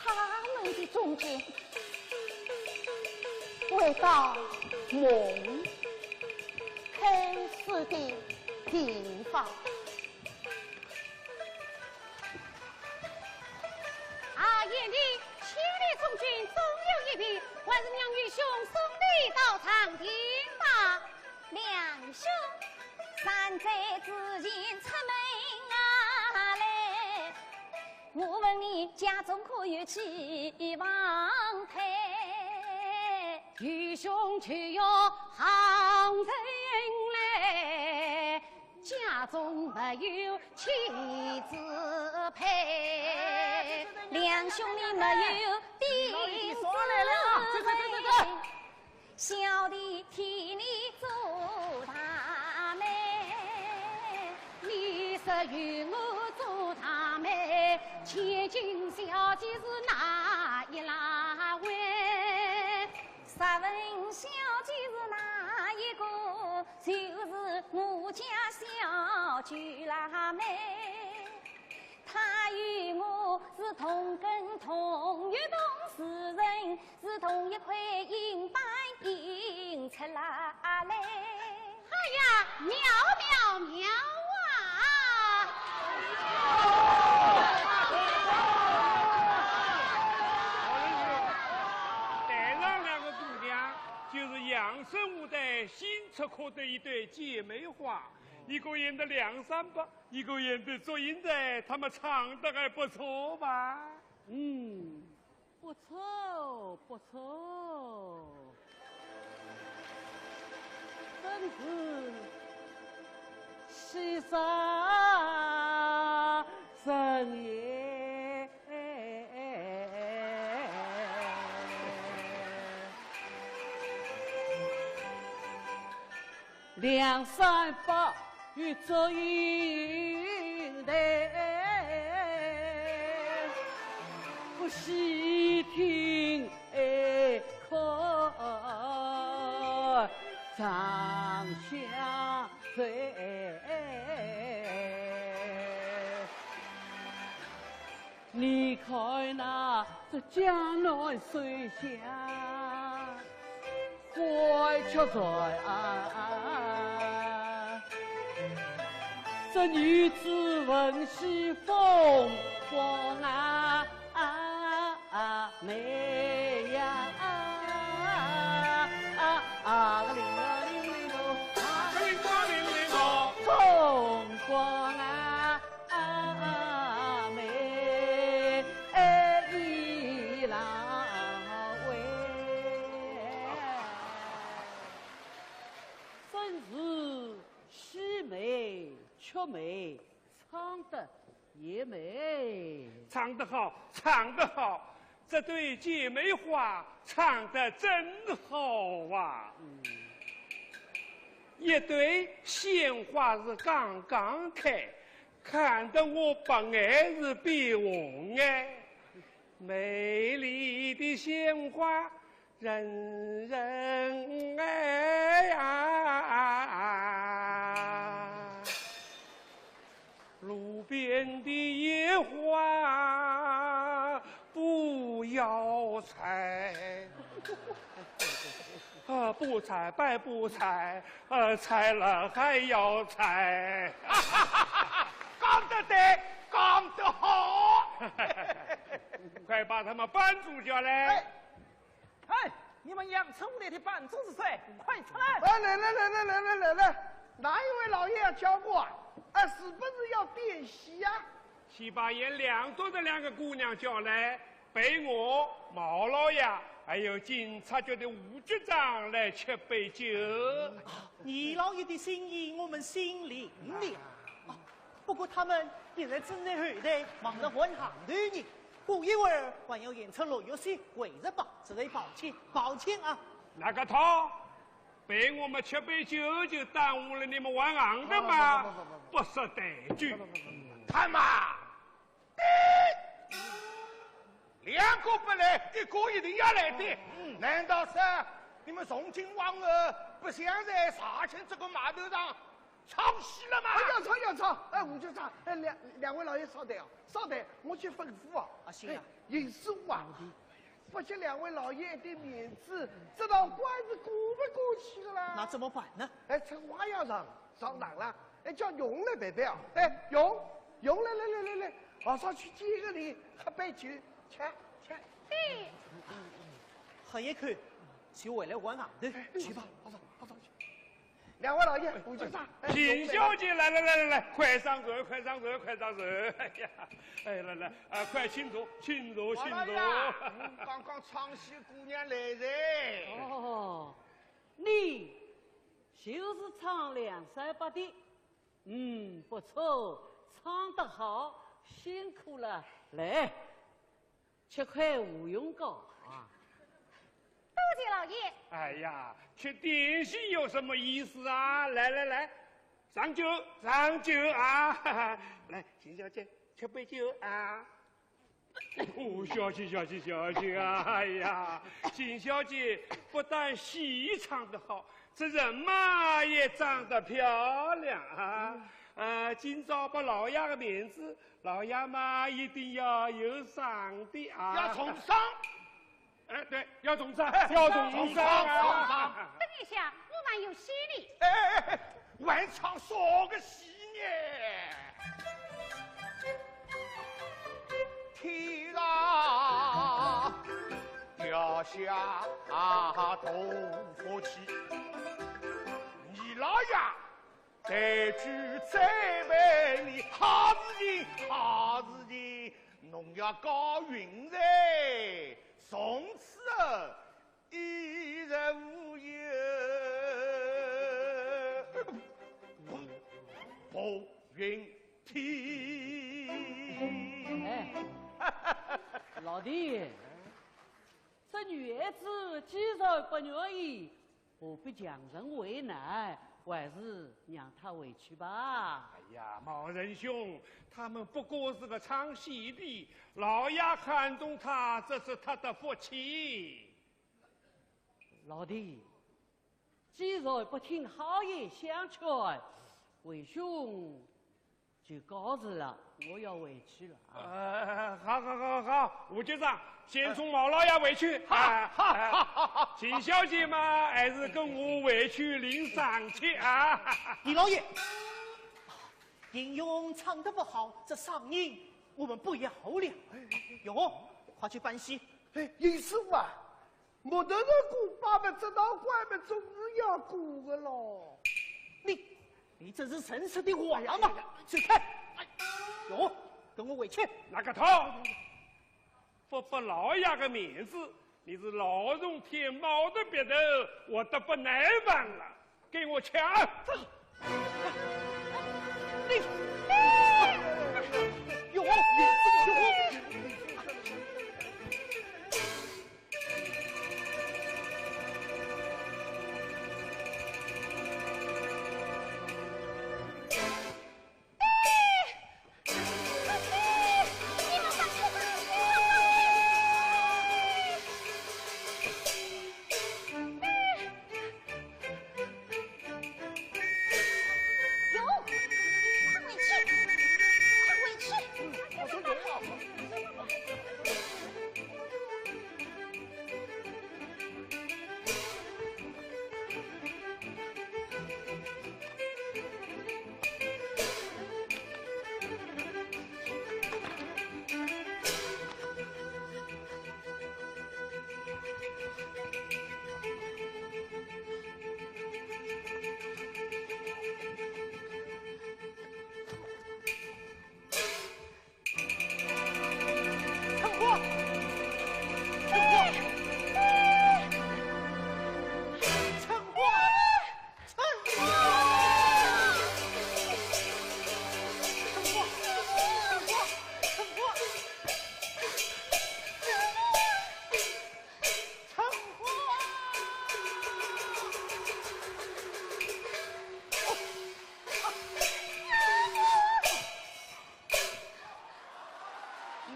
他们的中间，回到梦开始的地方。啊，贤弟，千里送君终有一别，还是让愚兄送你到长亭吧。 梁兄，三载之前出门啊来，我问你家中可有妻房配？愚兄去哟杭城来，家中没有妻子配。梁兄你没有爹娘子配。 小弟替你做大媒。你说与我做大媒，千金小姐是哪一拉位？若问小姐是哪一个，就是我家小舅拉媒。 他与我是同根同源同时人，是同一块印版印出来嘞。哎呀，妙妙妙啊！台上两个姑娘，就是阳春舞台新出科的一对姐妹花，一个演的梁山伯， 一个演的祝英台，她们唱得还不错吧？嗯，不错，不错。真是喜煞人也。 梁山伯与祝英台，不须听哀哭唱相随。 你看那这江南水乡，欢雀在岸。这女子文戏风光啊，美呀，啊个灵啊灵灵哦，啊个灵啊灵灵哦，风光啊。 啊，美丽浪喂。真是戏美曲美，唱得也美。唱得好，唱得好，这对姐妹花唱得真好啊！嗯。一对鲜花是刚刚开，看得我白眼是变红哎。美丽的鲜花人人爱呀，路边的野花不要采。啊，不采白不采，呃，采了还要采。讲得对，讲得好。快把他们搬出去来。哎，哎，你们阳春舞台的班主是谁？快出来！哎，来来来来来来来来，哪一位老爷要叫我啊？哎，是不是要点戏呀？去把演两段的两个姑娘叫来，陪我、毛老爷，还有警察局的吴局长来吃杯酒。啊，二老爷的心意我们心领了。啊，不过他们现在正在后台忙着换行头呢，过一会儿还要演出《落月仙》《回日榜》，实在抱歉，抱歉啊。那个套，陪我们吃杯酒就耽误了你们换行头吗？不，不，不，不，不。不识抬举。不，不，不，不，不。看嘛，两个不来，一个一定要来的。嗯。难道是你们从今往后不想在沙县这个码头上唱戏了吗？哎，要唱，要唱。哎，吴局长，哎，两，两位老爷稍等啊，稍等，我去吩咐啊。啊，行啊。哎，尹师傅啊，不给两位老爷一点面子，这道关是过不过去的啦。那怎么办呢？哎，春花要上，上场了。哎，叫荣来陪陪啊。哎，荣，荣来来来来来，马上去见个礼，喝杯酒，吃，吃。对。喝一口，就回来换行头。哎，去吧。马上，马上去。两位老爷，吴局长，哎，邢小姐，来来来来来，快上座，快上座，快上座。哎呀，哎，来来，啊，快请坐，请坐，请坐。哎呀，嗯，刚刚唱戏姑娘来哉。哦，你就是唱梁山伯的。嗯，不错，唱得好，辛苦了。来，吃块芙蓉糕啊。多谢老爷。哎呀，吃点心有什么意思啊？来来来，上酒，上酒啊！来，邢小姐，吃杯酒啊！哦，小姐，小姐，小姐啊！哎呀，邢小姐不但戏唱得好，这人嘛也长得漂亮啊！呃，今朝拨老爷个面子，老爷嘛一定要有赏的啊！要重赏。 哎，对，要重赏，哎，要重赏啊！重赏，重赏。等一下，我还有戏呢。哎，哎，哎，还唱啥个戏呢？天上掉下大福气，你老爷 抬举栽培你，好事情，好事情，侬要高运哉，从此后衣食无忧，步步云天。哎，老弟，这女孩子既然不愿意， 何必强人为难，还是让她回去吧。哎呀，毛仁兄，她们不过是个唱戏的，老爷看中她，这是她的福气。老弟，既然不听好言相劝，为兄 就告辞了，我要回去了啊。呃，好，好，好，好，吴局长，先送毛老爷回去。好，哎，好，哎，好，好，好。秦小姐嘛，还是跟我回去领赏去啊。李老爷，吟咏唱得不好，这赏银我们不要了。哟，快去搬戏。哎，尹师傅啊， 木头头过把门，这道关门总是要过的咯。你，你这是诚实的话吗？走开！哎，哟，跟我回去。那个套，不拨老爷个面子，你是老鼠舔猫的鼻头，活得不耐烦了。 给我抢！你，有，有。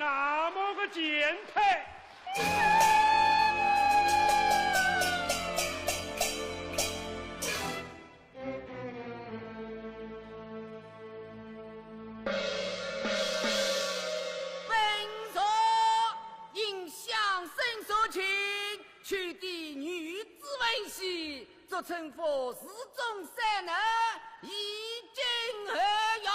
那么个贱胚！本座应乡绅所请，取缔女子文喜， 做臣服侍中三年，以儆效尤。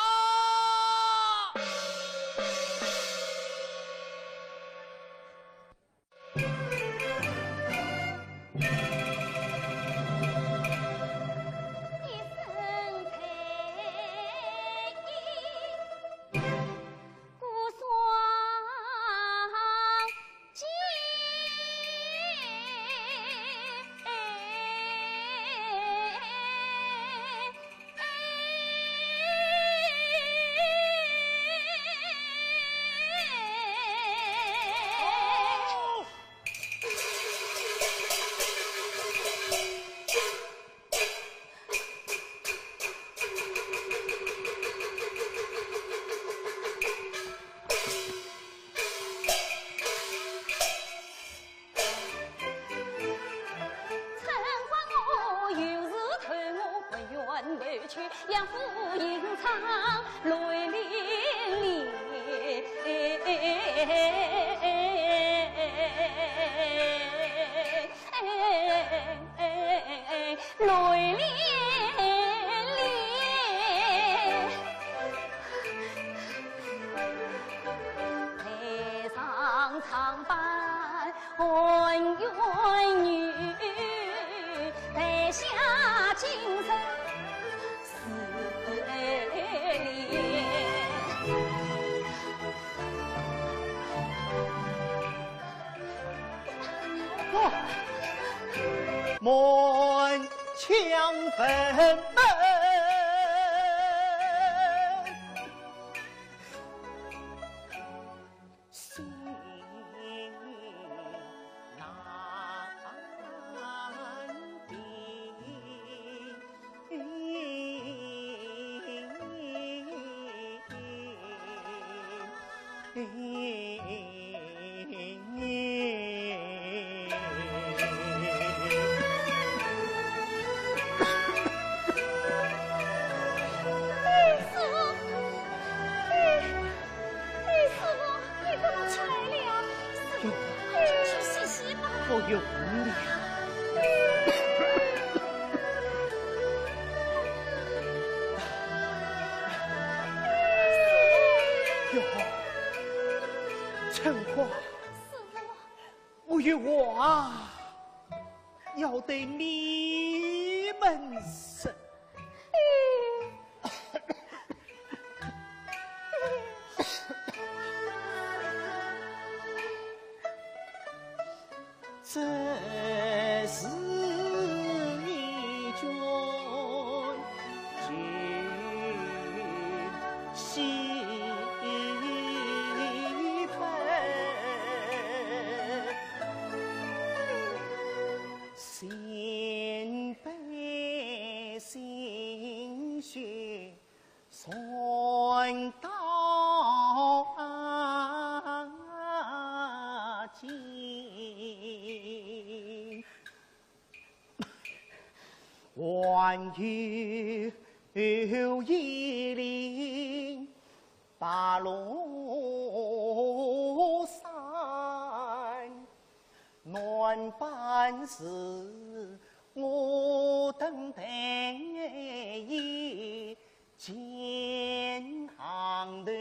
哎，师傅，你怎么出来了？师傅，哎，去洗洗吧。不用了。哟，春花，师傅，我有话要对你们说。 这是你君君心悲，心悲心血 传到今，还有一领白罗衫，男扮时我等待也 肩行头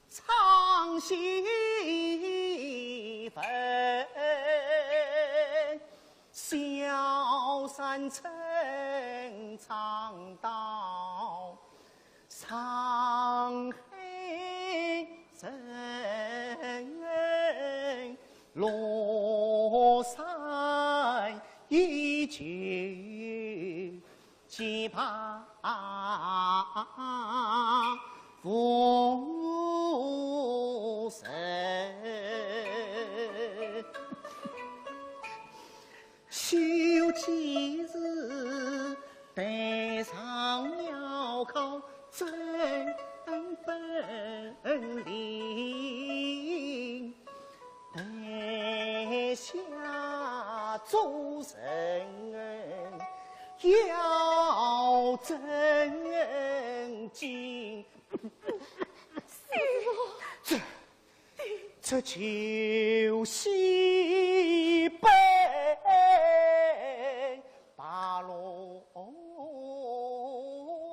唱戏文，萧山春唱到上海城，罗衫依旧 结白无痕。休几时登上庙高真本领。多人要真经。师傅，这，这就是本白龙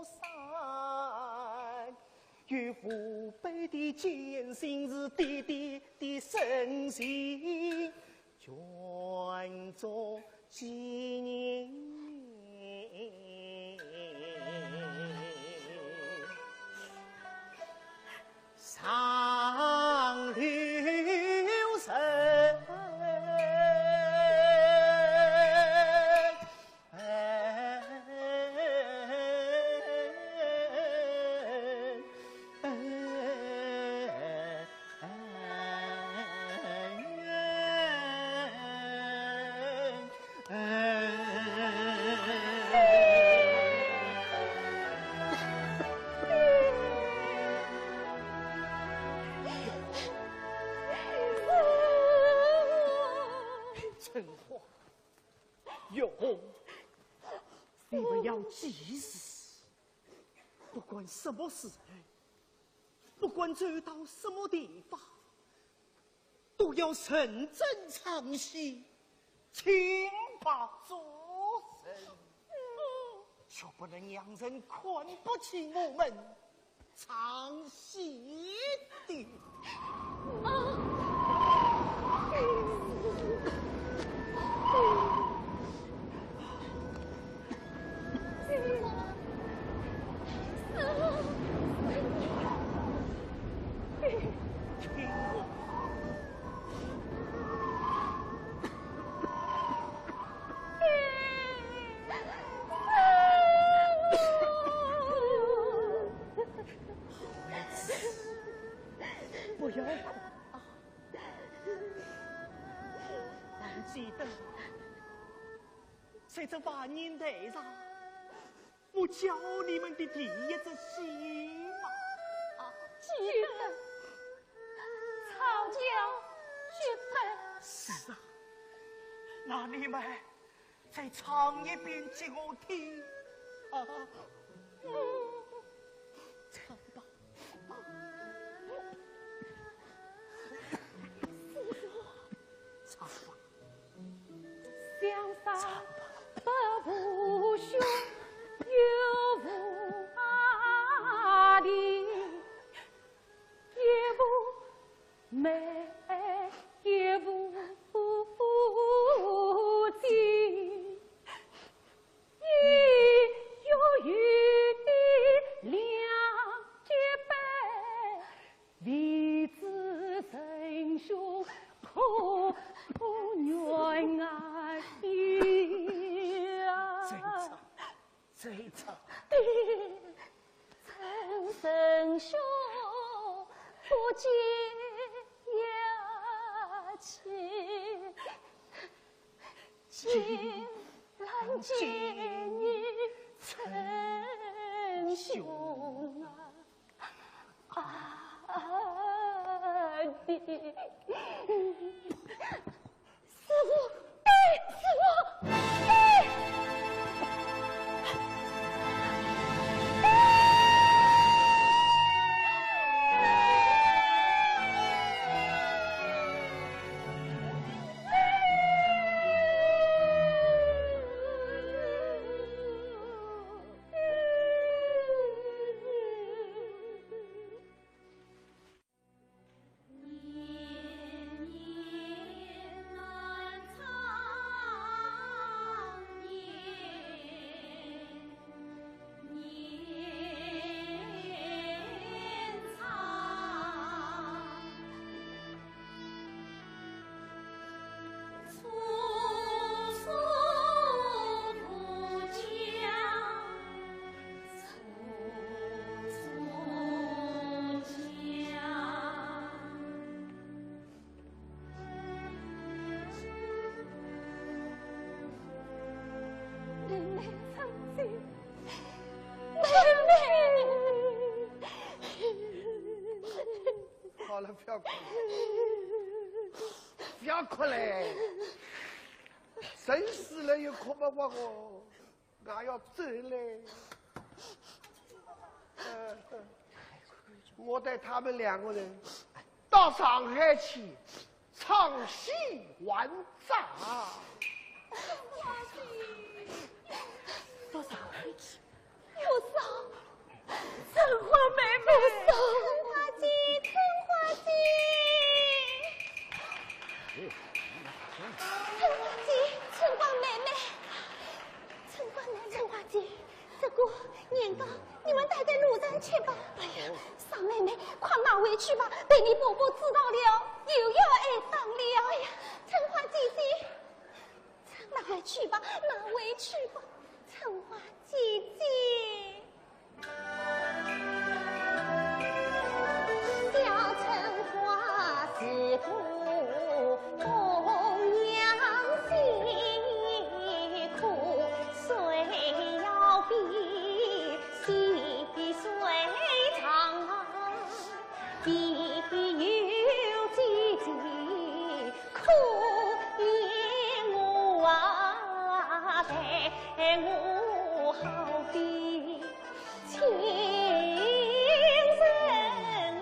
山，有父辈的艰辛是爹爹的深情。 全作纪念。上留神。 春花， 月红，你们要记住，不管什么时候，不管走到什么地方，都要认真唱戏，清白做人，绝不能让人看不起我们 唱戏的。啊！不要哭。还记得在这万年台上，我教你们的第一只戏吗？啊，记得。 草桥绝配。是啊，那你们再唱一遍给我听啊。嗯，唱吧。唱吧。 再唱，再唱。师傅，哎，师傅，哎。妹妹，妹妹。好了，不要哭了，不要哭了。等死了又哭不活我，俺要走嘞。呃，我带他们两个人到上海去唱戏还债。到上海去？ 不少。春花妹妹。不少。春花姐，春花姐。春花姐，春花妹妹。春花妹妹。春花姐，这个年糕，你们带在路上吃吧。哎呀，傻妹妹，快拿回去吧，被你婆婆知道了，又要挨打了。哎呀，春花姐姐。 拿回去吧，拿回去吧，春花姐姐。小春花是个东洋媳妇，虽要比西比水长啊，比有几句 可怜我啊，待我好比亲人那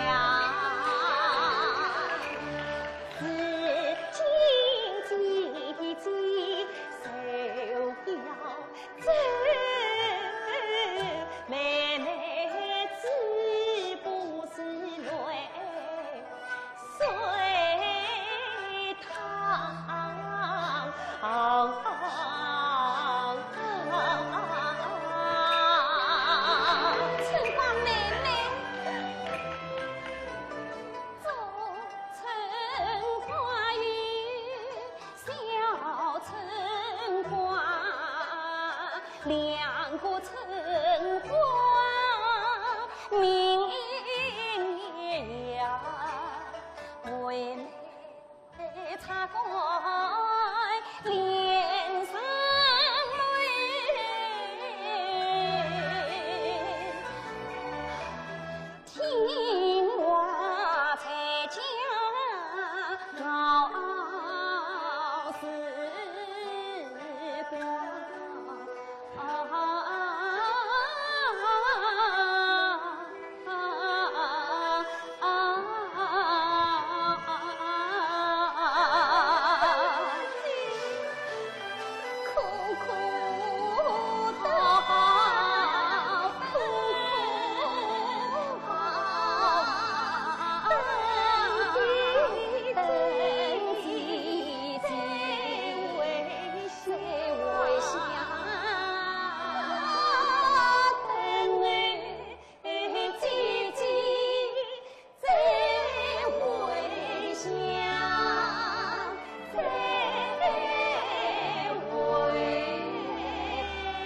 样。如今姐姐就要 走，妹妹只不是泪水淌。春花妹妹。 做春花有小春花，两个春花名也要为 插在脸上嘞。听话在家好时光。 姐姐再会乡，再会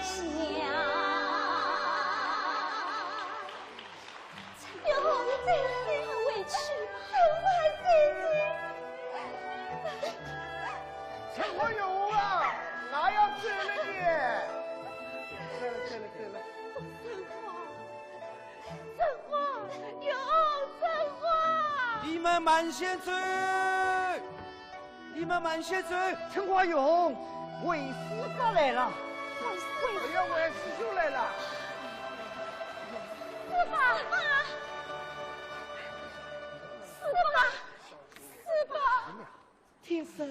乡。要我们再回去，春花姐姐。春花有啊，俺要走了的。走了，走了，走了。 春花，哟，春花！你们慢些走，你们慢些走。春花、月红，为师哥来了。为师，哎呀，为师兄来了。师伯，师伯，师伯。听说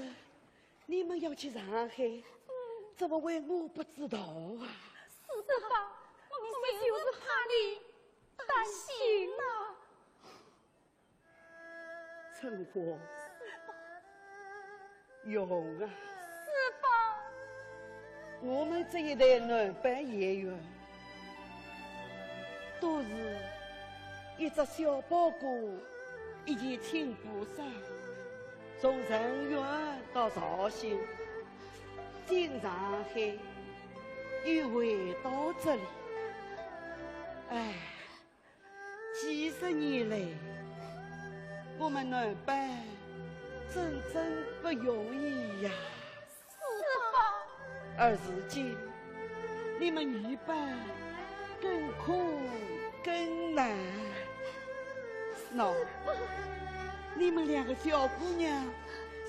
你们要去上海，怎么会我不知道啊？师伯，我们就是怕你担心呐。春花，月红啊，师伯，我们这一代男班演员， 都是一只小包裹，一件青布衫，从嵊县到绍兴，进上海，又回到这里。唉，几十年来，我们男班真正不容易呀。 师伯。而如今，你们女班更苦更难。喏，你们两个小姑娘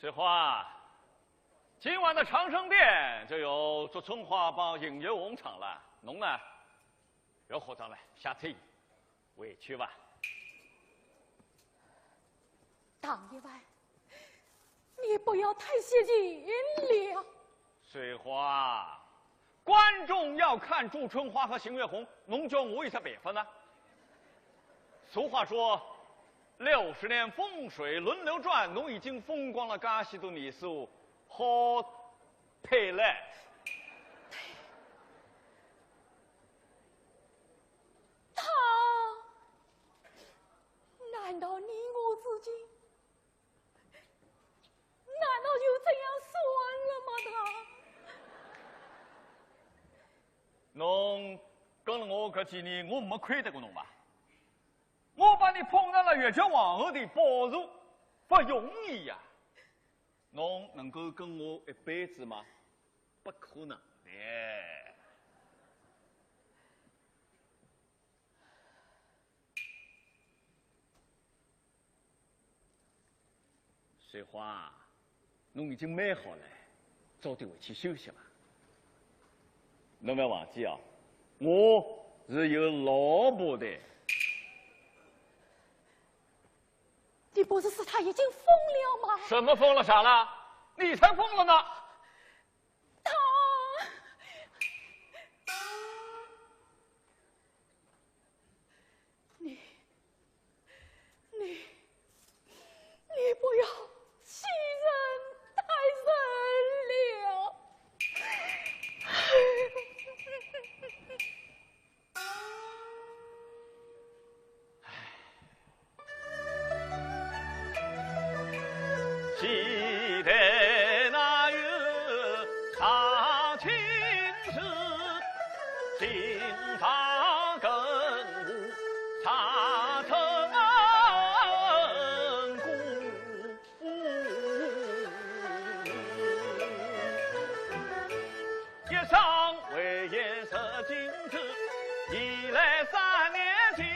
水花，今晚的长生殿就由祝春花帮邢月红唱了，侬呢，覅化妆了，下去回去吧。唐员外，你不要太绝情了。水花，观众要看祝春花和邢月红，侬叫我有啥办法呢？俗话说，六十年风水轮流转，侬已经风光了介许多年数，好退了。他，难道你我之间，难道就这样算了吗？他？侬跟了我搿几年，我没亏待过侬吧？我把你捧上了越剧皇后的宝座，不容易呀。侬能够跟我一辈子吗？不可能的。水花，侬已经蛮好了，早点回去休息吧。侬覅忘记啊，我是有老婆的。你不是说他已经疯了吗？什么疯了傻了？你才疯了呢！他，你，你，你不要欺人太甚了。记得那日踏青时，今朝更无茶成功。一场回眼识今朝，已来三年前。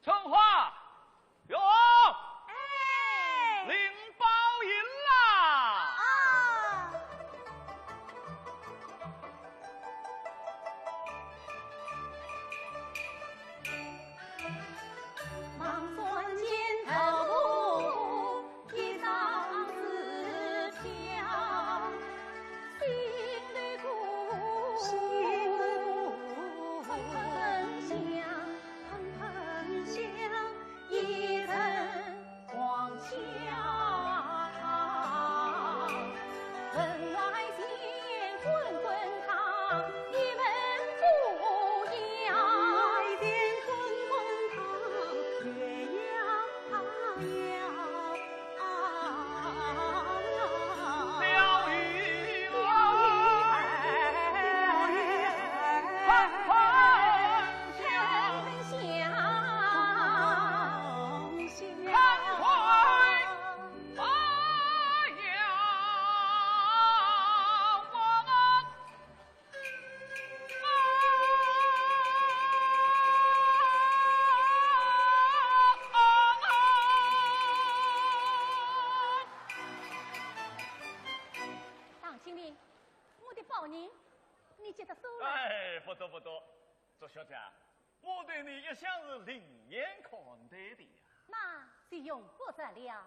春花，哟，哎，领包银啦！啊。唐经理，我的包银，你接得收了。哎，不多不多，祝小姐，我对你一向是另眼看待的呀。那就用不着了。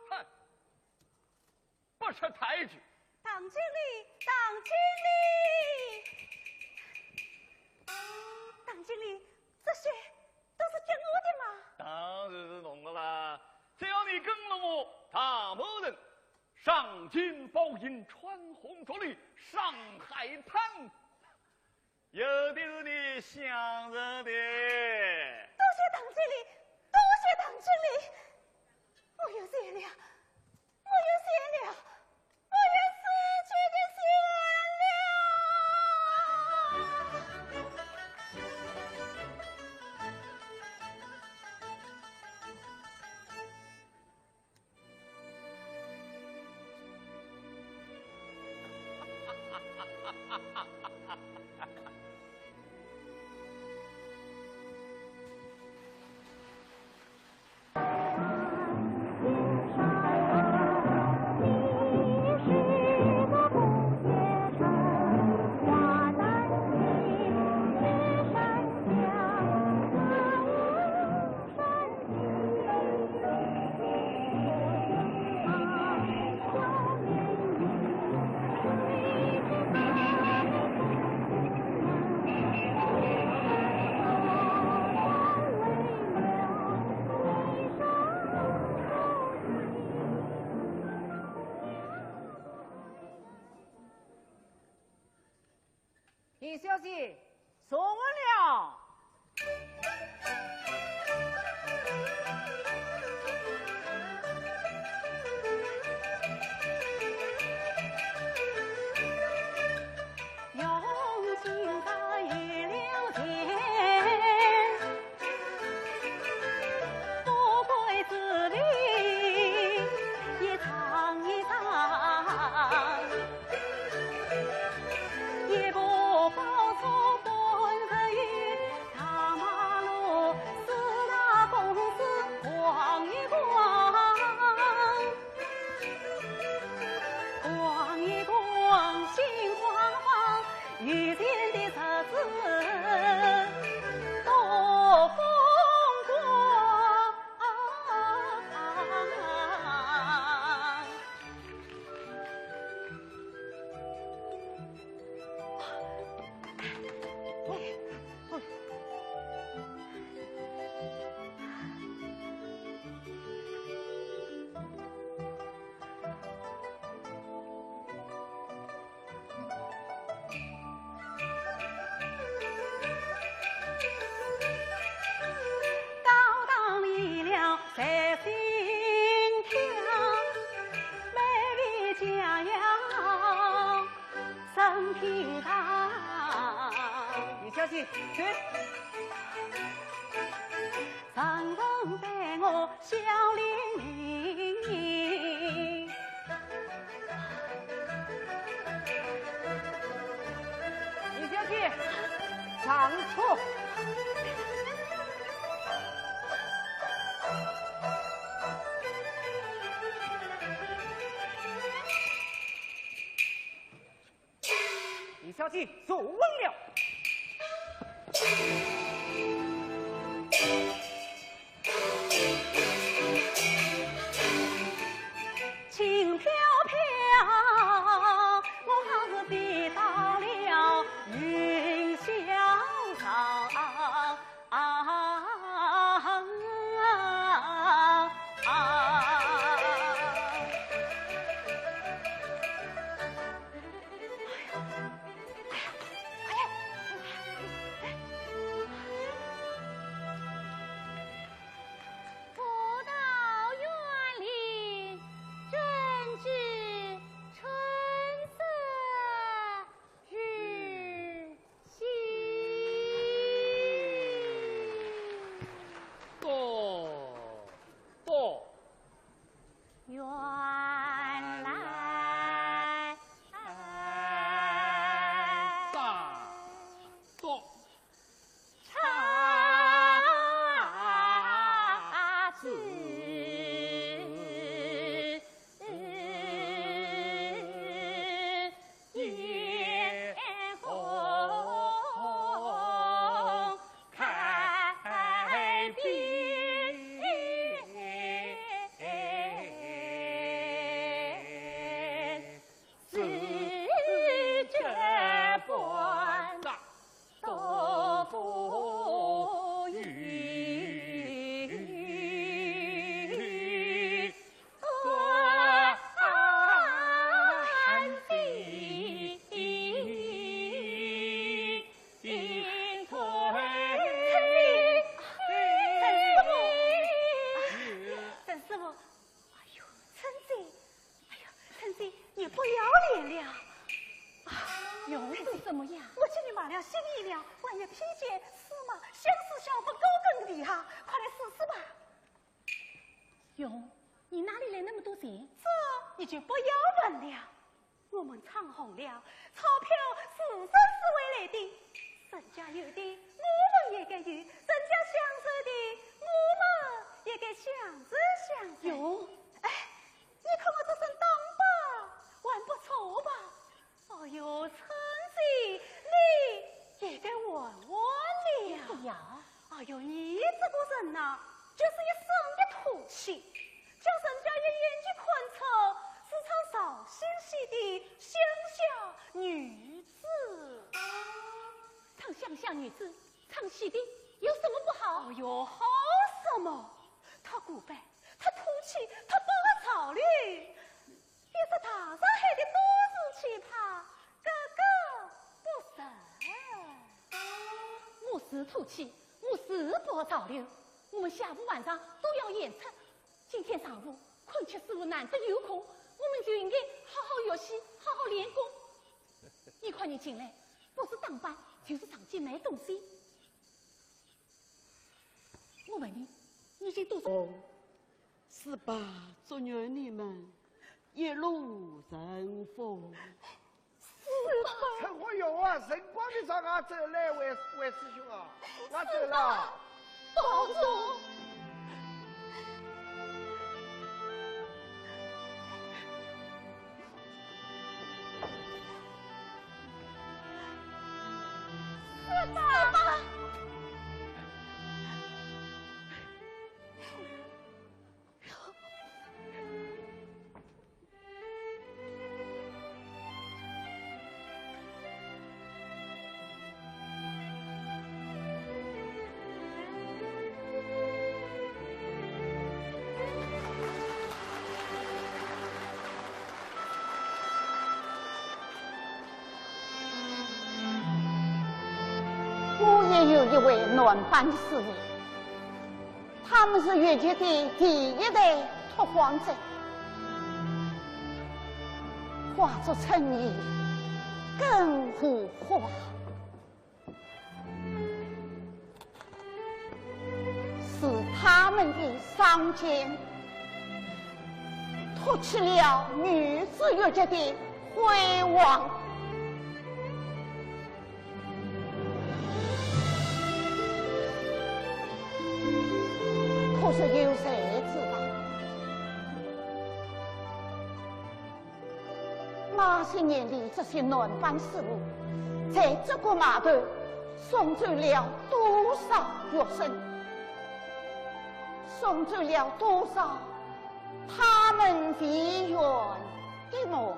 哼，不识抬举。唐经理，唐经理，唐经理，这些都是给我的吗？当然是侬的啦，只要你跟了我唐某人，上京包银，穿红着绿，上海滩。 有的是你想着的。多谢唐经理，多谢唐经理，我有谢了，我有谢了。李小姐，坐稳了。 李小姐，请。 李小姐，上车。李小姐，坐稳了。 陈师傅，哎呦，陈姐，哎呦，陈姐，你不要脸了。啊，又是怎么样？我替你买了新衣裳，还有披肩、丝袜、香水、香粉、高跟的皮鞋，快来试试吧。哟，你哪里来那么多钱？这你就不要问了。我们唱红了，钞票是生是会来的，人家有的，我们也该有，人家享受的，我们也该享受享受。哟，哎，你看我这身打扮，还不错吧？哦哟，春姐，你也该玩玩了。哎呀，哎哟，你这个人呐，就是一身的土气，叫人家一眼就看出是唱绍兴戏的乡下女子。唱乡下女子，唱戏的有什么不好？哎哟，好什么？她古板，她土气，她不合潮流。 比这大上海的都市奇葩格格不入。我是土气，我是不合潮流。我们下午晚上都要演出，今天上午昆曲师傅难得有空，我们就应该好好学习，好好练功。你看你进来，不是打扮，就是上街买东西。我问你，你已经多少？ 是吧？祝愿你们一路顺风。是吧？陈红云啊，辰光的长啊，走来为为师兄啊，我走了。保重。是吧？是吧？ 我也有一位男班师傅，他们是越剧的第一代拓荒者，化作春泥更护花。 是他们的双肩，托起了女子越剧的辉煌。可是有谁知道， 那些年里，这些男班师傅在这个码头送走了多少学生，送走了多少他们未圆的梦。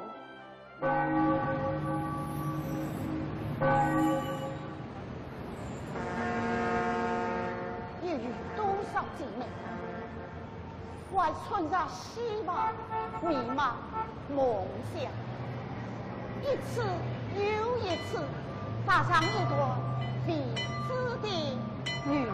又有多少姐妹 怀揣着希望、迷茫、梦想，一次又一次踏上一段未知的旅程。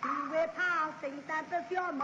因为他身上的小门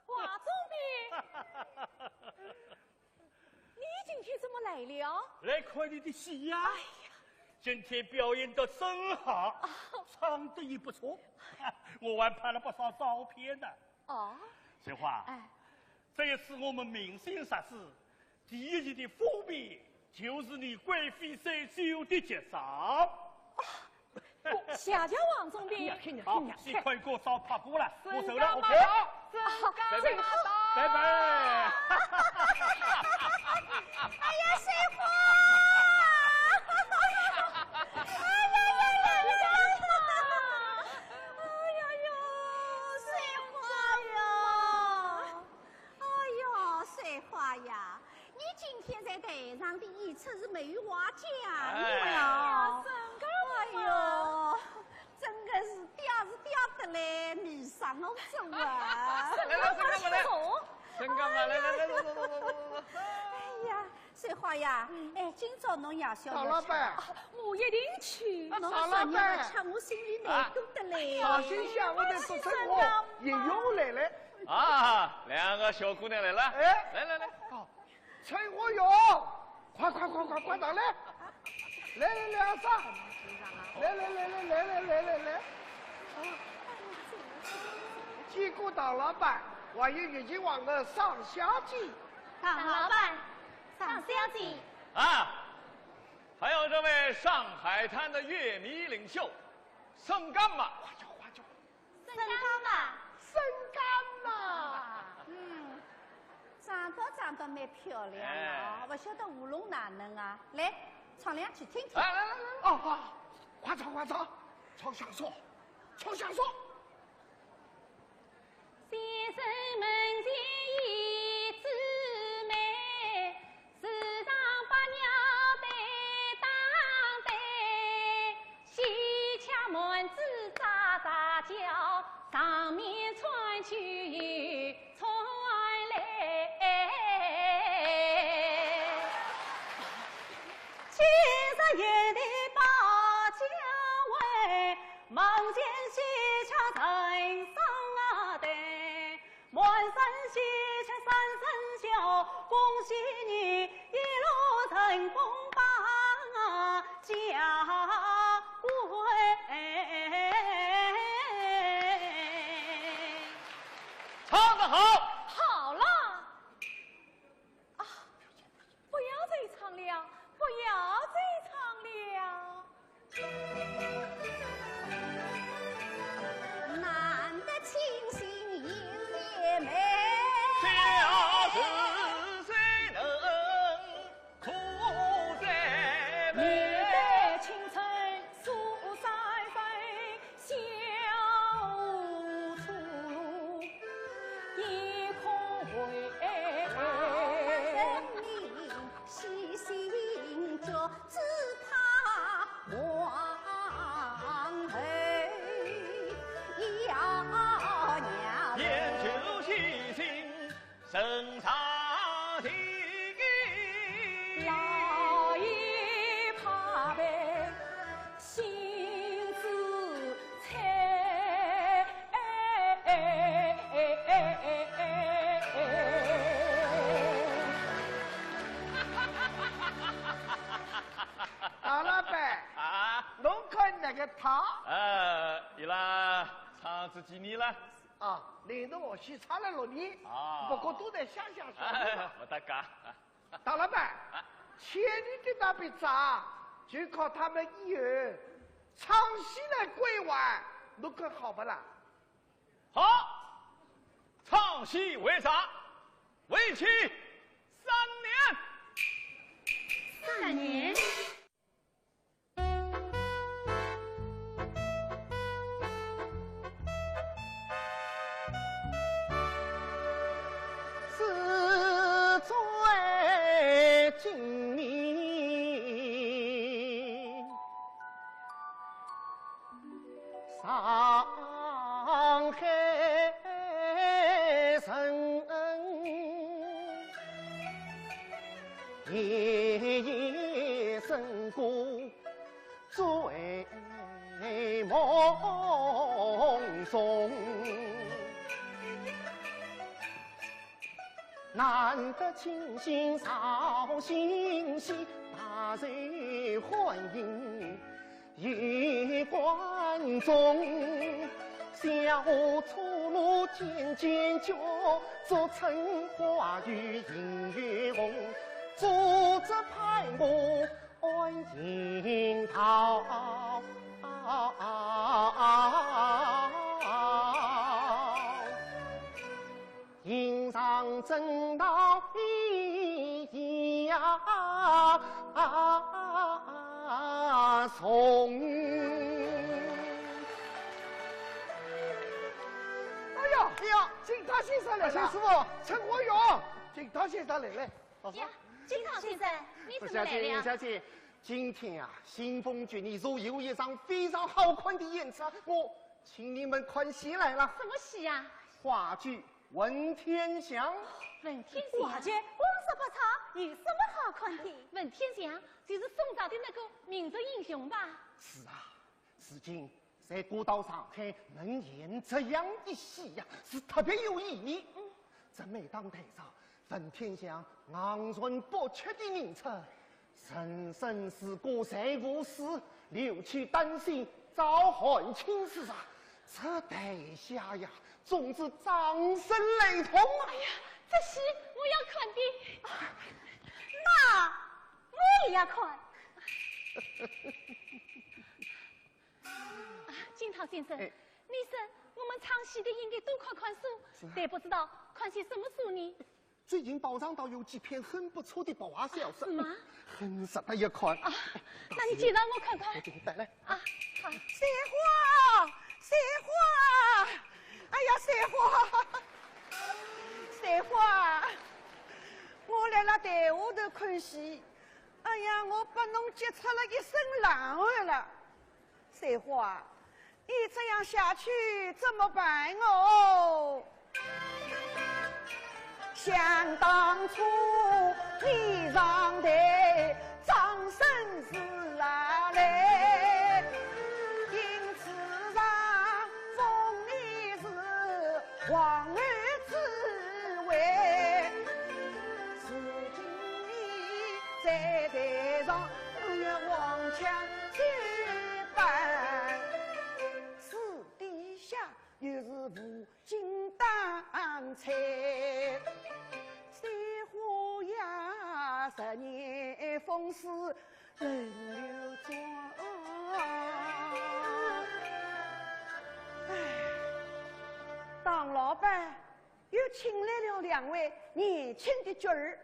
华总兵，你今天怎么来了？来看你的戏呀。哎呀，今天表演得真好，唱得也不错，我还拍了不少照片呢。哦，翠花，哎，这一次我们明星杂志第一期的封面就是你贵妃醉酒的剧照。哦，谢谢王总编。好，先看过照，拍过了，我走了，OK。 拜拜。哎呀，翠花！哎呀呀呀呀！哎呀呀，翠花呀！哎呀，翠花呀，你今天在台上的演出是没有话讲的呀。哎呀，真的吗？哎呦， 真的是嗲是嗲得来，迷煞我了啊！来，来，来，来，来。哎呀，翠花呀，哎，今朝侬夜宵要吃啥？唐老板。啊，我一定去。侬昨日勿吃，我心里难过得来。绍兴乡下头做生活，也有来了。啊，两个小姑娘来了。哎。来，来，来。哦， 翠花哟，快快快快快上来！来来来，阿嫂，来来来来来来来来来！见过唐老板，还有越剧皇后尚小姐。唐老板，尚小姐。啊，还有这位上海滩的越迷领袖，沈干妈。快叫快叫！ 沈干妈。沈干妈。嗯，长得长得蛮漂亮的啊，哎。勿晓得喉咙哪能啊？来，唱两句听听。来来来来，哦，哦，快唱快唱，唱相声，唱相声。先生门前一枝梅， 树上百鸟对打对，喜鹊满枝喳喳叫，上面穿秋又穿来。今日园内百家围，门前喜鹊成双对。 满山喜鹊声声叫，恭喜你一路顺风把家归。唱得好。好了。啊， 不要再唱了，不要再唱了。难得清新又甜美。小时谁能苦在眉？面带青春诉三分， 笑逐颜空回。人面喜新觉，只怕皇后要娘。 老爷怕被心子猜。唐老板，啊？侬看那个他？呃，伊拉唱仔几年了？ 啊，领头我去差了六年，啊。不过都在乡下学的嘛。哎，不搭界。唐老板，啊。千里的那笔账，就靠他们以后唱戏来归还，侬看好不啦？好，唱戏还债，为期三年。三年？ 是在今年上海城。 夜夜笙歌醉梦中。难得清新绍兴戏，大受欢迎，有观众，小初露尖尖角，竹春花又映又红，竹枝拍我欢迎桃。迎上正道一呀重。哎呀，哎呀，金涛先生来了。陈师傅。陈国勇，金涛先生来了。老师。呀，金涛先生，你怎么来了？小姐，小姐，今天啊，新丰剧院又有一场非常好看的演出，我请你们看戏来了。什么戏啊？话剧《文天祥》。文天祥？话剧光说不唱，有什么好看的？文天祥就是宋朝的那个民族英雄吧？是啊，如今在古道上海能演这样的戏呀，是特别有意义。嗯。在每当台上，文天祥昂然不屈地演出，人生如歌谁无死，留取丹心照汗青时啊，这台下呀，总是掌声雷动啊！哎呀，这戏我要看的。啊，那我也要看。啊，金涛先生，哎。你说我们唱戏的应该多看看书，是啊。但不知道看些什么书呢？最近报上倒有几篇很不错的白话小说，啊，是吗？很值得一看。啊，哎，那你介绍我看看。我给你带来。啊，好。水花，水花，哎呀，水花，水花，我来了台下头看戏，哎呀，我把侬急出了一身冷汗了。 水花，你这样下去怎么办哦？想当初你上台掌声是啊来，因此上封你是皇后之位。如今你在台上，哎呀，黄腔九板。 私底下又是无精打采。水花呀，十年风水轮流转。唉，唐老板又请来了两位年轻的角儿，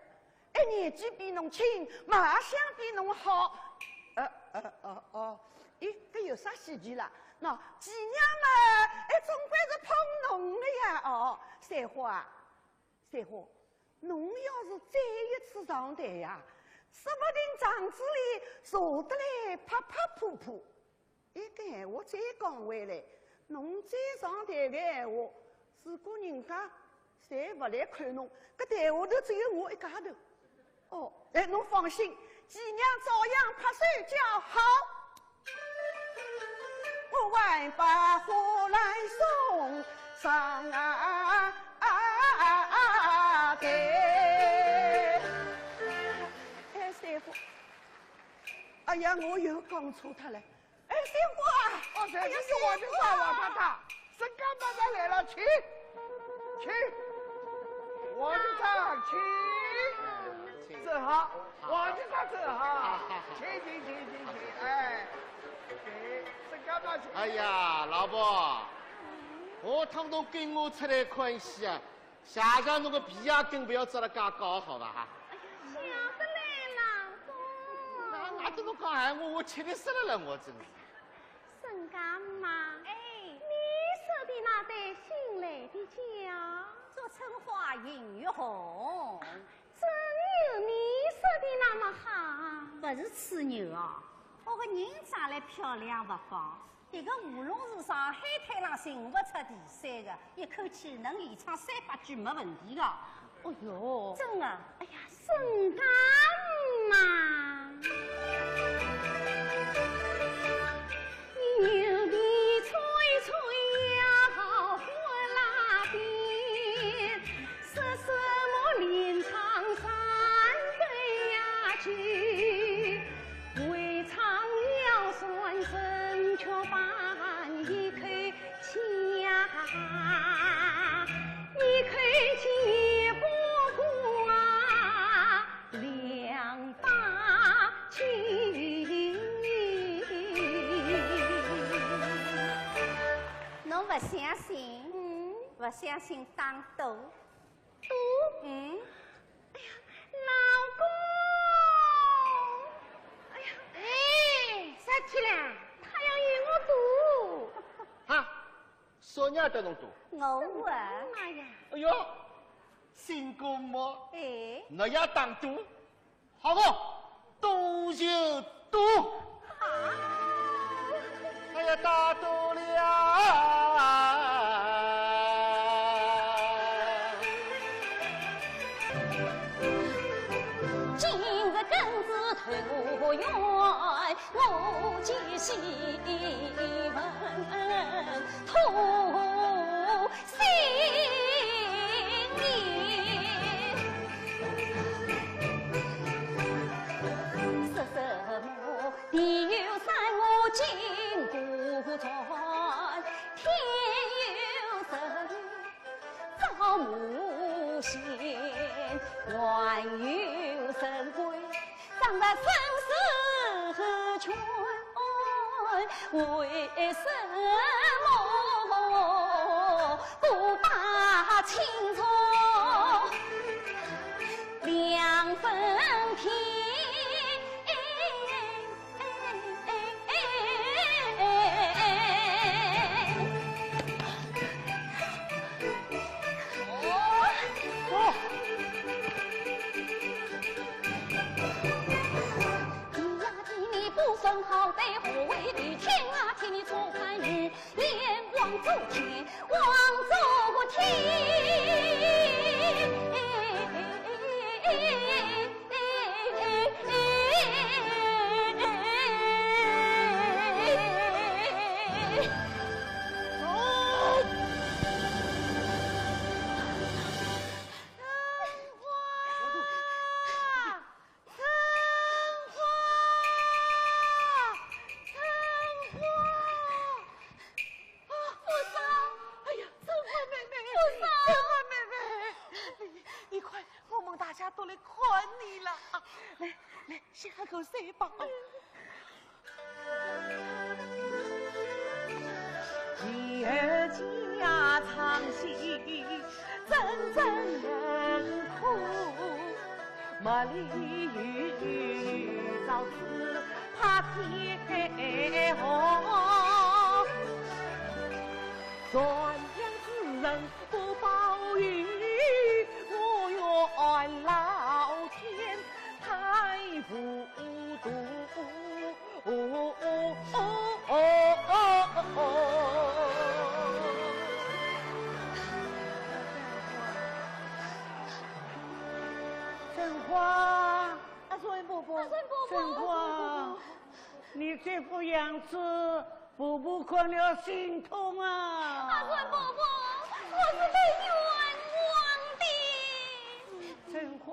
哎，年纪比侬轻，卖相比侬好。呃，呃，哦，哦，咦，搿有啥稀奇啦？喏，寄娘嘛，哎，总归是捧侬的呀。哦，水花啊，水花，侬要是再一次上台呀，说不定场子里坐得来拍拍扑扑。 哎，搿闲话再讲回来，侬再上台个闲话，如果人家侪勿来看侬，搿台下头只有我一家头。哦，哎，侬放心，寄娘照样拍手叫好。我还把花篮送上啊，啊，啊，啊，对。哎，师傅，哎呀，我又讲错脱了。 哎，师傅啊！哦，哎呀，师傅啊！王局长，王太太，沈家太太来了，请，请，王局长，请，请。坐好，王局长坐好，请，请，请，请，请，哎，对，沈家太太，请。哎呀，老婆，下趟侬跟我出来看戏啊， 谢谢侬个皮鞋跟勿要着了介高，好伐？哎呀，晓得嘞，老公。那，那怎么讲闲话，我吃力死了啦，我真是。沈家妈，哎，你说的那对新来的角，竹春花映月红，真有你说的那么好？不是吹牛啊，我个人长得漂亮不讲， 迭个喉咙是上海滩浪寻勿出第三个，一口气能连唱三百句没问题个。哦哟，真个？哎呀，沈家妈！相信打赌。赌？嗯。哎呀，老公！哎呀，哎，啥体啦？他要与我赌。啊，啥人要搭侬赌？我啊。妈呀！哎哟，新姑母，哎。侬要打赌？ 好个，赌就赌。哎呀，打赌了。今日更是投缘，我结西门。 春花！春花！啊，福嫂！哎呀，春花妹妹，福嫂！春花妹妹，你，你快，我们大家都来看你了啊！来，来，先喝口水吧。 春花，阿春婆婆，阿春婆婆，春花，你这副样子，婆婆看了心痛啊。阿春婆婆，我是被冤枉的。春花。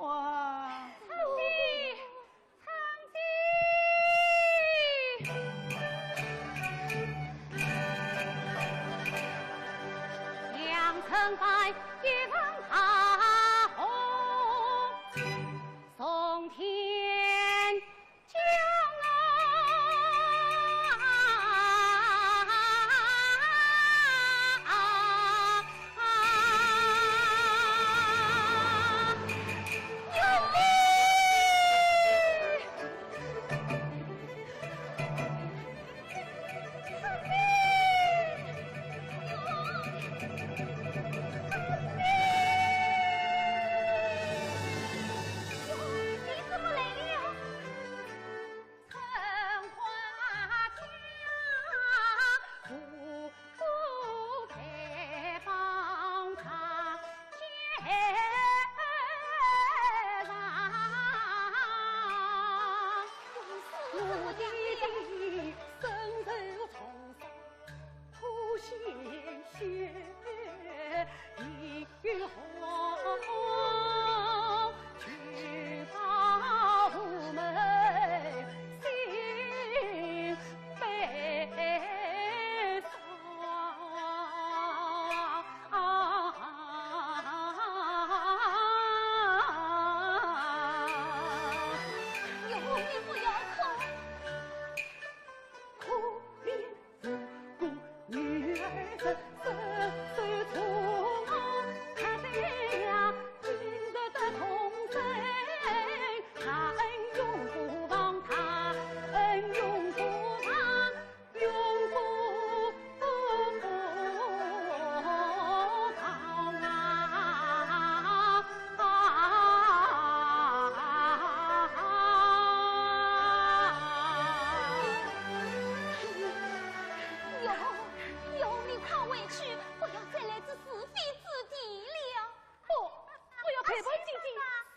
姐姐，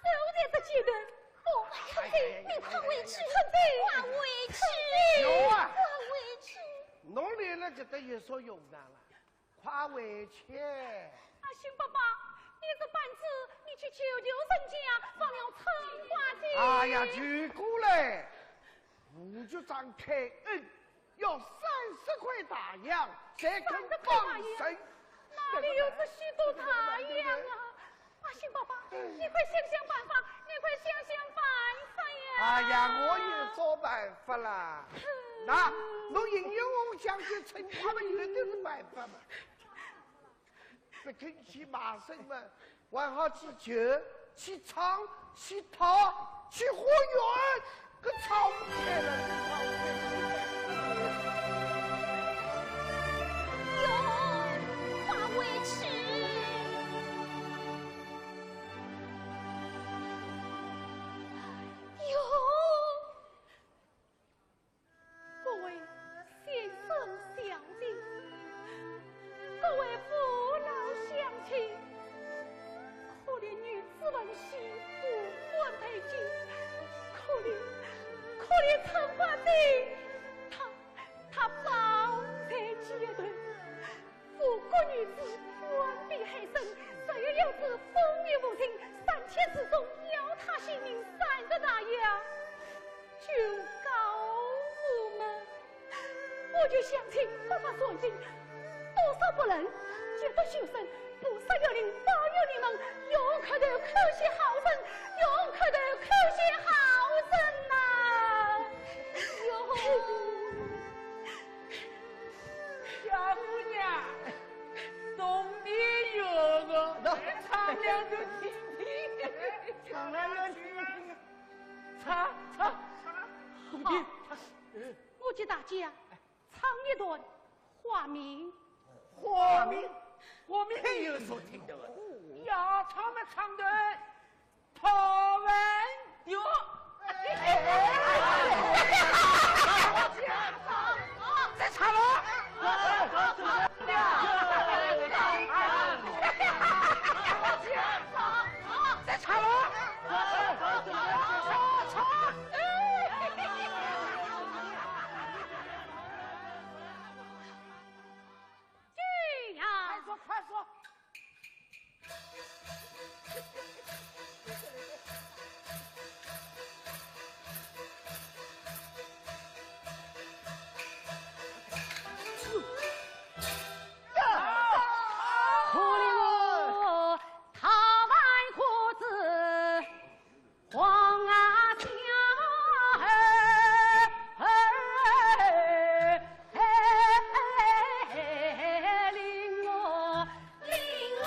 手在这街头。哦，哎呀，你快回去，快回去。有啊。快回去。侬来了，搿搭有啥用场了？快回去。阿星伯伯，你这板子，你去求求人家，放了春花姐。哎呀，求过来，吴局长开恩，要三十块大洋才肯放人。三十块大洋？哪里有这许多大洋啊？阿星伯伯，你快想想办法，你快想想办法呀！哎呀，我有啥办法啦？那，侬应允我，我想去趁他们有的就是办法嘛。不肯去卖身嘛，还好去求，去唱，去讨，去化缘，搿吵勿开了，搿吵勿开了。哟，快回去。哟。 各位先生小姐，各位父老乡亲，可怜女子文喜，无官配金，可怜，可怜春花姐，她，她抱在街头。 富贵女子，远避害生，谁又要知风雨无情，三千之中要她性命，三十大洋就告我们。我就乡亲不法算尽，多少不仁，皆得修身，菩萨有灵保佑你们，用磕头叩谢好人，用磕头叩谢好人呐！哟。 小姑娘，动点乐个，唱两段听听。唱两段听听。唱，唱，唱。好，我给大家唱一段花名。花名？花名有啥听头啊？要唱么唱段 陶文玉。再唱了。再唱了。唱，唱。对呀。快说，快说。 可怜我陶万户子，黄啊小儿，令我 令我，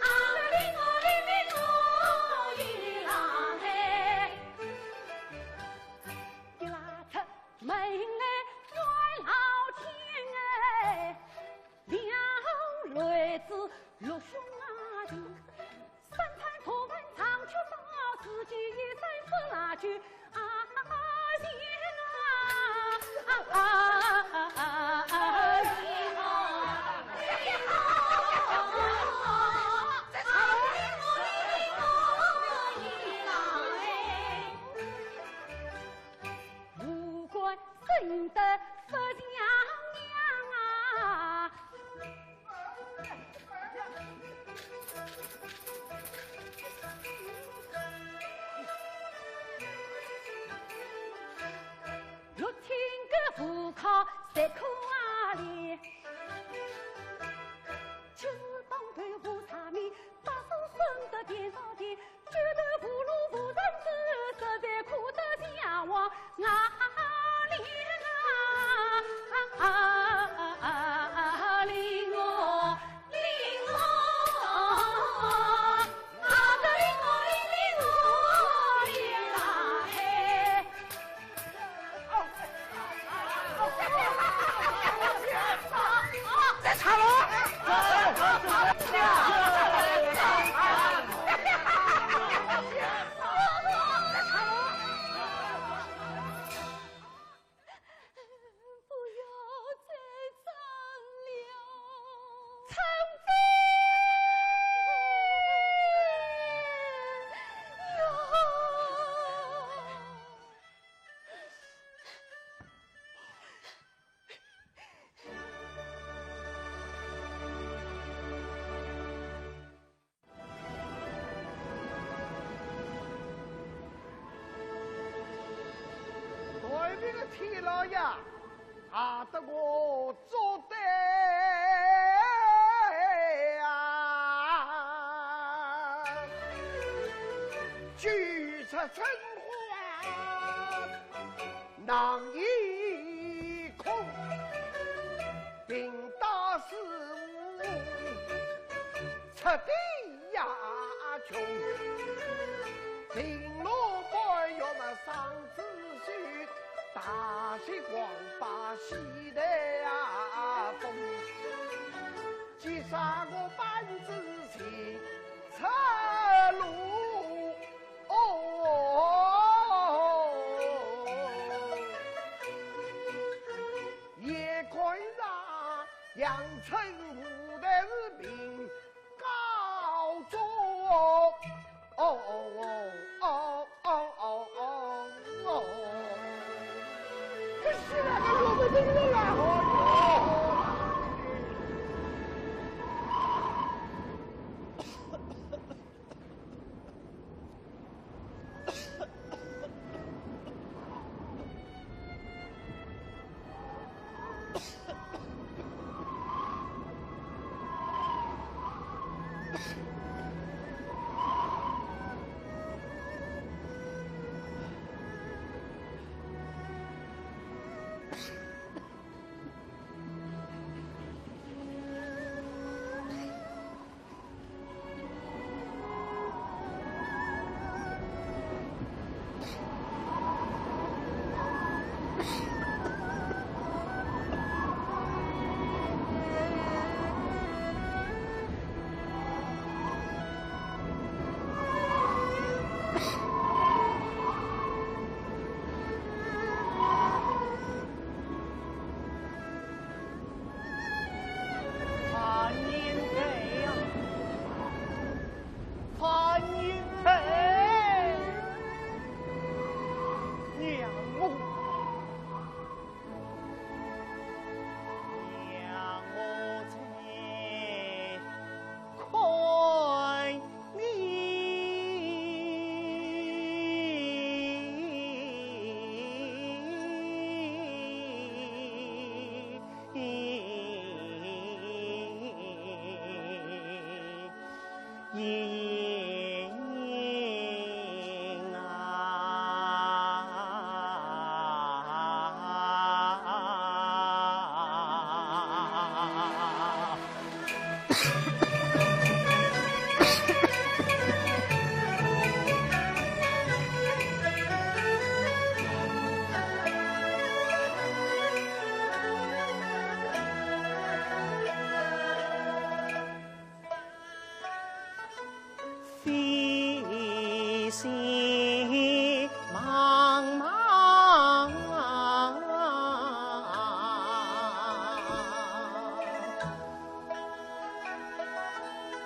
啊，令我，令，令我一郎哎。一拉出门来怨老天哎，两儿子六兄啊弟。 三餐不问长久少，自己一身不拉去。啊，天啊，啊，天啊，天啊。无官生得不像样啊。 六亲个户口在苦啊里，七世当头无茶米，八世生得田少田，九头无路无人走，实在苦得像王啊哩啊，哩我，哩我，啊个哩我哩哩我哩啦嘿。呀，吓得我做得啊，举出春花难以控，平打四五出的 呀穷，平路半月么上子水，大雪狂把西台啊风，急煞我半子行赤路哦。 也看上阳春舞台是平高中。哦哦哦哦哦哦哦。可是那个我们这个啦，哦哟。 潘英台呀，潘英台，让我，让我再看 你。飞雪茫茫。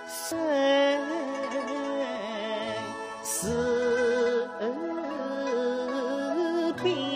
生死边。